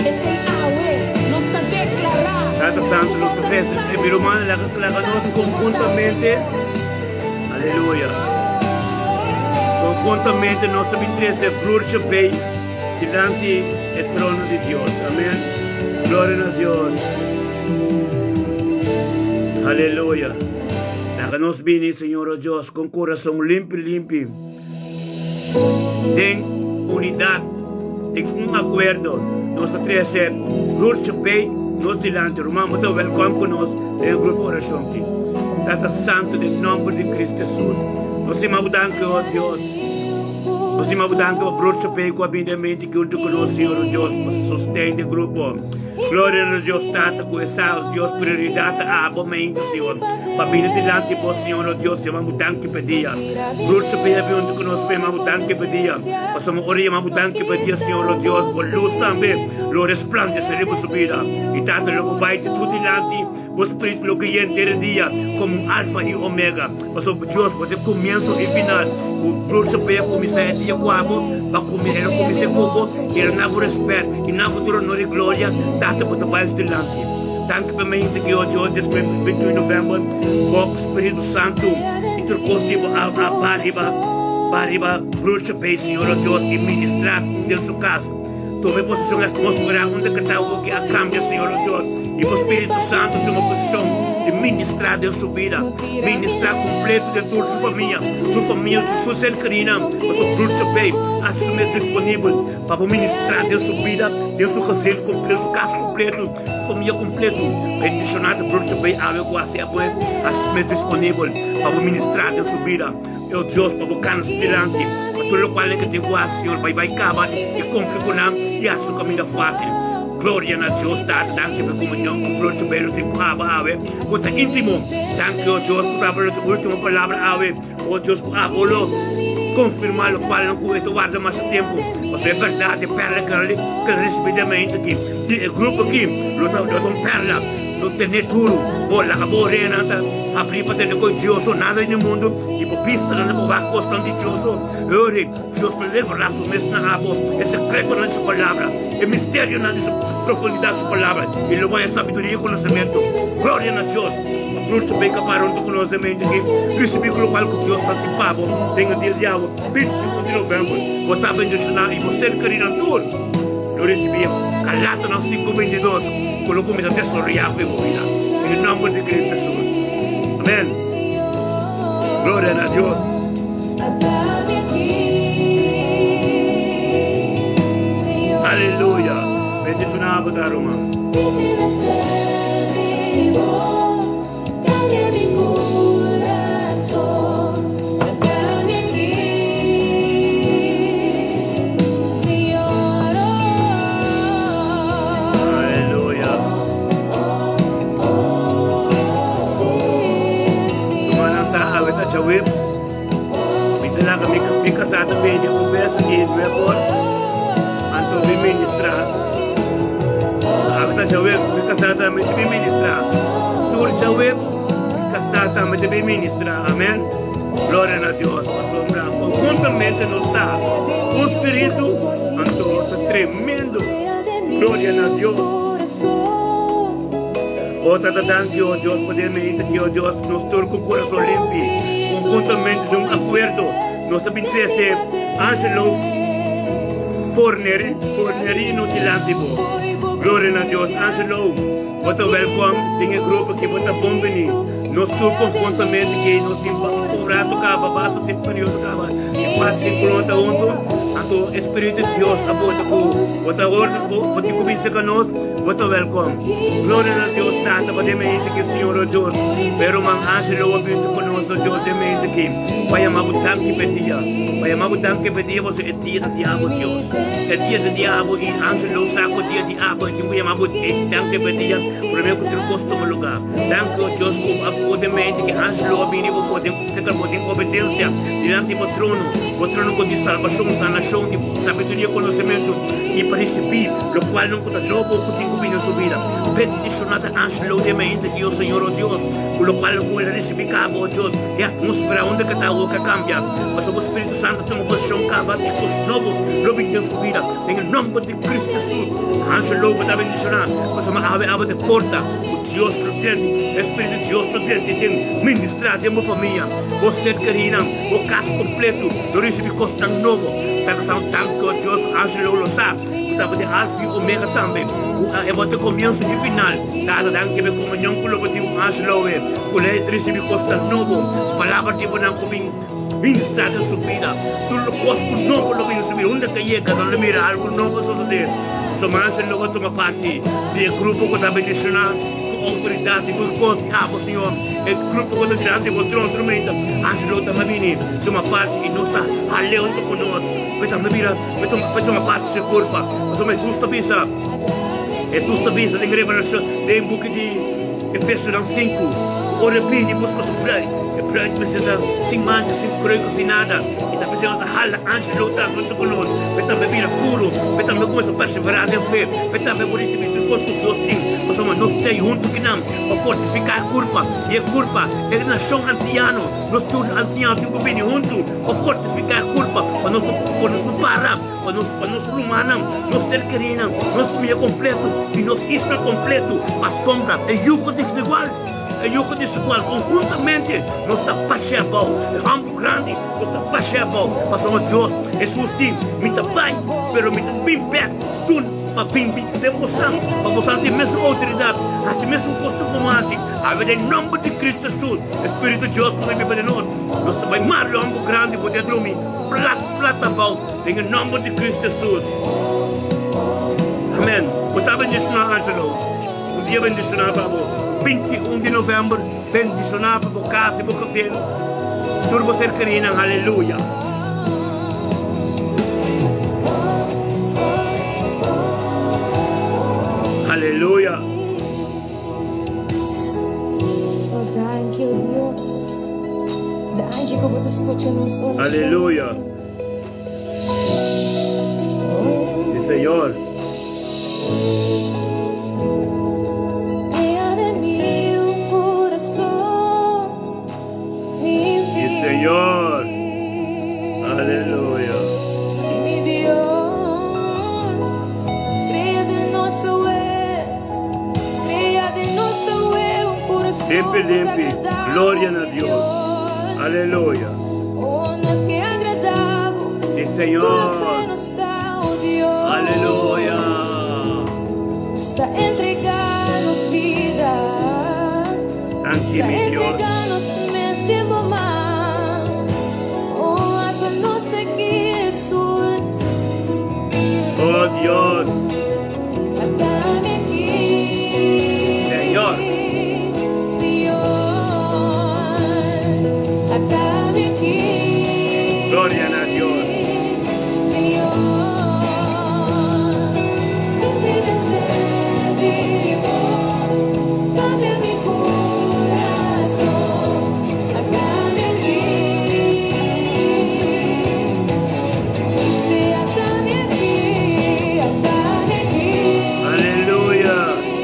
P'esei awe nos ta deklará Tata ku Santu, bo nos ta ta trese e mi santu. rumannan laga laga nos Santu bo ta, konhuntamente. Señor. Aleluya. Konhuntamente nos ta bin trese broertje bei dilanti e trono di Dios. Amen. Gloria na Dios. Aleluya. Laga nos bini, Señor, o Dios, con corazon limpi limpi, den unidad, den un acuerdo. Nos ta trece broertje bei nos dilanti. Ruman, bo ta welkom cu nos den e grupo oracion aki. Tata Santo, den nomber di Cristo Jesus, nos stima bo danki, o Dios. Nos stima bo danki pa broertje bei cu a bini den mente junto cu nos, Señor, o Dios, pa sosten den grupo. Gloria na Dios Tata ku e sa Dios prioridad ta abo mainta Señor pa bini dilanti bo Señor o Dios yama bo danki pa dia Broer Chopin a bin hunto ku nos pa yama bo danki pa dia pasobra ora yama bo danki pa dia Señor o Dios bo luz tambe lo resplandece riba su bida y Tata lo bo bai te tur dilanti bo spiritu lo guia henter e dia komo un alfa y omega pasobra Dios bo ta e komienso y final ku Broer Chopin a kuminsá e dia ku abo pa kuminsá el a kuminsá ku bo y el a na bo respet. I na futuro honor i gloria, Tata bo ta bai su dilanti. Danki pa mainta ki ochi ora despues di 21 november, bo ku Spiritu Santu i tur kos di bo a a ba riba ba riba Broer Chapey, Señor o Dios, i ministra den su kas. Tuma e posishon atmosfera unda ka ta awor ki a kambia, Señor o Dios, i bo Spiritu Santu tuma posishon di ministra den su bida, ministra kompleto den tur su famia, su famia, su ser kerinan, pasobra Broer Chapey hasi su mes disponibel. Pa bo ministrá den su bida, den su gezin kompleto, su kas kompleto, su famia kompleto. Bendishoná ta broer Chubey awe ku hasi abo es hasi su mes disponibel pa bo ministrá den su bida. O Dios, pa bo kana su dilanti, pa tur lokual nan ke tin ku hasi, Señor, bai bai kaba i kumpli ku nan i hasi su kaminda fásil. Gloria na Dios Tata, danki pa e komunion ku broer Chubey lo tin ku abo awe, ku ta íntimo. Danki, o Dios, ku tabata lo último palabra awe. O Dios ku abo lo konfirmá lokual nan ku e ta warda masha tempu, pasobra e bèrdat e pèrla ku el risibí den mente aki di e grupo aki lo ta lo ta un pèrla, lo ten'é duru. Bo laga bo oreanan ta habrí pa tende ku Dios so nada di mundu i bo bistanan ta por wak kosnan di Dios so. Ori, Dios lo revelá su mes na abo, e sekretonan di su palabra, e misterionan di su profundidat di su palabra, i lo bo haña sabiduria i konosementu. Gloria na Dios! Pa Bruce ta bay capa rond cu nos den mente ki ricibi cu locual cu Dios ta tin pa bo den e dia di awe, 25 di november. Bo ta bendiciona y bo ser kerinan tur lo ricibi e Galatanan 5, 22 cu lo cuminsa desaroya cu e bo bida. Den e nomber di Cristo Jesus. Amen. Gloria na Dios. Aleluya. Bendiciona bo ta ruman. Aleluya. Rumannan sa awe ta djaweps. Mi ta laga mi mi kasá ta bini un bes aki nuebe or, anto mi ministra. ta djaweps, mi kasá tambe ta bin ministrá. Tur djaweps, mi kasá tambe ta bin ministrá. Amèn. Gloria na Dios, pasobra konhuntamente nos ta un spiritu, anto ta tremendo. Gloria na Dios. O Tata, danki, o Dios, pa den meinta aki, o Dios, nos tur ku kurason limpi, konhuntamente den un akuerdo, nos a bin trese Angelo Forneri, Fornerino dilanti bo. Gloria na Dios. Angelo, bo ta wèlkòm den e grupo aki, bo ta bon bini. Nos tur konhuntamente aki, nos tin un rato kaba, basta tin periodo kaba, di kuater, sinku luna ta huntu, anto e Spiritu di Dios a bota ku bo ta orde, bo tin ku bin serka nos, bo ta wèlkòm. Gloria na Dios Tata pa den mente ki Señor o Dios, pa e ruman Angelo a binti ku nos o Dios den mente ki pa yama bo danki pa e dia, pa yama bo danki pa e dia pasobra e dia ta di abo Dios, e dia ta di abo i Angelo sa ku dia di abo e tin ku yama bo danki pa e dia prome ku tur kos tuma luga. Danki o Dios ku bo a pone den mente ki Angelo a bini bo por den seka bo den obedensia dilanti bo trono, bo trono ku di salbashon, sanashon, di sabiduria, konosementu i pa risibí lokualnan ku ta nobo ku tin ku bini na su bida. Bendishoná ta Angelo den mente di o Señor o Dios ku lokual ku el a risibí kaba o Dios. E atmósfera unda ke ta awor ke a kambia pasobra bo Spiritu Santu tuma posishon kaba i kos nobo lo bini den su bida den e nòmber di Kristu Hesus. Angelo bo ta bendishoná pasobra awe abo ta e porta ku Dios lo drenti, e Spiritu di Dios lo drenti den ministrá den bo famia, bo ser kerínan, bo kas kompletu lo risibí kosnan nobo. Ta pasando tantu o Dios ku Angelo lo sa ku tabatin Alfa i Omega tambe, ku e bo ta komienso i final. Tata, danki pa e komunion ku lo bo tin ku Angelo e ku lo e risibí kosnan nobo. Su palabra di bo nan ku bin ministrá den su bida. Tur lo kos ku nobo lo bin den su bida. Unda ke yega nan lo mira algu nobo sosodé. Pasobra Angelo a tuma parti di e grupo ku ta bendishoná ku outoridat i ku kos di abo, Señor. E grupo ku ta dilanti bo trono tur meinta. Angelo ta bini tuma parti i nos ta hal'é huntu ku nos. P'e tambe bira, p'e tuma parti su kurpa. Pasobra Hesus ta bisa, Hesus ta bisa den Revelashon, den buki di Efesionan 5, ku ora e bini buska su bruid, e bruid mester ta sin mancha, sin kruiko, sin nada. I ta p'esei nos ta hala Angelo tambe huntu ku nos, p'e tambe bira puru, p'e tambe kuminsá perseverá den fe, p'e tambe por risibí tur kos ku Dios tin. Pasobra nos ta ei huntu ku nan pa fortifiká e kurpa, i e kurpa, e nashon antiano, nos tur antiano tin ku bini huntu pa fortifiká e kurpa, pa nos pa nos no para. Pa nos, pa nos rumannan, nos ser kerínan, nos familia kompleto i nos isla kompleto pa sombra e yugo desigual, e yugo desigual. Konhuntamente nos ta bash'é abou, e hòmber grandi, nos ta bash'é abou, pasobra Dios, Hesus di, Mi ta bai, pero mi ta bin bèk dun pa bin bin den bosan, pa bosan tin mesun outoridat, hasi mesun kos ku bo hasi. Awe den nòmber di Kristu Hesus, e Spiritu Dios ku ta biba den nos, nos ta bai mara e hòmber grandi bo den drumi plat plat abou. Den e nomber di Cristo Jesus. Amen. Bo ta bendiciona Angelo. Un dia bendiciona pa bo. 21 di november bendiciona pa bo casa y bo gezin. Tur bo ser kerinan. Aleluya. Aleluya. Oh, thank you, Dios. Thank you ku bo ta skucha nos orashon. Aleluya. Sí, Señor. Sí, Señor. Aleluya. Limpi, limpi. Gloria na Dios. Aleluya. Sí, Señor. Aleluya. Danki, mi Dios. Oh, Dios. Señor. Gloria na Dios. Aleluya.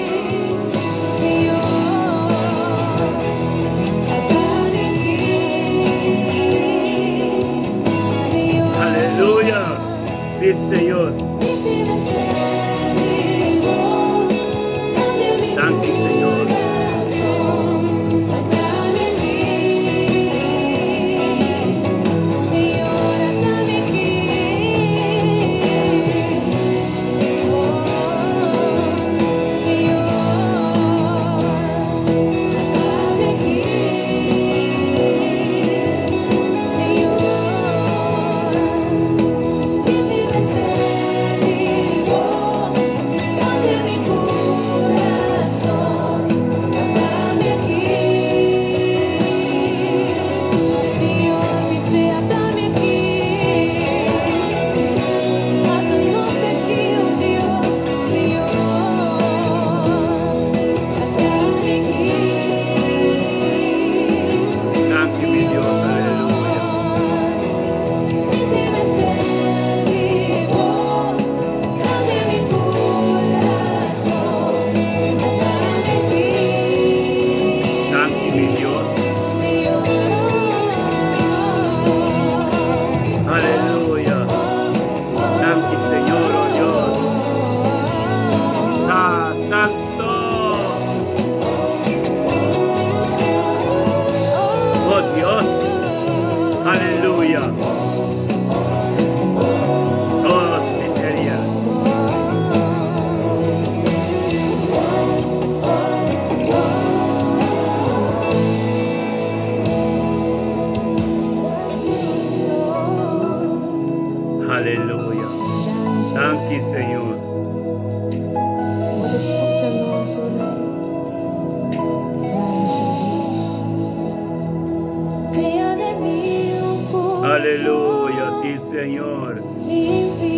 Aleluya, sí Señor. Limpi.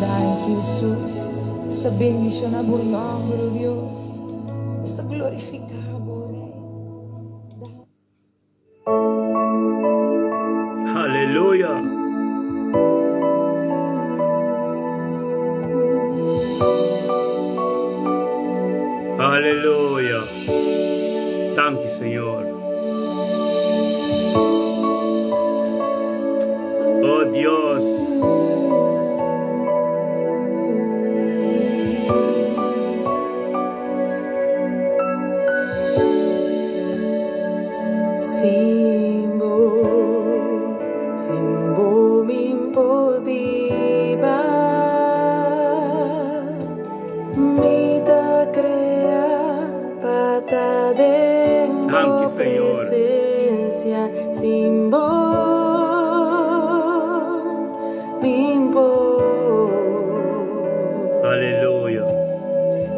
Danki Jesus. Nos ta bendiciona bo nomber, oh Dios. Nos ta glorifica bo, Rey. Aleluya. Aleluya. Danki Señor. Oh Dios. Sin bo, sin bo mi por biba. Mi ta krea pa ta den Danki, bo Señor. presensia. Sin bo, mi por. Aleluya.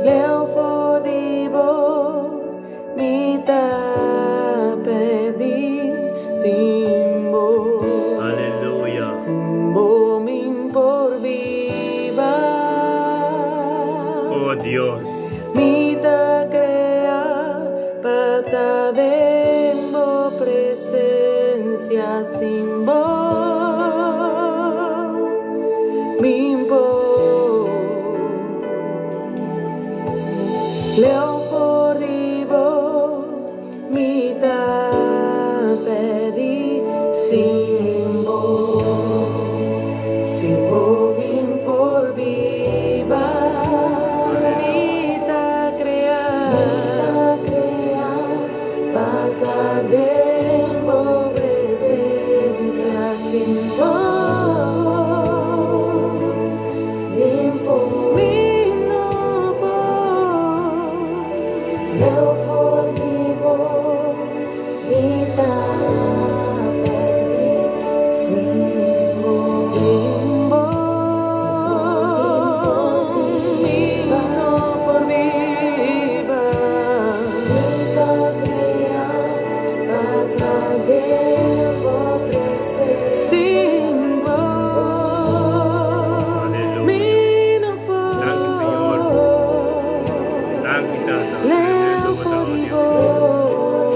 Leu for di bo, mi ta pèrdí sin bo. Aleluya. Sin bo mi por biba. Oh Dios. Mi ta krea pa ta den bo presensia sin bo. Mi por. Leu for di bo, mi ta pèrdí sin bo. Sin bo mi por biba. Mi ta krea, krea pa ta den bo presensia sin bo. Mi por, mi no por. Leu for di bo, mi ta pèrdí sin bo. Sin bo, mi no por biba. Mi ta krea pa ta den bo presensia. Sin bo, Aleluya. mi no por. Danki, Señor. Danki, Tata. Leu Tremendo for bo ta, di oh Dios. bo.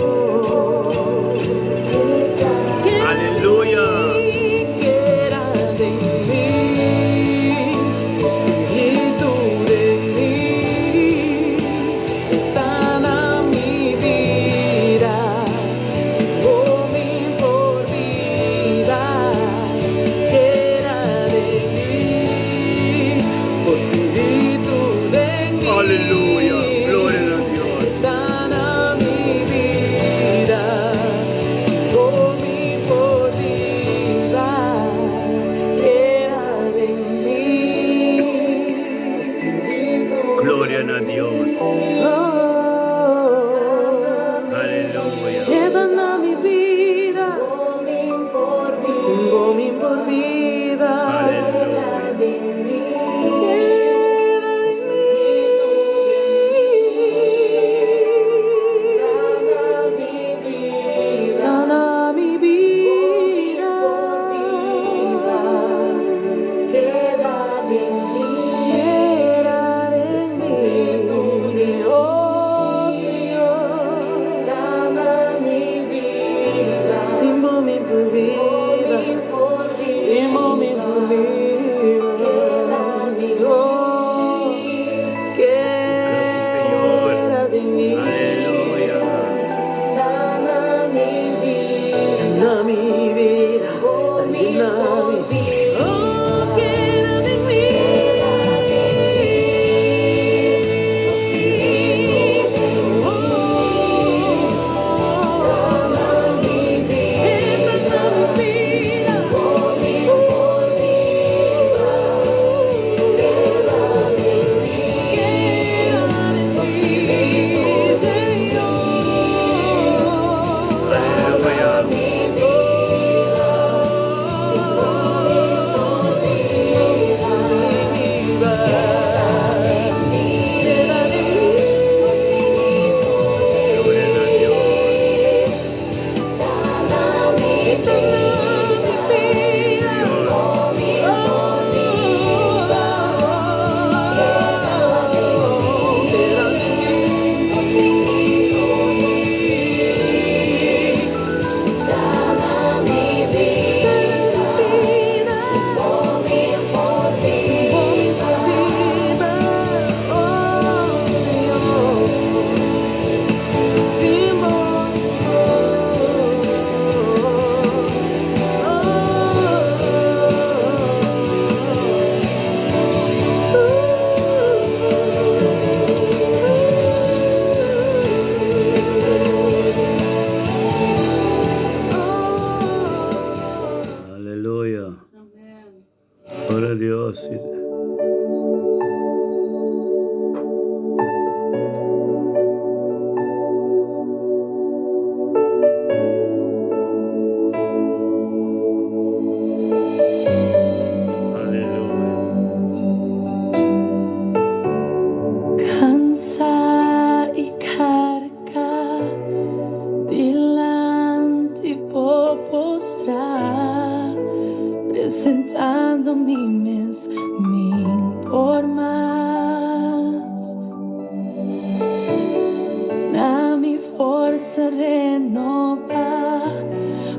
forsa renobá,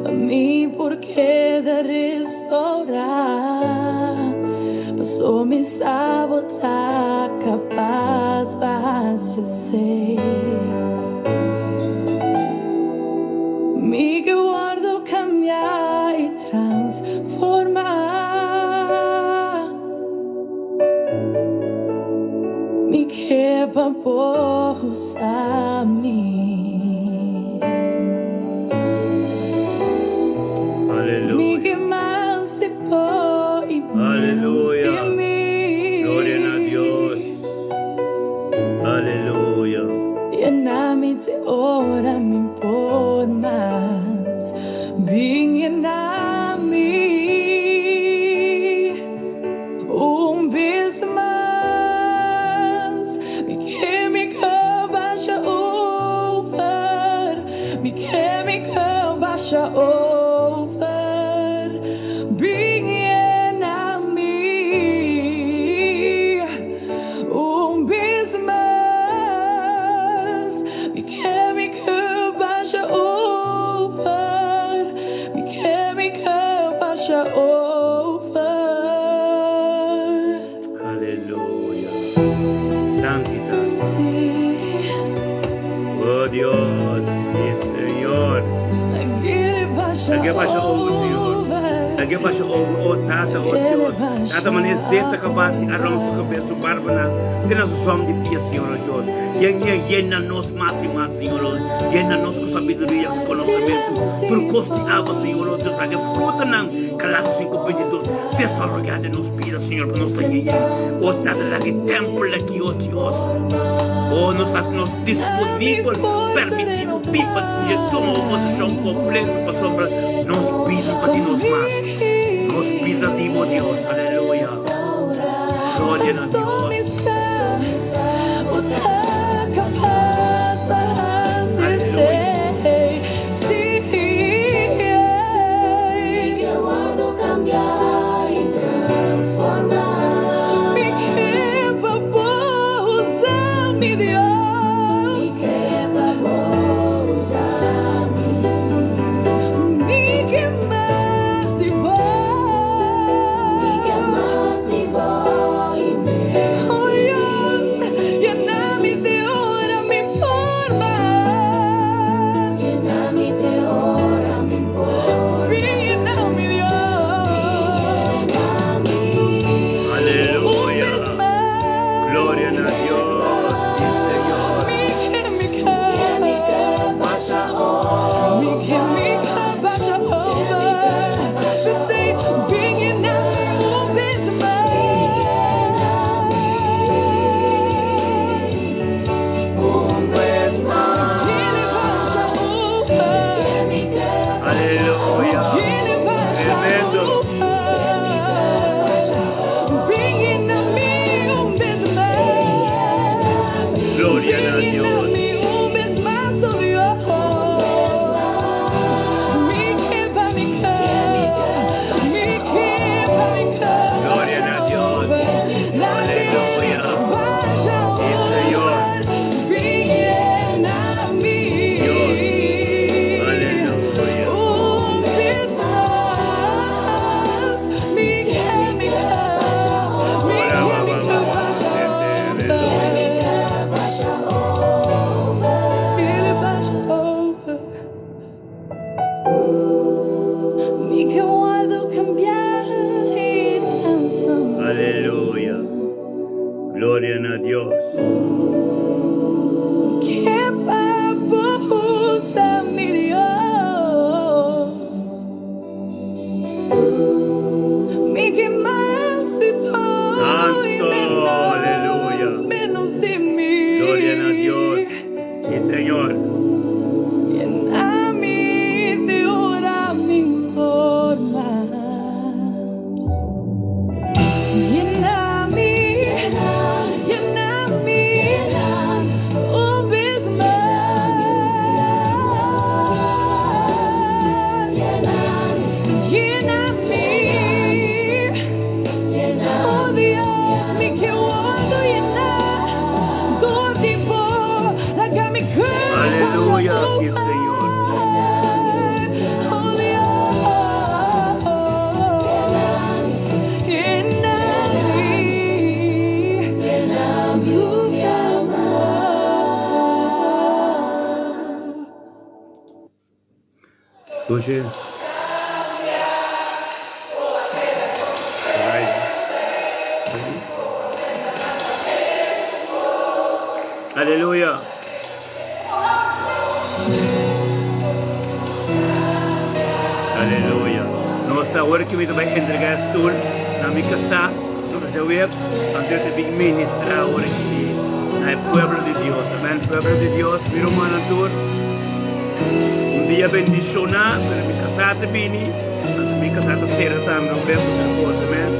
pa mi por keda restourá. Paso mi sa bo ta kapas pa hasi esei. Mi ke wòrdu kambiá i transformá. Mi ke pa bo usa mi. Mi ke Aleluya. mas di bo i ménos di Aleluya. mi. Gloria na Dios. Aleluya. Yena mi te ora mi por mas. Bin yena mi. Un bes mas. Mi ke mi ke basha over. Mi ke mi ke basha over. Bin yena mi. Un bes mas. Mi ke mi ke basha over. Mi ke mi ke basha over. Aleluya. Danki, Tata. Sí. Oh Dios, sí, Señor. Lag'é basha Lag'é basha over, Señor. over. Lag'é basha over, oh Tata, oh Dios. Tata, manera zeta kabes di Aaron su kabes, su barba, te na su sòm di pia, Señor, oh Dios. Yena nos mas i mas, Señor. Yena nos ku sabiduria, ku konosementu. Tur kos di abo, Señor, oh Dios. Laga frutanan, Galatas 5:22, desaroyá den nos bida, Señor, pa nos ta yen. Oh Tata, laga e tèmpel aki, oh Dios. Oh, nos hasi nos disponibel, permití bo biba i tuma un posishon kompleto pasobra nos bida pa di nos mas. Nos bida di bo, Dios. Aleluya. Gloria na Dios. Aleluya. Mi ke wòrdu kambiá i transformá. Mi ke pa bo usa mi, Dios. Mi ke pa bo usa mi. Mi ke mas di bo. Mi ke mas di bo i ménos. Dushi. Aleluya. Aleluya. Nos ta ora ki mi ta bai entrega e stoel na mi kasá, pasobra djaweps anto ta bin ministra ora ki na e pueblo di Dios. Amen. Pueblo di Dios, mi rumannan tur, un dia bendishoná, pero mi kasá ta bini, anto mi kasá ta sera tambe un bes otro kos. Amen.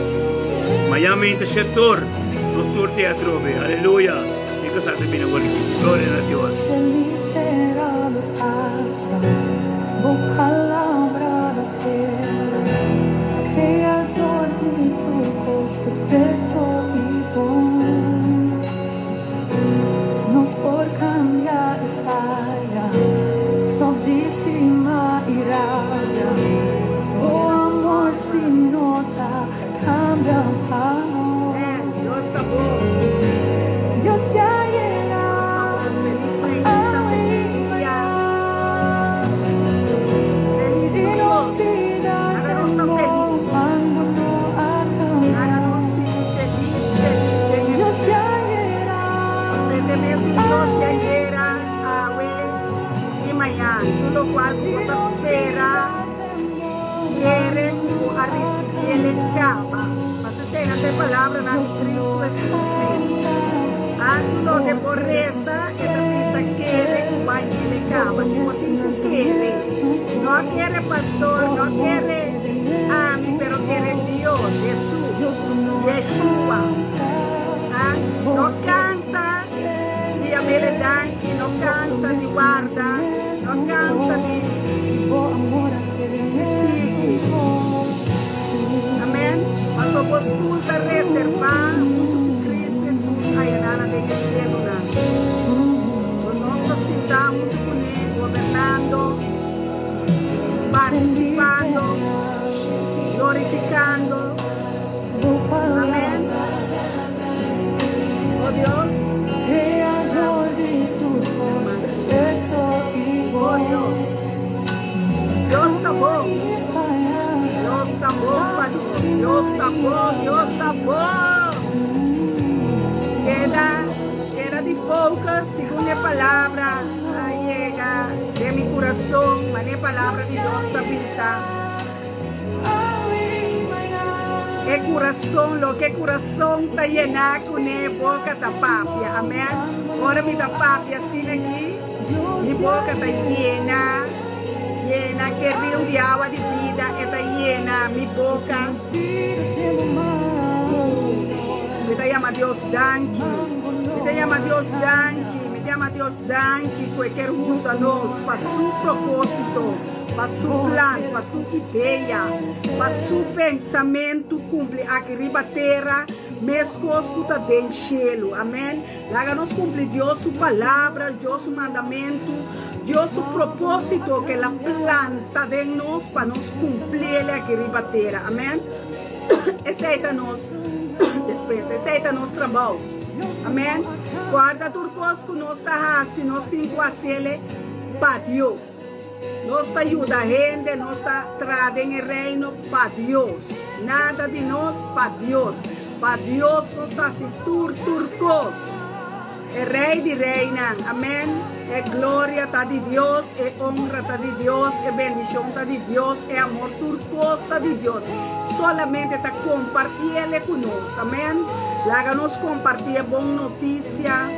Mañan mi ta shetor, nos tur te atrobe. Aleluya. Mi kasá ta bini awor aki. Gloria na Dios. Amen. Dios ta bon. Dios ta bon. Felis mainta, felis dia. Felis Dios. Laga nos ta felis. Laga nos sigui felis, felis den e dia. Pasobra e ta e mesun Dios di ayera, awe i mañan. Tur lokual ku bo ta spera. Kere ku bo a risibiel e kaba. Paso eseinan ta e palabranan di Kristu Hesus mes. Antu loke bo resa, e ta bisa kere ku bo a ñel e kaba. I bo tin ku kere. No kere pastor, no kere ami, pero kere Dios, Hesus, Yeshua. Ha? No kansa di yam'el e danki, no kansa di warda, no kansa di. Sigui. Amen. Paso bo stul ta reservá huntu ku Cristo Jesus ayadana den e shelunan. Bo nos ta sintá huntu kuné, gobernando, partisipando, glorifikando. Amen. Oh Dios. Oh Dios. Dios ta bon. Dios ta bon pa nos. Dios ta bon. Dios ta bon. Keda, keda di focus segun e palabra a yega den mi curason, mane e palabra di Dios ta bisa. E curason, loke e curason ta yena cune, boca ta papia. Amen. Ora mi ta papia asina aki, mi boca ta yena, yena ke riu di awa di bida, e ta yena mi boca cu mi ta yama Dios danki. Mi ta yama Dios danki, mi ta yama Dios danki cu e kier usa nos pa su proposito. Pa su plan, pa su idea, pa su pensamentu kumpli aki riba tera meskos ku ta den shelu. Amen. Laga nos kumpli Dios su palabra, Dios su mandamentu, Dios su propósito ku el a planta den nos pa nos kumpliel aki riba tera. Amen. Esei ta nos despensa, esei ta nos trabou. Amen. Guarda tur kos ku nos ta hasi, nos tin ku hasiel pa Dios. Nos ta yuda hende, nos ta traha den e Reino pa Dios. Nada di nos pa Dios. Pa Dios nos ta hasi tur tur kos. E Rei di reinan. Amen. E gloria ta di Dios, e honra ta di Dios, e bendishon ta di Dios, e amor, tur kos ta di Dios. Solamente ta kompartiele ku nos. Amen. Laga nos komparti e bon notisia.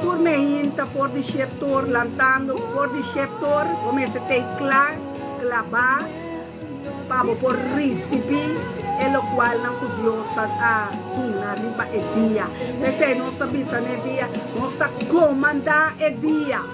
Tur meinta for di shetor lantando for di shetor bo mester tei kla klabá pa bo por risibí e lokualnan ku Dios a duna riba e dia. P'esei nos ta bisa n'e dia, nos ta komandá e dia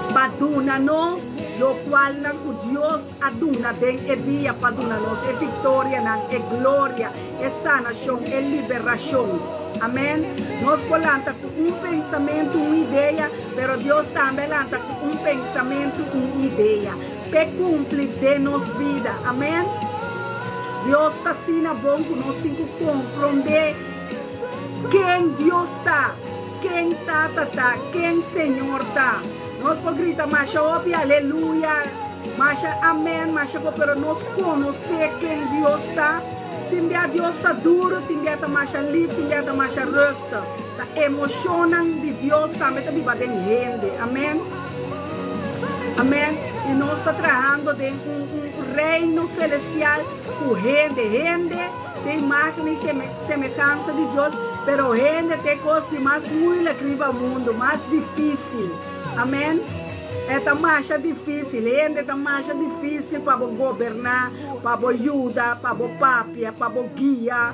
pa duna nos lokualnan ku Dios a duna den e dia pa duna nos e viktorianan, e gloria, e sanashon, e liberashon. Amen. Nos por lanta ku un pensamentu, un idea, pero Dios tambe a lanta ku un pensamentu, un idea, p'e kumpli den nos bida. Amen. Dios ta asina bon ku nos tin ku komprondé ken Dios ta, ken Tata ta, ken Señor ta. Nos por grita masha hopi aleluya. Masha amen, masha bo, pero nos konosé ken Dios ta. Tin bia Dios ta duru, tin bia ta masha lif, tin bia ta masha rustig. Ta emoshonnan di Dios tambe ta biba den hende. Amen. Amen. I nos ta trahando den un un reino celestial ku hende. Hende den imagen i semehansa di Dios, pero hende ta e kos di mas muilik riba mundu, mas difisil. Amen. E ta masha difisil, hende ta masha difisil pa bo goberná, pa bo yuda, pa bo papia, pa bo guia,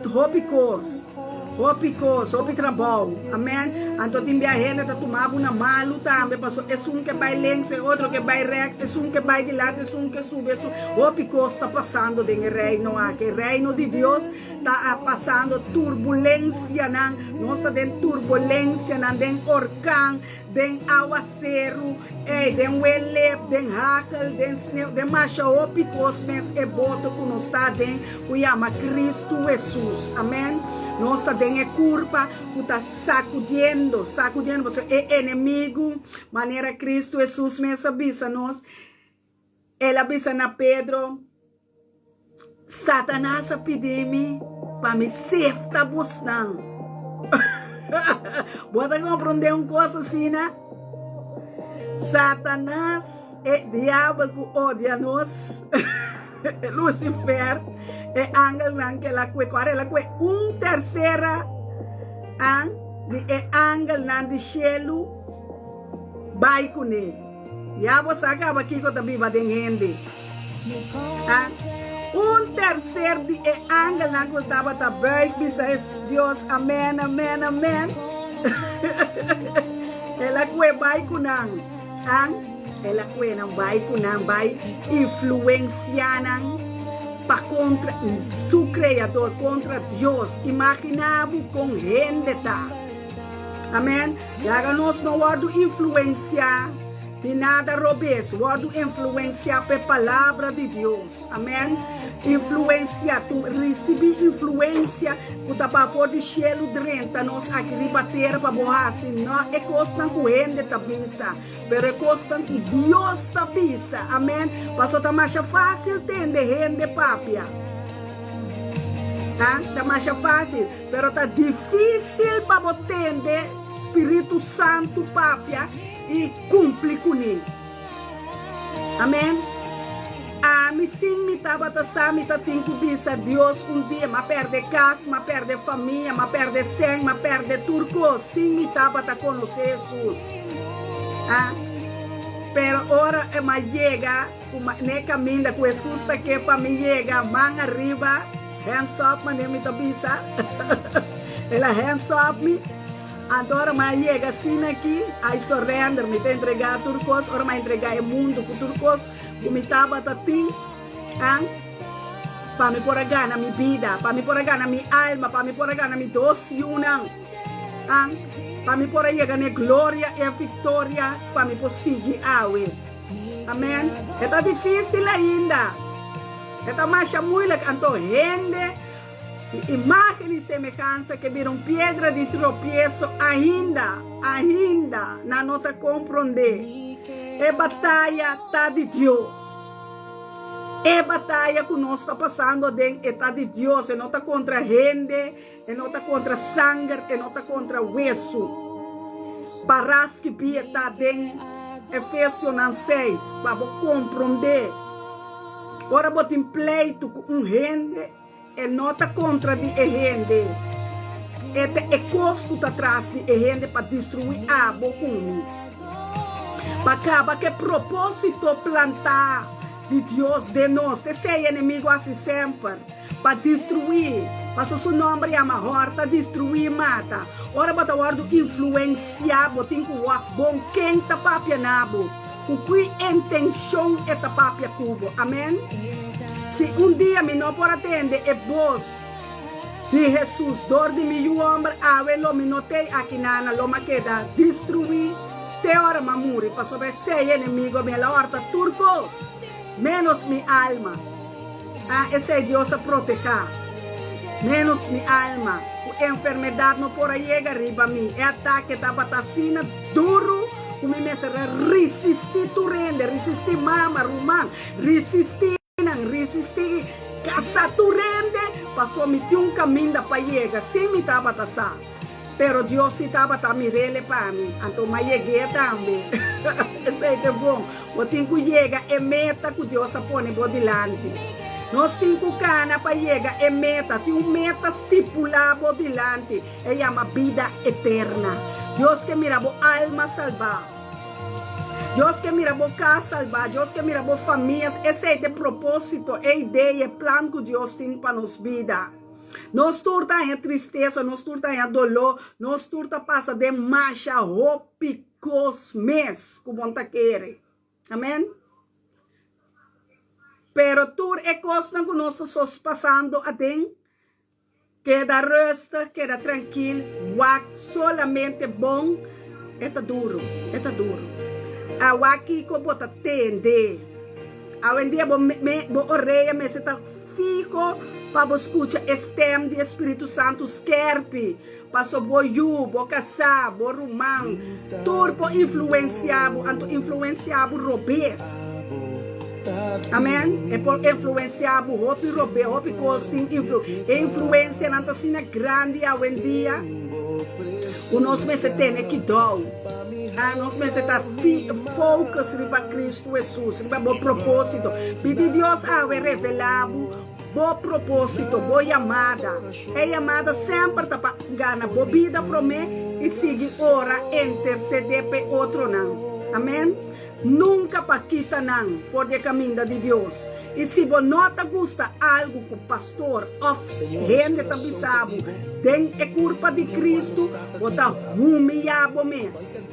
hopi kos. Hopi kos, hopi trabou. Amen. Anto tin bia hende ta tuma bo na malu tambe, paso esun ke bai links, e otro ke bai rechts, esun ke bai dilanti, esun ke subi, esun. Hopi kos ta pasando den e reino aki. E reino di Dios ta pasando turbulensianan. Nos ta den turbulensianan, den orkan, den awaseru, ey, den welep, den hakel, den sneu, den masha hopi kos mes e boto ku nos ta aden ku yama Kristu Hesus. Amen. Nos ta den e kurpa ku ta sakudiendo, sakudiendo, pasobra e enemigu, manera Kristu Hesus mes a bisa nos, el a bisa na Pedro, Satanas a pidi mi pa mi sefta bosnan. Bo ta komprondé un kos asina? Satanas, e diabel ku odia nos, Lucifer, e angelnan ku el a kue, ku ora el a kue un tersera an di e angelnan di shelu bai kuné. Ya bo sa kaba kiko ta biba den hende. A Un tercer di e angelnan cu tabata buig bisa Dios, Amen, amen, amen. El a cue bai cu nan. A El a cue nan bai cu nan, bai influencia nan pa contra su Creador, contra Dios. Imagina bo con hende ta. Amen. Laga nos no wordo influencia. Di nada robes, wòrdu influensiá pa e Palabra di Dios. Amèn. Influensiá, tu risibí influensia ku ta baha for di shelu drenta nos aki riba tera pa bo hasi no e kosnan ku hende ta bisa, pero e kosnan ku Dios ta bisa. Amèn. Pasobra ta masha fásil tende hende papia. Ha? Ta masha fásil, pero ta difísil pa bo tende Spiritu Santu papia. I kumpli kuné. Amen. Ami sin mi tabata sa mi ta tin ku bisa Dios un dia m'a pèrdè kas, m'a pèrdè famia, m'a pèrdè sèn, m'a pèrdè tur kos sin mi tabata konosé Hesus. A Pero ora m'a yega ku n'e kaminda ku Hesus ta ke pa mi yega, man ariba, hands up manera mi ta bisa, el a hands up mi. Anto ora mi a yega asina aki, I surrender, mi ta entregá tur kos, ora mi a entregá e mundu ku tur kos ku mi tabata tin, an, pa mi por a gana mi bida, pa mi por a gana mi alma, pa mi por a gana mi dos yunan, an, pa mi por a yega na e gloria i e viktoria, pa mi por sigui awe. Amen. E ta difísil ainda. E ta masha muilik. Anto hende. Di imágen i semehansa ke bira un piedra di tropieso ainda, ainda nan no ta komprondé. E bataya ta di Dios. E bataya ku nos ta pasando aden e ta di Dios, e no ta kontra hende, e no ta kontra sanger, e no ta kontra wesu. Para skibí e ta den Efesionan seis pa bo komprondé. Ora bo tin pleitu ku un hende, E no ta kontra di e hende. E ta e kos ku ta tras di e hende pa destruí abo ku mi. Pa kaba ku e propósito plantá di Dios den nos. Ta esei e enemigu hasi semper, pa destruí. Pasobra su nòmber yama hòrta, destruí i mata. Ora bo ta wòrdu influensiá, bo tin ku wak bon ken ta papia na bo. Ku ki intenshon e ta papia ku bo? Amen. Si un dia mi no por a tende e bos di Hesus dor di mi yu hòmber, awe lo mi no tei aki nana, lo m'a keda destruí te ora m'a muri, pasobra esei enemigo mi el a hòrta tur kos, ménos mi alma. Ah, esei Dios a protehá, ménos mi alma, ku enfermedat no por a yega riba mi. E atake tabata asina duru. ku mi mester a risistí tur hende, risistí mama, ruman, risistí nan, risistí kasá tur hende, paso mi tin un kaminda pa yega, sí mi tabata sa. Pero Dios sí tabata mir'ele pa mi, anto m'a yeg'é tambe. Esei ta bon. Bo tin ku yega e meta ku Dios a pone bo dilanti. Nos tin ku kana pa yega e meta. Tin un meta stipulá bo dilanti. E yama bida eterna. Dios ke mira bo alma salbá. Dios ke mira bo kas salbá. Dios ke mira bo famia. Esei ta e propósito, e idea, e plan ku Dios tin pa nos bida. Nos tur ta haña tristesa, nos tur ta haña doló, nos tur ta pasa den masha hopi kos mes ku bon ta kere. Amen. Pero tur e kosnan ku nos ta sos pasando aden, keda rustig, keda trankil, wak solamente bon, e ta duru, e ta duru. A wak kiko bo ta tende. Awendia bo bo orea mester ta fiho pa bo skucha e stem di e Spiritu Santu skerpi, paso bo yu, bo kasá, bo ruman, tur por influensiá bo, anto influensiá bo robes. Amen. E por influensiá bo hopi robes, hopi kos tin influ, e influensianan ta asina grandi awendia ku nos mester tene kidou. Ah, nos mester ta focus riba Cristo Jesus, riba bo propósito. Pidi Dios awe revelá bo bo propósito, bo yamada. E yamada semper ta pa gana bo bida promé i sigui ora intercedé p'e otronan. Amén. Nunka pa kita nan for di e kaminda di Dios. I si bo no ta gusta algu ku pastor òf hende ta bisa bo den e kurpa di Kristu, bo ta humiyá bo mes.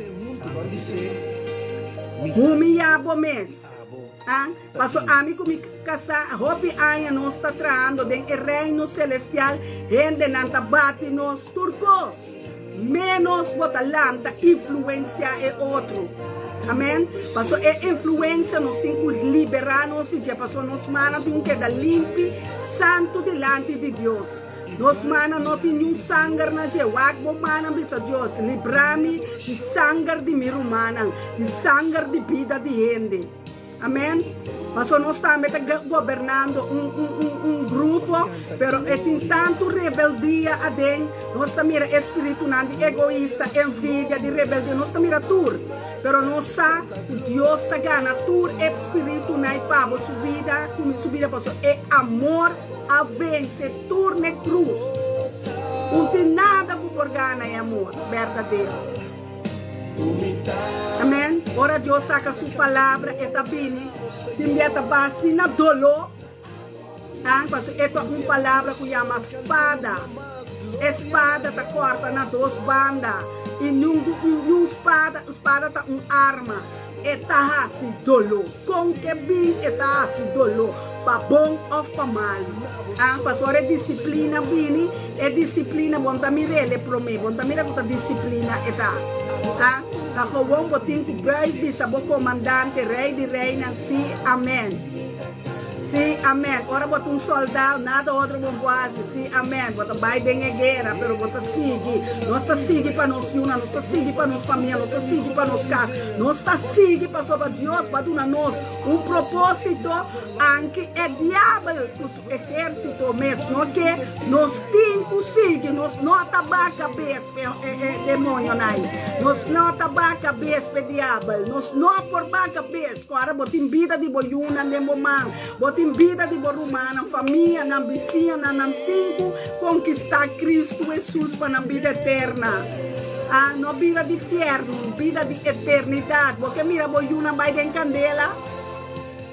Humiyá bo mes. A Paso ami ku mi kasá hopi aña nos ta trahando den e Reino Selestial, hendenan ta bati nos tur kos. Ménos bo ta lanta influensiá e otro. Amèn. Paso e influensia nos tin ku liberá nos di dje, paso nos mannan tin ku keda limpi, santu dilanti di Dios. Nos mannan no tin niun sanger na dje. Wak bo mannan bisa Dios, Libra mi di sanger di mi rumannan, di sanger di bida di hende. Amen. Paso nos tambe ta gobernando un, un, un, un grupo, pero e tin tantu rebeldia aden. Nos ta mira espiritunan di egoista, envidia, di rebeldia. Nos ta mira tur. Pero nos sa ku Dios ta gana tur e spiritunan i pa bo su bida, ku mi su bida, paso e amor a vense tur n'e krus. Un tin nada ku por gana e amor berdadero. Amen. Ora Dios saca su palabra, e ta bini, tin bia ta basi na doló. Ah, paso e ta un palabra cu yama spada. E spada ta corta na dos banda. Y niun spada, spada ta un arma. E ta hasi doló. Kon ke bin e ta hasi doló, pa bon òf pa malu. Ah, pasobra e disiplina bini, e disiplina bon ta mir'el e promé, bon ta mira ku ta disiplina e ta. Ah, ta gewoon bo tin ku buig bisa bo komandante, rei di reinan, sí, amèn. Sí, amèn. Ora bo ta un sòldá, nada otro bo por hasi. Sí, amèn. Bo ta bai den e guera, pero bo ta sigui. Nos ta sigui pa nos yunan, nos ta sigui pa nos famia, nos ta sigui pa nos kas. Nos ta sigui pasobra Dios ba duna nos un propósito, anke e diabel ku su ehérsito mes no ke. Nos tin ku sigui. Nos no ta baka bes p'e e demonionan. Nos no ta baka bes p'e diabel. Nos no por baka bes. Ora bo tin bida di bo yunan den bo man, bo tin bida di bo rumannan, famianan, bisiñanan, nan tin ku konkistá Kristu Hesus pa nan bida eterna. A No bida di fièrnu, bida di eternidat. Bo ke mira bo yunan bai den kandela?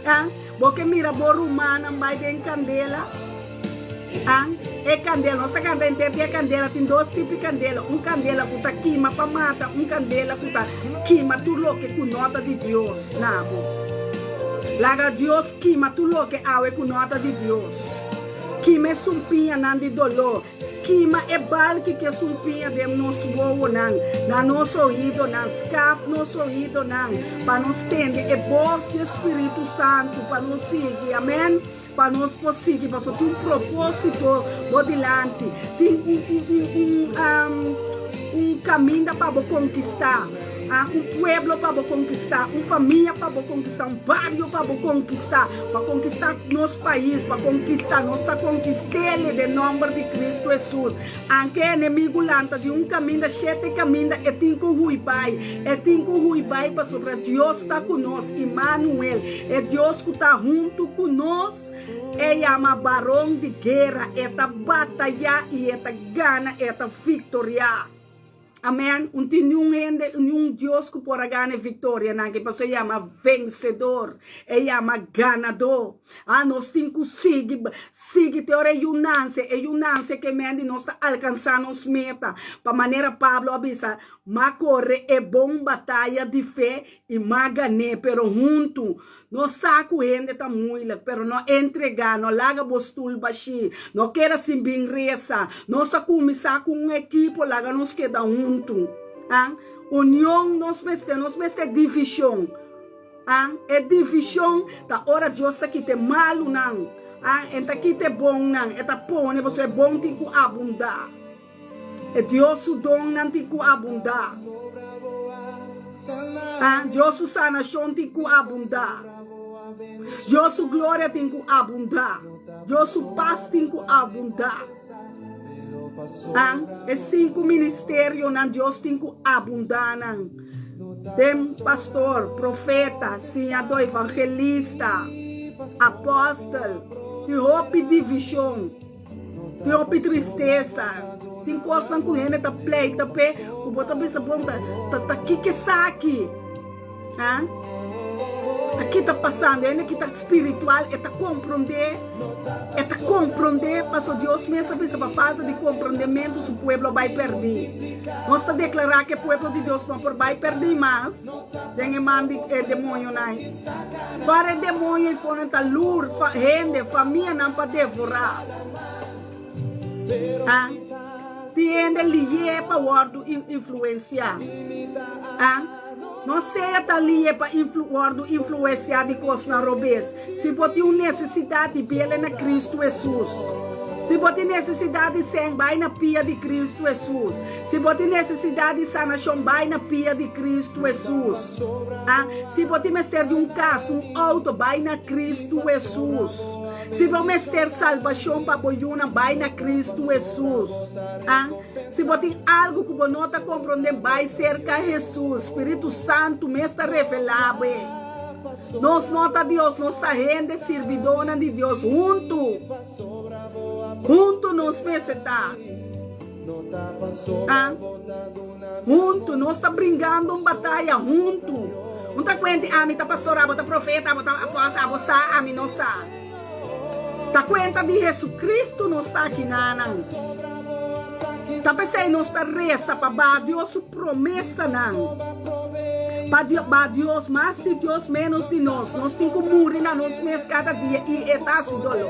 A Bo ke mira bo rumannan bai den kandela? A E kandela, nos ta kanta henter di e kandela, tin dos tipo di kandela, un kandela ku ta kima pa mata, un kandela ku ta kima tur loke ku no ta di Dios na bo. Laga Dios kima tur loke awe ku no ta di Dios. Kima e sumpiñanan di doló, kima e balki ku e sumpiña den nos wowonan, na nos oidonan, skaf nos oidonan pa nos tende e bos di e Spiritu Santu, pa nos sigui. Amen. Pa nos por sigui, pasobra tin un propósito bo dilanti, tin un, un, un, un, um, un kaminda pa bo konkistá. Ah, un pueblo pa bo konkistá, un famia pa bo konkistá, un bario pa bo konkistá, pa konkistá nos pais, pa konkistá, nos ta konkist'el den nòmber di Kristu Hesus. Anke enemigu lanta di un kaminda shete kaminda, e tin ku hui bai, e tin ku hui bai pasobra Dios ta ku nos, Imanuel, e Dios ku ta huntu ku nos, e yama baron di guera, e ta batayá i e ta gana, e ta viktoriá. Amen. Un tin niun hende, niun Dios ku por a gana e viktorianan aki, pasobra e yama vensedor, e yama ganadó. Ah, nos tin ku sigui, sigui te ora e yu nanse, e yu nanse ke men di nos ta alkansá nos meta. Pa manera Pablo a bisa, M'a kore e bon bataya di fe i m'a gan'é, pero huntu Nos sa ku hende ta muilik, pero no entregá, no laga bo stul bashí, no keda sin bin resa. Nos a kuminsá ku un ekipo, laga nos keda huntu. A Union nos mester, nos mester divishon. A E divishon ta ora Dios ta kita e malunan, a E ta kita e bonnan, E ta pone pasobra e bon tin ku abundá. E Dios su donnan tin ku abundá. Ah, Dios su sanashon tin ku abundá. Dios su gloria tin ku abundá. Dios su pas tin ku abundá. Ah, e sinku ministerionan Dios tin ku abundá nan. Den pastor, profeta, siñadó, evangelista, apòstel, tin hopi divishon. Tin hopi tristesa, tin kosnan ku hende ta pleita p'e ku bo ta bisa bon ta ta kiko esaki? Ha? Ta ki ta pasando? Hende ki ta spiritual e ta komprondé, e ta komprondé paso Dios mes a bisa pa falta di komprondementu su pueblo a bai pèrdí. Nos ta deklará ku e pueblo di Dios no por bai pèrdí mas den e man di e demoñonan. Para e demoño i fonan ta lur hende, famianan pa devorá. A Tin hende lié pa wòrdu influensiá. A No sea tan lié pa wòrdu influensiá di kosnan robes. Si bo tin un nesesidat, bele na Kristu Hesus. Si bo tin nesesidat di sèn, bai na pia di Kristu Hesus. Si bo tin nesesidat di sanashon, bai na pia di Kristu Hesus. A Si bo tin mester di un kas, un outo, bai na Kristu Hesus. Si bo mester salbashon pa bo yunan, bai na Kristu Hesus. A Si bo tin algu ku bo no ta komprondé, bai serka Hesus. Spiritu Santu mes ta revelá bo e. Nos no ta Dios, nos ta hende, sirbidónan di Dios. Huntu, huntu nos mester ta. A Huntu, nos ta bringando un bataya huntu. Un ta kuenti, ami ta pastor, abo ta profeta, abo ta apòstel, abo sa, ami no sa. Ta kuenta di Jesucristo nos ta akinanan. Ta p'esei nos ta resa pa baha Dios su promesanan. Pa baha Dios, mas di Dios, ménos di nos. Nos tin ku muri na nos mes kada dia i e ta hasi doló.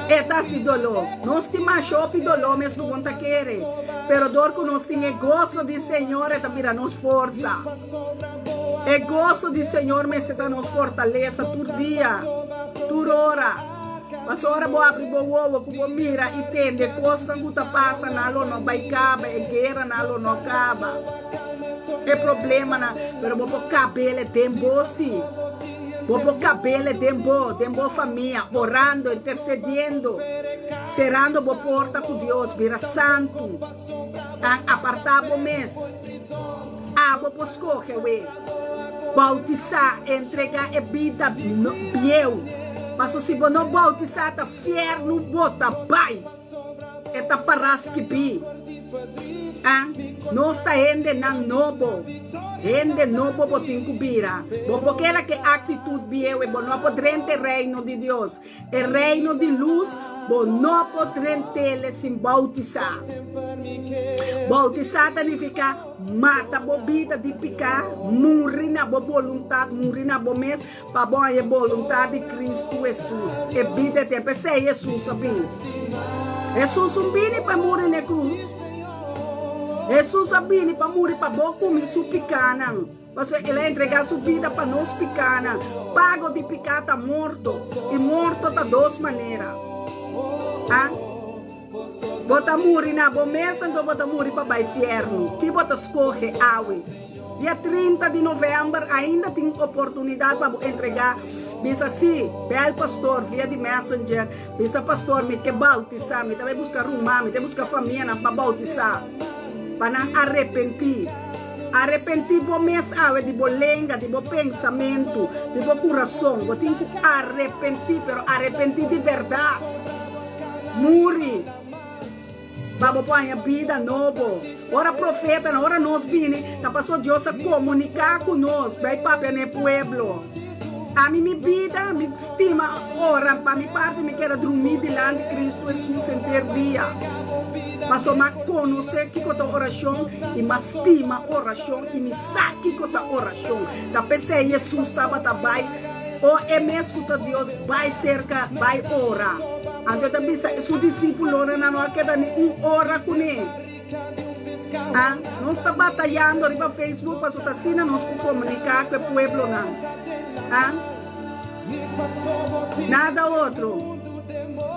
E ta hasi doló. Nos tin masha hopi doló mes ku bon ta kere, pero dor ku nos tin e goso di Señor e ta bira nos forsa. E goso di Señor mester ta nos fortalesa tur dia, tur ora. Pasobra ora bo abri bo wowo ku bo mira i tende kosnan ku ta pasa nan lo no bai kaba, e gueranan lo no kaba, e problemanan, pero bo por kab'el den bo si. Bo por kabele den bo, den bo famia, orando, intercediendo, cerando bo porta cu Dios, bira santu, tan aparta bo mes. Abo por scoge we, bautisa, entrega e bida bieu, paso si bo no bautisa ta fiernu bo ta bay. E ta para skibí. A Nos ta hendenan nobo. Hende nobo bo tin ku bira. Bo por keda ku e aktitut bieu, bo no por drenta e Reino di Dios. E Reino di lus, bo no por drent'el sin boutisá. Boutisá ta nifiká mata bo bida di piká, muri na bo boluntat, muri na bo mes, Pa bo haña e boluntat di Kristu Hesus, e bida eterno. P'esei Hesus a bini. Hesus un bini pa muri na e krus. Hesus a bini pa muri pa bo ku mi su pikánan. Pasobra el a entregá su bida pa nos pikánan. Pago di piká ta morto, i morto ta dos manera. A. Bo ta muri na bo mes anto bo ta muri pa bai fiernu. Ki bo ta skohe awe? Dia 30 di november ainda tin oportunidat pa bo entregá. Bisa si, bel pastor via di messenger, bisa pastor mi ke bautisá, mi ta bai buska ruman, mi ta buska famianan pa bautisá, pa nan arepentí. Arepentí bo mes awe di bo lenga, di bo pensamentu, di bo kurason. Bo tin ku arepentí, pero arepentí di bèrdat. Muri pa bo por haña bida nobo. Ora profetanan, ora nos bini, ta paso Dios a komuniká ku nos, bai papia na e pueblo. Ami mi bida, mi stima ora, pa mi parti mi keda drumí dilanti Kristu Hesus henter dia. Paso m'a konosé kiko ta orashon i m'a stima orashon i mi sa kiko ta orashon. Ta p'esei Hesus tabata bai. O e mes ku ta Dios bai serka, bai ora. Anto e ta bisa su disípulonan, nan no a keda ni un ora kuné. A Nos ta batayando riba Facebook pasobra ta asina nos por komuniká ku e pueblonan. A Nada otro.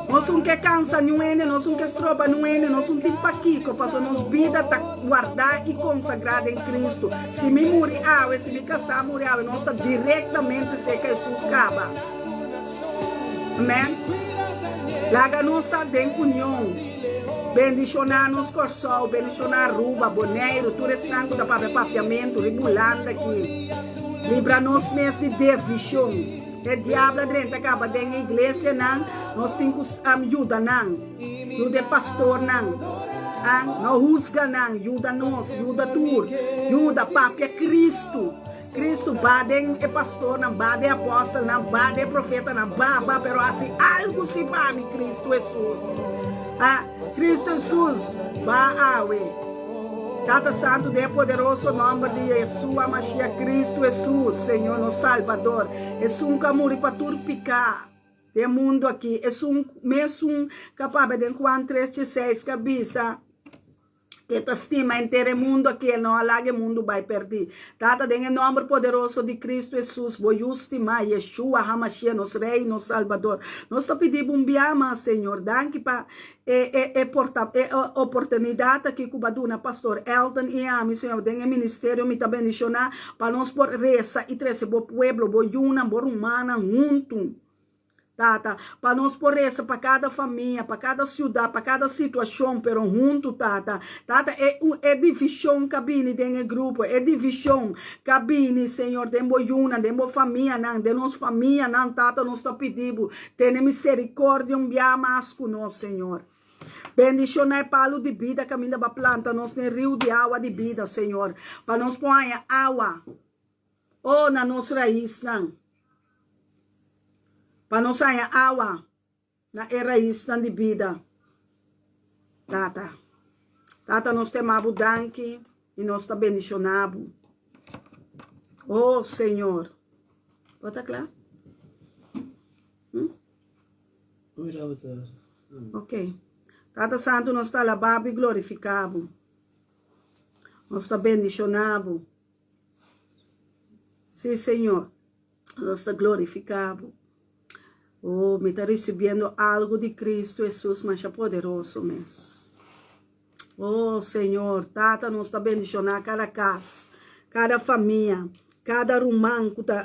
Nos un ke kansa niun hende, nos un ke stroba niun hende, nos un tin pakiko, pasobra nos bida ta wardá i konsagrá den Kristu. Si mi muri awe, si mi kasá muri awe, nos ta direktamente serka Hesus kaba. Amèn. Laga nos ta den union. Bendishoná nos Kòrsou, bendishoná Aruba, Boneiru, tur esnan ku ta papia papiamentu riba Hulanda aki. Libra nos mes di devishon. E diablo a drenta kaba den e iglesianan, nos tin ku yuda nan, yuda e pastornan, no husga nan, yuda nos, yuda tur, yuda papia Kristu, Kristu ba den e pastornan, ba den e apòstelnan, ba den e profetanan, ba, ba, pero hasi algu si pa mi, Kristu Hesus, Kristu Hesus, ba awe. Tata Santu, den e poderoso nòmber di Yeshua Mashiach Kristu Hesus, Señor nos Salbador, esun ku a muri pa tur piká den mundu aki, esun mesun ku a papia den Juan tres dieseis ku a bisa ku e ta stima henter e mundu aki, el no a laga e mundu bai pèrdí. Tata, den e nòmber poderoso di Kristu Hesus, bo Yu stimá, Yeshua HaMashiach, nos Rei i nos Salbador, nos ta pidi bo un bia mas, Señor, danki pa E e e porta e oportunidat aki ku bo a duna Pastor Elton i ami, Señor, den e ministerio mi ta bendishoná pa nos por resa i trese bo pueblo, bo yunan, bo rumannan huntu, Tata, pa nos por resa pa kada famia, pa kada siudat, pa kada situashon, pero huntu, Tata. Tata, e e divishon ku a bini den e grupo, e divishon ku a bini, Señor, den bo yunan, den bo famianan, den nos famianan, Tata, nos ta pidi bo, Tene misericordia un bia mas cu nos, Señor. Bendiciona e palu di bida caminda ba planta nos den riu di awa di bida, Señor, pa nos por haña awa, oh, na nos raisnan, pa nos haña awa na e raisnan di bida, Tata. Tata, nos ta yama bo danki y nos ta bendiciona bo. Oh, Señor. Bo ta kla? Hm? Ok. Tata Santu, nos ta alabá bo i glorifiká bo. Nos ta bendishoná bo. Sí, Señor. Nos ta glorifiká bo. Oh, mi ta risibiendo algu di Cristo Hesus masha poderoso mes. Oh, Señor, Tata, nos ta bendishoná kada kas, kada famia, kada ruman ku ta,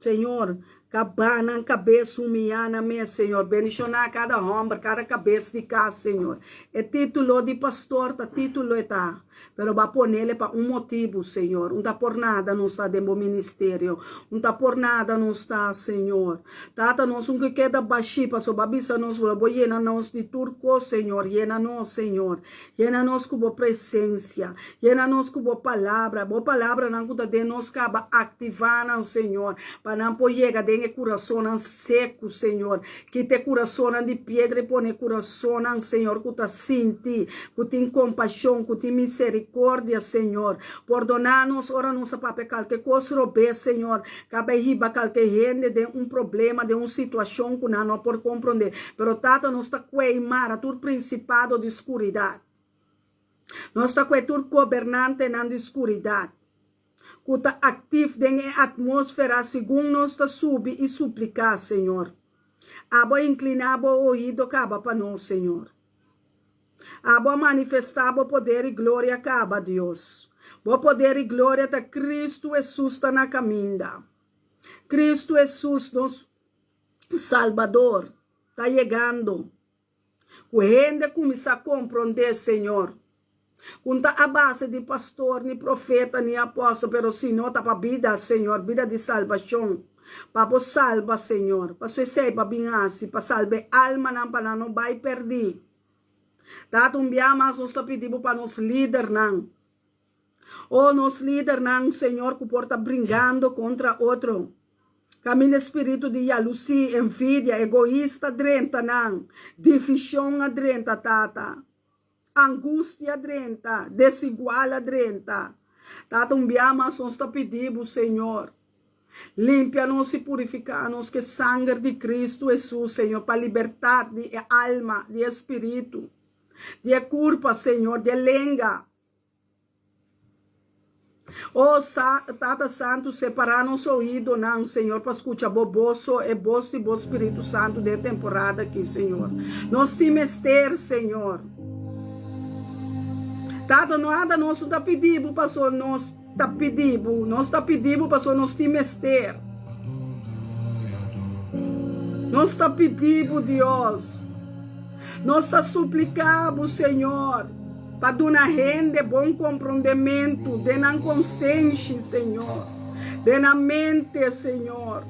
Señor, Kabá nan kabes humiyá nan mes, Señor. Bendishoná kada hòmber, kada kabes di kas, Señor. E título di pastor ta título e ta, pero bo a ponele pa un motibu, Señor. Un ta por nada nos ta den bo ministerio. Un ta por nada nos ta, Señor. Tata, nos un ke keda bashí, pasobra bo a bisa nos, lo bo yena nos di tur kos, Señor. Yena nos, Señor. Yena nos ku bo presensia. Yena nos ku bo palabra. Bo palabranan ku ta den nos kaba, aktivá nan, Señor, pa nan por yega den e kurasonnan seku, Señor. Kita e kurasonnan di piedra i pone e kurasonnan, Señor, ku ta sinti, ku tin kompashon, ku tin miserikordia, Señor. Pordoná nos ora nos a papia kalke kos robes, Señor. Kaba e hiba kalke hende den un problema, den un situashon ku nan no por komprondé. Pero Tata, nos ta kue i mara tur prinsipado di skuridat. Nos ta kue tur gobernantenan di skuridat ku ta aktif den e atmósfera segun nos ta subi i supliká, Señor. Abo a inkliná bo oido kaba pa nos, Señor. Abo a manifestá bo poder i gloria kaba, Dios. Bo poder i gloria ta Kristu Hesus ta na kaminda. Kristu Hesus, nos Salbador, ta yegando. Ku hende kuminsá komprondé, Señor, ku no ta a base di pastor, ni profeta, ni apòstel, pero sino ta pa bida, Señor, bida di salbashon, pa bo salba, Señor. Pasobra esei bo a bin hasi, pa salba e almanan pa nan no bai pèrdí. Tata, un bia mas nos ta pidi bo pa nos lidernan. O nos lidernan, Señor, ku por ta bringando kontra otro. Kaminda e spiritu di yalusí, envidia, egoista drenta nan, divishon a drenta, Tata. Angustia a drenta, desigual a drenta. Tata, un bia mas nos ta pidi bo, Señor, limpia nos i purifiká nos ku e sanger di Kristu Hesus, Señor, pa libertat di e alma, di e spiritu, di e kurpa, Señor, di e lenga. O Tata Santu, separá nos oídonan, Señor, pa skucha Bo bos, so e bos di Bo Spiritu Santu den e temporada aki, Señor. Nos tin mester, Señor. Tata, no anda nos no ta pidi Bo pasobra nos ta pidi Bo. Nos ta pidi Bo pasobra nos tin mester. Nos ta pidi Bo, Dios. Nos ta supliká Bo, Señor. Pa duna hende bon komprondementu den nan konsenshi, Señor, den nan mente, Señor,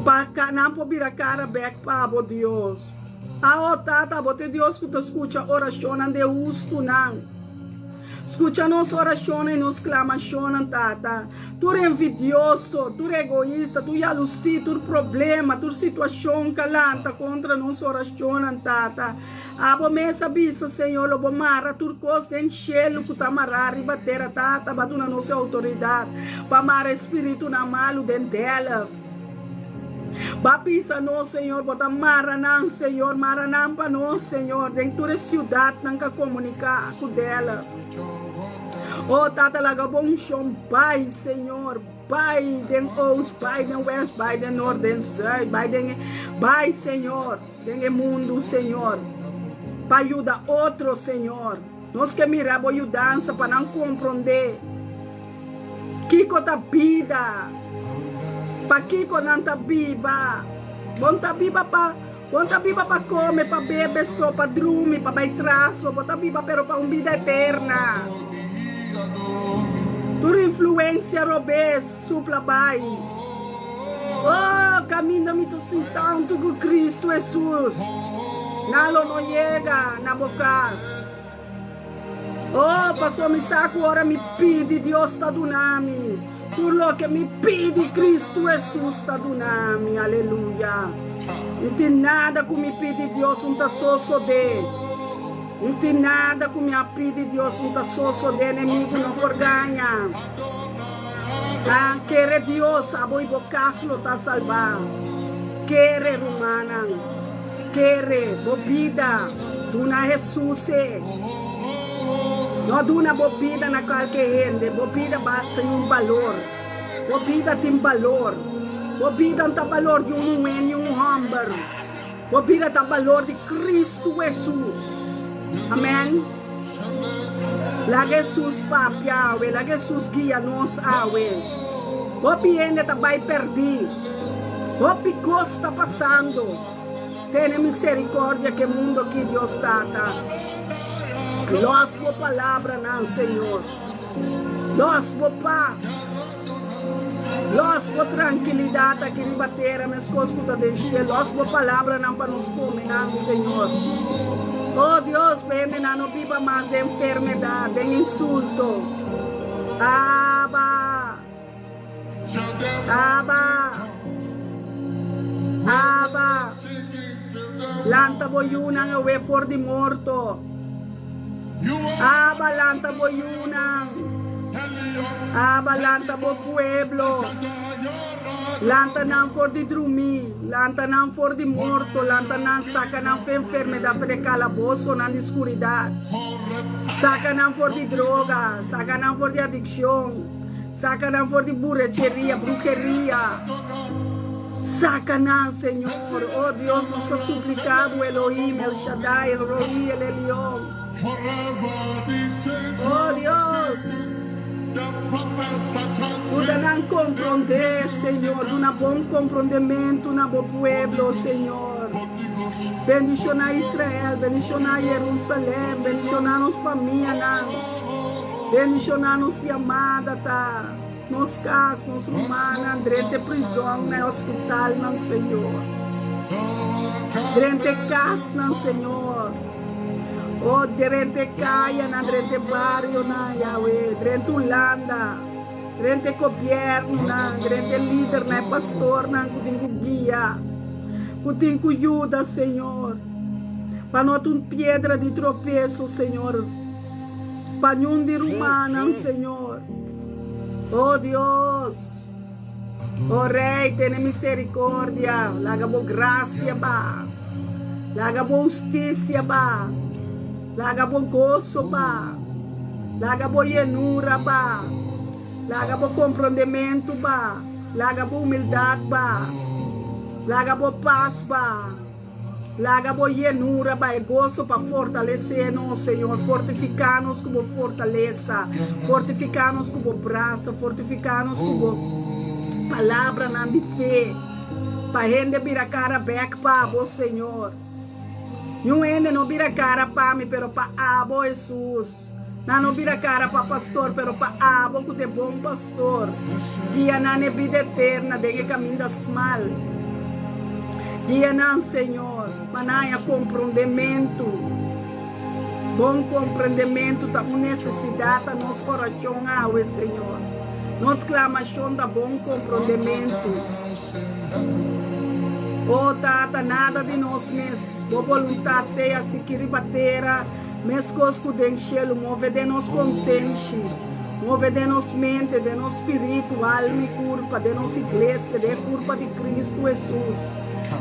pa nan por bira kara bèk pa Bo, Dios. Awo, Tata, Bo ta e Dios ku ta skucha orashonnan di e hustunan. Skucha nos orashonnan i nos klamashonnan, Tata. Tur envidioso, tur egoista, tur yalusí, tur problema, tur situashon ka lanta kontra nos orashonnan, Tata. Abo mes a bisa, Señor, lo bo mara tur kos den shelu ku ta mará riba tera. Tata, bo a duna nos e outoridat pa mara e spiritunan malu den Delft. Bo a bisa nos, Señor, bo ta mara nan, Señor, mara nan pa nos, Señor, den tur e siudatnan ku a komuniká ku Delft. O Tata, laga bo unshon bai, Señor, bai den oost, bai den west, bai den noord, den zuid, bai den e, bai, Señor. Den e mundu, Señor, pa yuda otro, Señor. Nos ke mira bo yudansa pa nan komprondé kiko ta bida, pakiko nan ta biba. Bo no ta biba pa, bo no ta biba pa kome, pa bebe so, pa drumi, pa bai tras so, bo ta biba pero pa un bida eterna. Tur influensia robes supla bai. Oh, kaminda mi ta sintá huntu ku Kristu Hesus, nan lo no yega na bo kas. Oh, pasobra mi sa ku ora mi pidi, Dios ta duna mi. Tur loke mi pidi, Kristu Hesus ta duna mi. Aleluya. No tin nada ku mi pidi Dios un ta sosodé. No tin nada ku mi a pidi Dios un ta sosodé. Enemigu no por gaña. Ta kere Dios, abo i bo kas lo ta salbá. Kere, rumannan, kere bo bida duna Hesus e. No duna bo bida na kalke hende, bo bida ba tin un balor. Bo bida tin balor. Bo bida no ta balor di un muhé ni un hòmber. Bo bida ta balor di Kristu Hesus. Amen. Laga Hesus papia awe, laga Hesus guia nos awe. Hopi hende ta bai perdí. Hopi kos ta pasando. Tene misericordia ku e mundo aki, Dios Tata. Los bo palabranan, Señor. Los bo pas. Los bo trankilidat aki riba tera meskos ku ta den shel. Los bo palabranan pa nos kome nan, Señor. O Dios, pa hendenan no biba mas den enfermedat, den insulto. Abba! Abba! Abba! Lanta bo yunan awe for di morto. Abba, lanta bo yunan. Abba, lanta bo pueblo. Lanta nan for di drumí, lanta nan for di morto, lanta nan, saka nan for enfermedat, for di kalabosonan di skuridat. Saka nan for di droga, saka nan for di adikshon, saka nan for di burecheria, bruheria. Saka nan, Señor. Oh Dios, nos ta supliká Bo, Elohim, El Shaddai, El Roi, El Elyon. Oh Dios, yuda nan komprondé, Señor. Duna bon komprondementu na Bo pueblo, Señor. Bendishoná Israel, bendishoná Jerusalèm, bendishoná nos famianan, bendishoná nos yamada ta. Nos kas, nos rumannan, drenta e prizòn, na e hospitalnan, Señor. Drenta e kasnan, Señor. Oh, drenta e kayanan, drenta e barionan, Yahweh. Drenta Hulanda, drenta e gobièrnunan, drenta e lidernan, e pastornan ku tin ku guia, ku tin ku yuda, Señor. Pa no ta un piedra di tropeso, Señor, pa niun di rumannan, Señor. Oh Dios, oh Rey, tene misericordia, laga bo gracia ba, laga bo husticia ba, laga bo goso ba, laga bo yenura ba, laga bo comprondemento ba, laga bo humildad ba, laga bo paz ba. Laga bo yenura bai goso pa fortalesé nos, Señor. Fortifiká nos ku bo fortalesa. Fortifiká nos ku bo brasa. Fortifiká nos ku bo palabranan di fe. Pa hende bira kara bèk pa bo, Señor. Niun hende no bira kara pa mi, pero pa abo, Hesus. Nan no bira kara pa pastor, pero pa abo ku ta e bon pastor. Guia nan e bida eterna den e kaminda smal. Guia nan, Señor, pa nan haña komprondementu. Bon komprendementu ta un nesesidat ta nos orashon awe, Señor. Nos klamashon ta bon komprondementu. O Tata, nada di nos mes, Bo boluntat sea asiki riba tera, Meskos ku den shelu, move den nos konsenshi, move den nos mente, den nos spiritu, alma i kurpa, den nos iglesia, den e kurpa di Kristu Hesus.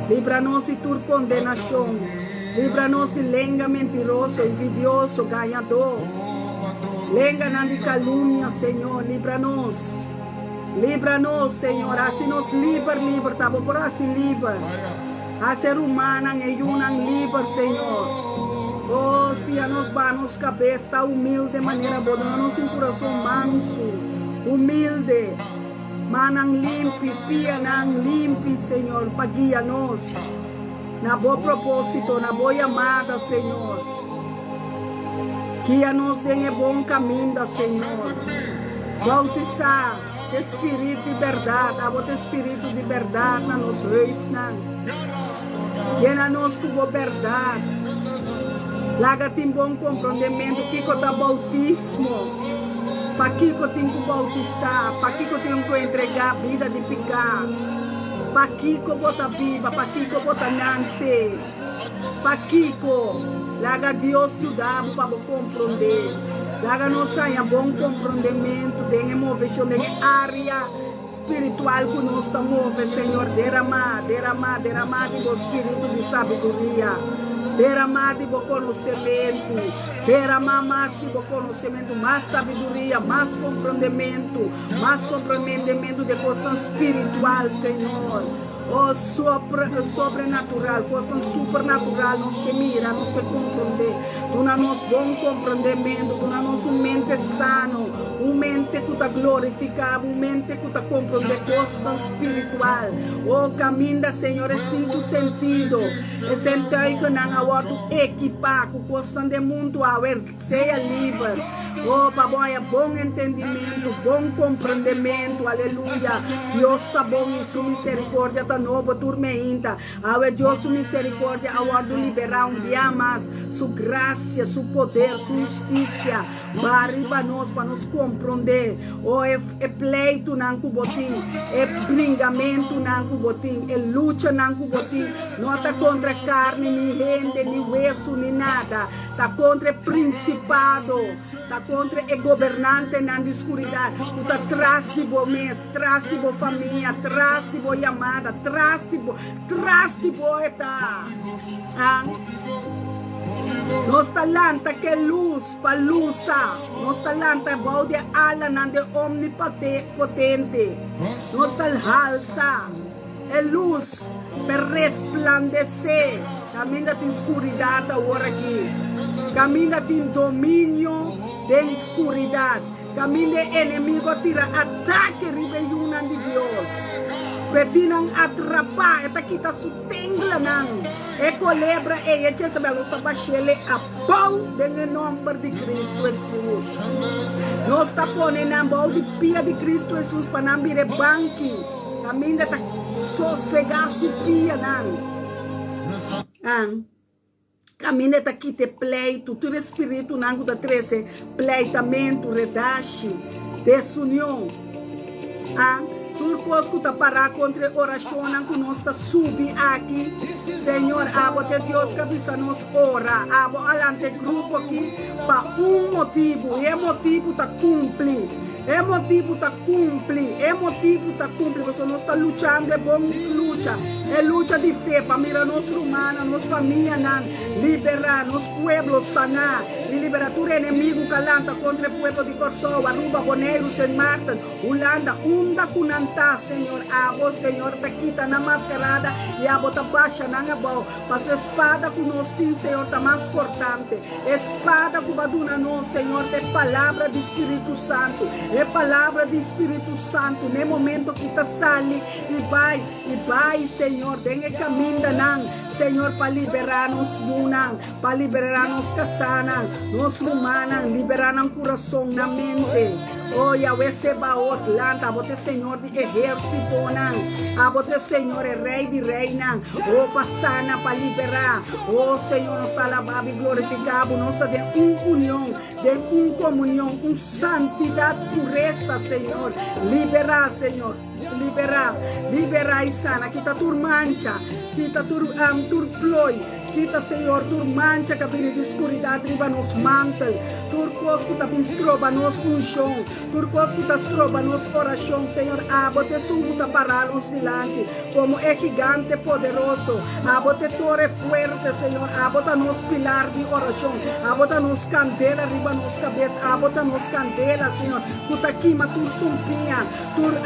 Libra nos di tur kondenashon. Libra nos di lenga mentiroso, envidioso, gañadó, lenganan di kalumnia, Señor. Libra nos. Libra nos, Señor. Hasi nos liber, liber. Ta bo por hasi liber. Hasi e rumannan, e yunan liber, Señor. Oh, si anos baha nos kabes, ta humilde manera Bo, duna nos un kurason mansu, humilde, mannan limpi, pianan limpi, Señor, pa guia nos na Bo propósito, na Bo yamada, Señor. Guia nos den e bon kaminda, Señor. Bautisá. E Spiritu di bèrdat, abo ta e Spiritu di bèrdat na nos heupnan. Yena nos ku bo bèrdat. Laga tin bon komprondementu kiko ta boutismo, pakiko tin ku boutisá, pakiko tin ku entregá bida di piká, pakiko bo ta biba, pakiko bo ta nanse. Pakiko? Laga Dios yuda bo pa bo komprondé. Laga nos haña bon komprondementu den e moveshon, den e área spiritual ku nos ta move. Señor, deramá, deramá, deramá di bo spiritu di sabiduria. Deramá di bo konosementu. Deramá mas di bo konosementu, mas sabiduria, mas komprondementu, mas komprondementu di e kosnan spiritual, Señor. Oh, sobrenatural, kosnan supernatural nos ke mira, nos ke komprondé. Duna nos bon komprondementu, duna nos un mente sano, un mente ku ta glorifiká Bo, un mente ku ta komprondé kosnan spiritual. Oh, kaminda, Señor, e sinku sentido, e sentuigennan a wòrdu ekipá ku kosnan den mundu awe. Sea liber. Oh, pa bo haña bon entendimentu, bon komprendementu. Aleluya. Dios ta bon i su miserikordia ta nobo tur meinta. Awe Dios su miserikordia a wòrdu liberá un bia mas. Su grasia, su poder, su hustisia ba riba nos pa nos komprondé. Oh, e e pleitunan ku bo tin, e bringamentunan ku bo tin, e luchanan ku bo tin, no ta kontra karni, ni hende, ni wesu, ni nada. Ta kontra e prinsipado, ta kontra e gobernantenan di skuridat ku ta tras di bo mes, tras di bo famia, tras di bo yamada, tras di bo, tras di bo e ta. Ah. Nos ta lanta ke lus pa lusa, nos ta lanta bou di e alanan di Omnipotente, nos ta halsa. E lus pa resplandesé kaminda tin skuridat awor aki, kaminda tin dominio den skuridat, kaminda e enemigo a tira atake riba e yunan di Dios, ku e tin nan atrapá, e ta kita su tenglanan. E kolebra ei, e Jezabel, nos ta bash'el abou den e nòmber di Kristu Hesus. Nos ta pone nan bou di pia di Kristu Hesus pa nan bira e banki kaminda ta sosegá su pianan. Kaminda e ta kita e pleitu, tur e spiritunan ku ta trese pleitamentu, redashi, desunion. Tur kos ku ta pará kontra e orashonnan ku nos ta subi aki, Señor, abo ta e Dios ku a bisa nos ora. Abo a lanta e grupo aki pa un motibu, i e motibu ta kumpli. E motibu ta kumpli. E motibu ta kumpli pasobra nos ta luchando e bon lucha, e lucha di fe pa mira nos rumannan, nos famianan liberá, nos pueblo saná i liberá tur enemigu ku a lanta kontra e pueblo di Kòrsou, Aruba, Boneiru, Sint Maarten, Hulanda, unda ku nan ta, Señor, abo, Señor, ta kita nan maskarada i abo ta basha nan abou. Paso e spada ku nos tin, Señor, ta mas kortante. E spada ku bo a duna nos, Señor, ta e palabra di Spiritu Santu. E palabra di Spiritu Santu, n'e momento ku ta sali i bai, i bai, Señor, den e kamindanan, Señor, pa liberá nos yunan, Pa liberá nos kasánan, nos rumannan, liberá nan kurason, nan mente. O Yahweh Sebaot, lanta, abo ta e Señor di ehérsitonan, abo ta e Señor, e Rei di reinan. O pa sana, pa liberá. O Señor, nos ta alabá bo i glorifiká bo. Nos ta den un union, den un komunion, un santidat, puresa, Señor. Liberá, Señor. Liberá, liberá i sana. Kita tur mancha, kita tur, tur ploi. Kita, Señor, tur mancha ku a bini di skuridat riba nos mantel, tur kos ku ta bin stroba nos unshon, tur kos ku ta stroba nos orashon. Señor, abo ta esun ku ta pará nos dilanti komo e gigante poderoso. Abo ta e tore fuerte, Señor. Abo ta nos pilar di orashon. Abo ta nos kandela riba nos kabes. Abo ta nos kandela, Señor, ku ta kima tur sumpiña, tur.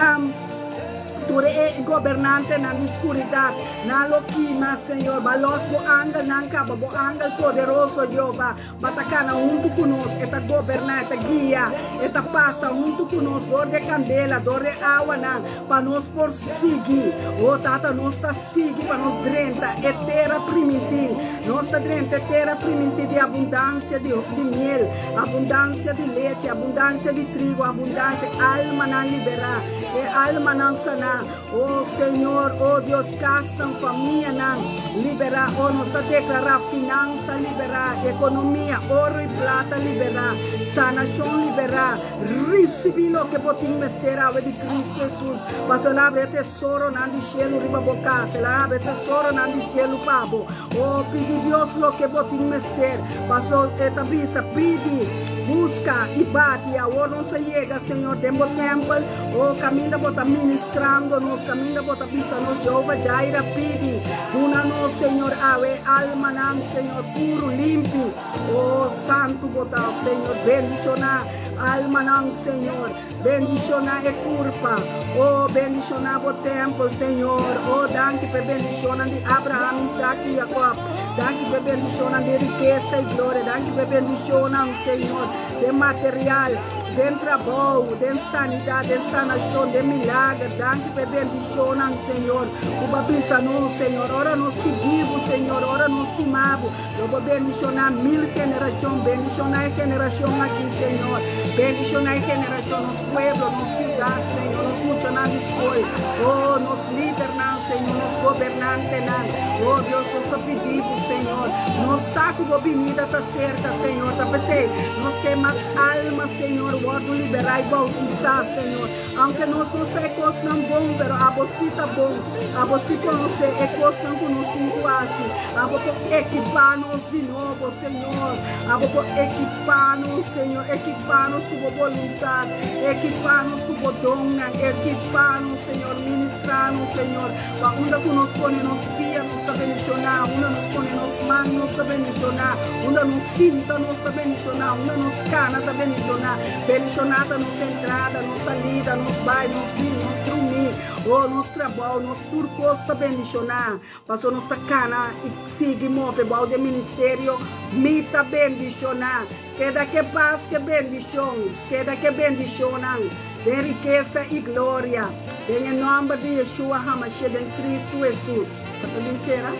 Tur e gobernantenan di skuridat, nan lo kima, Señor. Ba los bo angelnan kaba, bo angel poderoso, Jehová, ba ta kana huntu ku nos. E ta goberná, e ta guia, e ta pasa huntu ku nos dor di e kandela, dor di e awanan, pa nos por sigui. O Tata, nos ta sigui pa nos drenta e tera primintí. Nos ta drenta e tera primintí di abundansia di miel, abundansia di lechi, abundansia di trigo, abundansia, almanan liberá. E almanan saná. O Señor, o Dios, kasnan, famianan liberá. O nos ta deklará finansa liberá, ekonomia, oro i plata liberá, sanashon liberá. Risibí loke bo tin mester awe di Kristu Hesus. Pasobra el a habri e tesoronan di shelu riba bo kas. El a habri e tesoronan di shelu pa bo. O pidi Dios loke bo tin mester. Pasobra e ta bisa, Pidi, buska i bati. Awor nos a yega, Señor, den bo tèmpel. O kaminda bo ta ministrando nos, kaminda bo ta bisa nos, Jehovah Jireh, pidi, duna nos, Señor, awe e almanan, Señor, puru, limpi. O santu bo ta, Señor. Bendishoná almanan, Señor. Bendishoná e kurpa. O bendishoná bo tèmpel, Señor. O danki pa e bendishonnan di Abraham, Isaac i Jacob. Danki pa e bendishonnan di rikesa i gloria. Danki pa e bendishonnan, Señor, den material, den trabou, den sanidat, den sanashon, den milager. Danki pa e bendishonnan, Señor, ku bo a bisa nos, Señor. Ora nos sigui bo, Señor, ora nos stima bo. Lo bo bendishoná mil generashon. Bendishoná e generashon aki, Señor. Bendishoná e generashon, nos pueblo, nos siudat, Señor, nos muchanan di skol. Oh, nos lidernan, Señor, nos gobernantenan. Oh, Dios, nos ta pidi bo, Señor. Nos sa ku bo binida ta serka, Señor. Ta p'esei nos ke mas alma, Señor, wòrdu liberá i boutisá, Señor. Aunke nos no sa e kosnan bon, pero abo sí ta bon. Abo sí konosé e kosnan ku nos tin ku hasi. Abo por ekipá nos di nobo, Señor. Abo por ekipá nos, Señor. Ekipá nos ku bo boluntat. Ekipá nos ku bo donnan. Ekipá nos, Señor. Ministrá nos, Señor. Pa unda ku nos pone nos pia, nos ta bendishoná. Unda nos pone nos man, nos ta bendishoná. Unda nos sinta, nos ta bendishoná. Unda nos kana, ta bendishoná. Bendishoná ta nos entrada, nos salida, nos bai, nos bin, nos drumí. Oh, nos trabou, nos tur kos ta bendishoná. Paso nos ta kana i sigui move bou di e ministerio Mi Ta Bendishoná. Keda ke pas ke bendishon, keda ke bendishonnan den rikesa i gloria, den e nòmber di Yeshua Hamashiach den Kristu Hesus. Bo ta bin sera?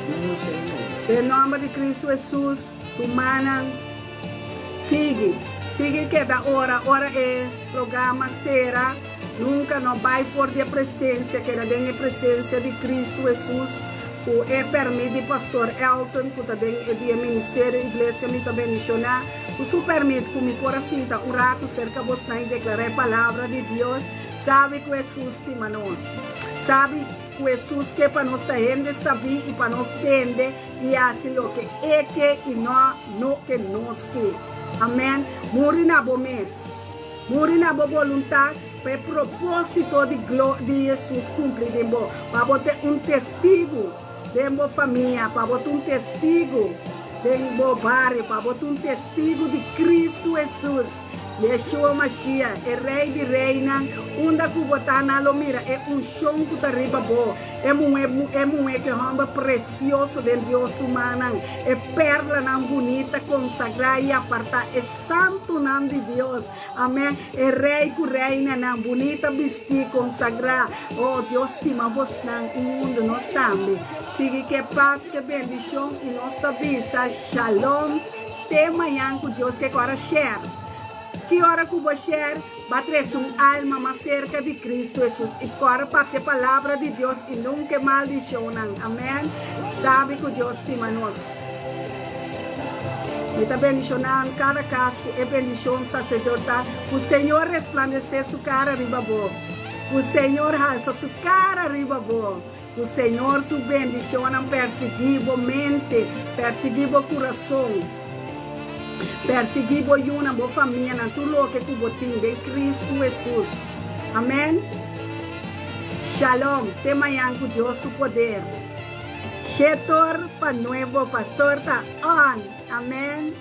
Den nòmber di Kristu Hesus, rumannan, sigui, sigui keda ora, ora e programa sera. Nunka no bai for di e presensia, keda den e presensia di Kristu Hesus. Ku e pèrmit di Pastor Elton, ku ta den e di e ministerio Iglesia Mi Ta Bendishoná, ku su pèrmit ku mi por a sinta un ratu serka bosnan i deklará e palabra di Dios, sabi ku Hesus stima nos. Sabi ku Hesus ke pa nos ta hende sabí i pa nos tende i hasi loke E ke i no loke nos ke. Amèn. Muri na bo mes. Muri na bo boluntat pa e propósito di di Hesus kumpli den bo, pa bo ta un testigu den bo famia, pa bo ta un testigu den bo bario, pa bo ta un testigu di Kristu Hesus, Yeshua Mashiach, e Rei di reinan. Unda ku bo ta, nan lo mira e unshon ku ta riba bo, e muhé, e muhé ku e hòmber presioso den Dios su mannan, e pèrlanan bunita, konsagrá i apartá, e Santunan di Dios. Amen. E rey cu reinanan, bunita bisti, consagra. Oh, Dios stima bosnan y mundo nos tambe. Sigui cu e paz, cu e bendicion y nos ta bisa Shalom te mañan cu Dios ke ora share. Ki ora cu bo share, ba trece un alma mas cerca di Cristo Jesus y cora papia palabra di Dios y nunca e maldicionnan. Amen. Sabi cu Dios stima nos. Mi ta bendishoná kada kas ku e bendishon saserdotal. Ku Señor resplandesé su kara riba bo. Ku Señor halsa su kara riba bo. Ku Señor su bendishonnan persiguí bo mente, persiguí bo kurason, persiguí bo yunan, bo famianan, tur loke ku bo tin den Kristu Hesus. Amèn. Shalom. Te mañan ku Dios su poder. Shetor pa nuevo pastor ta on. Amen.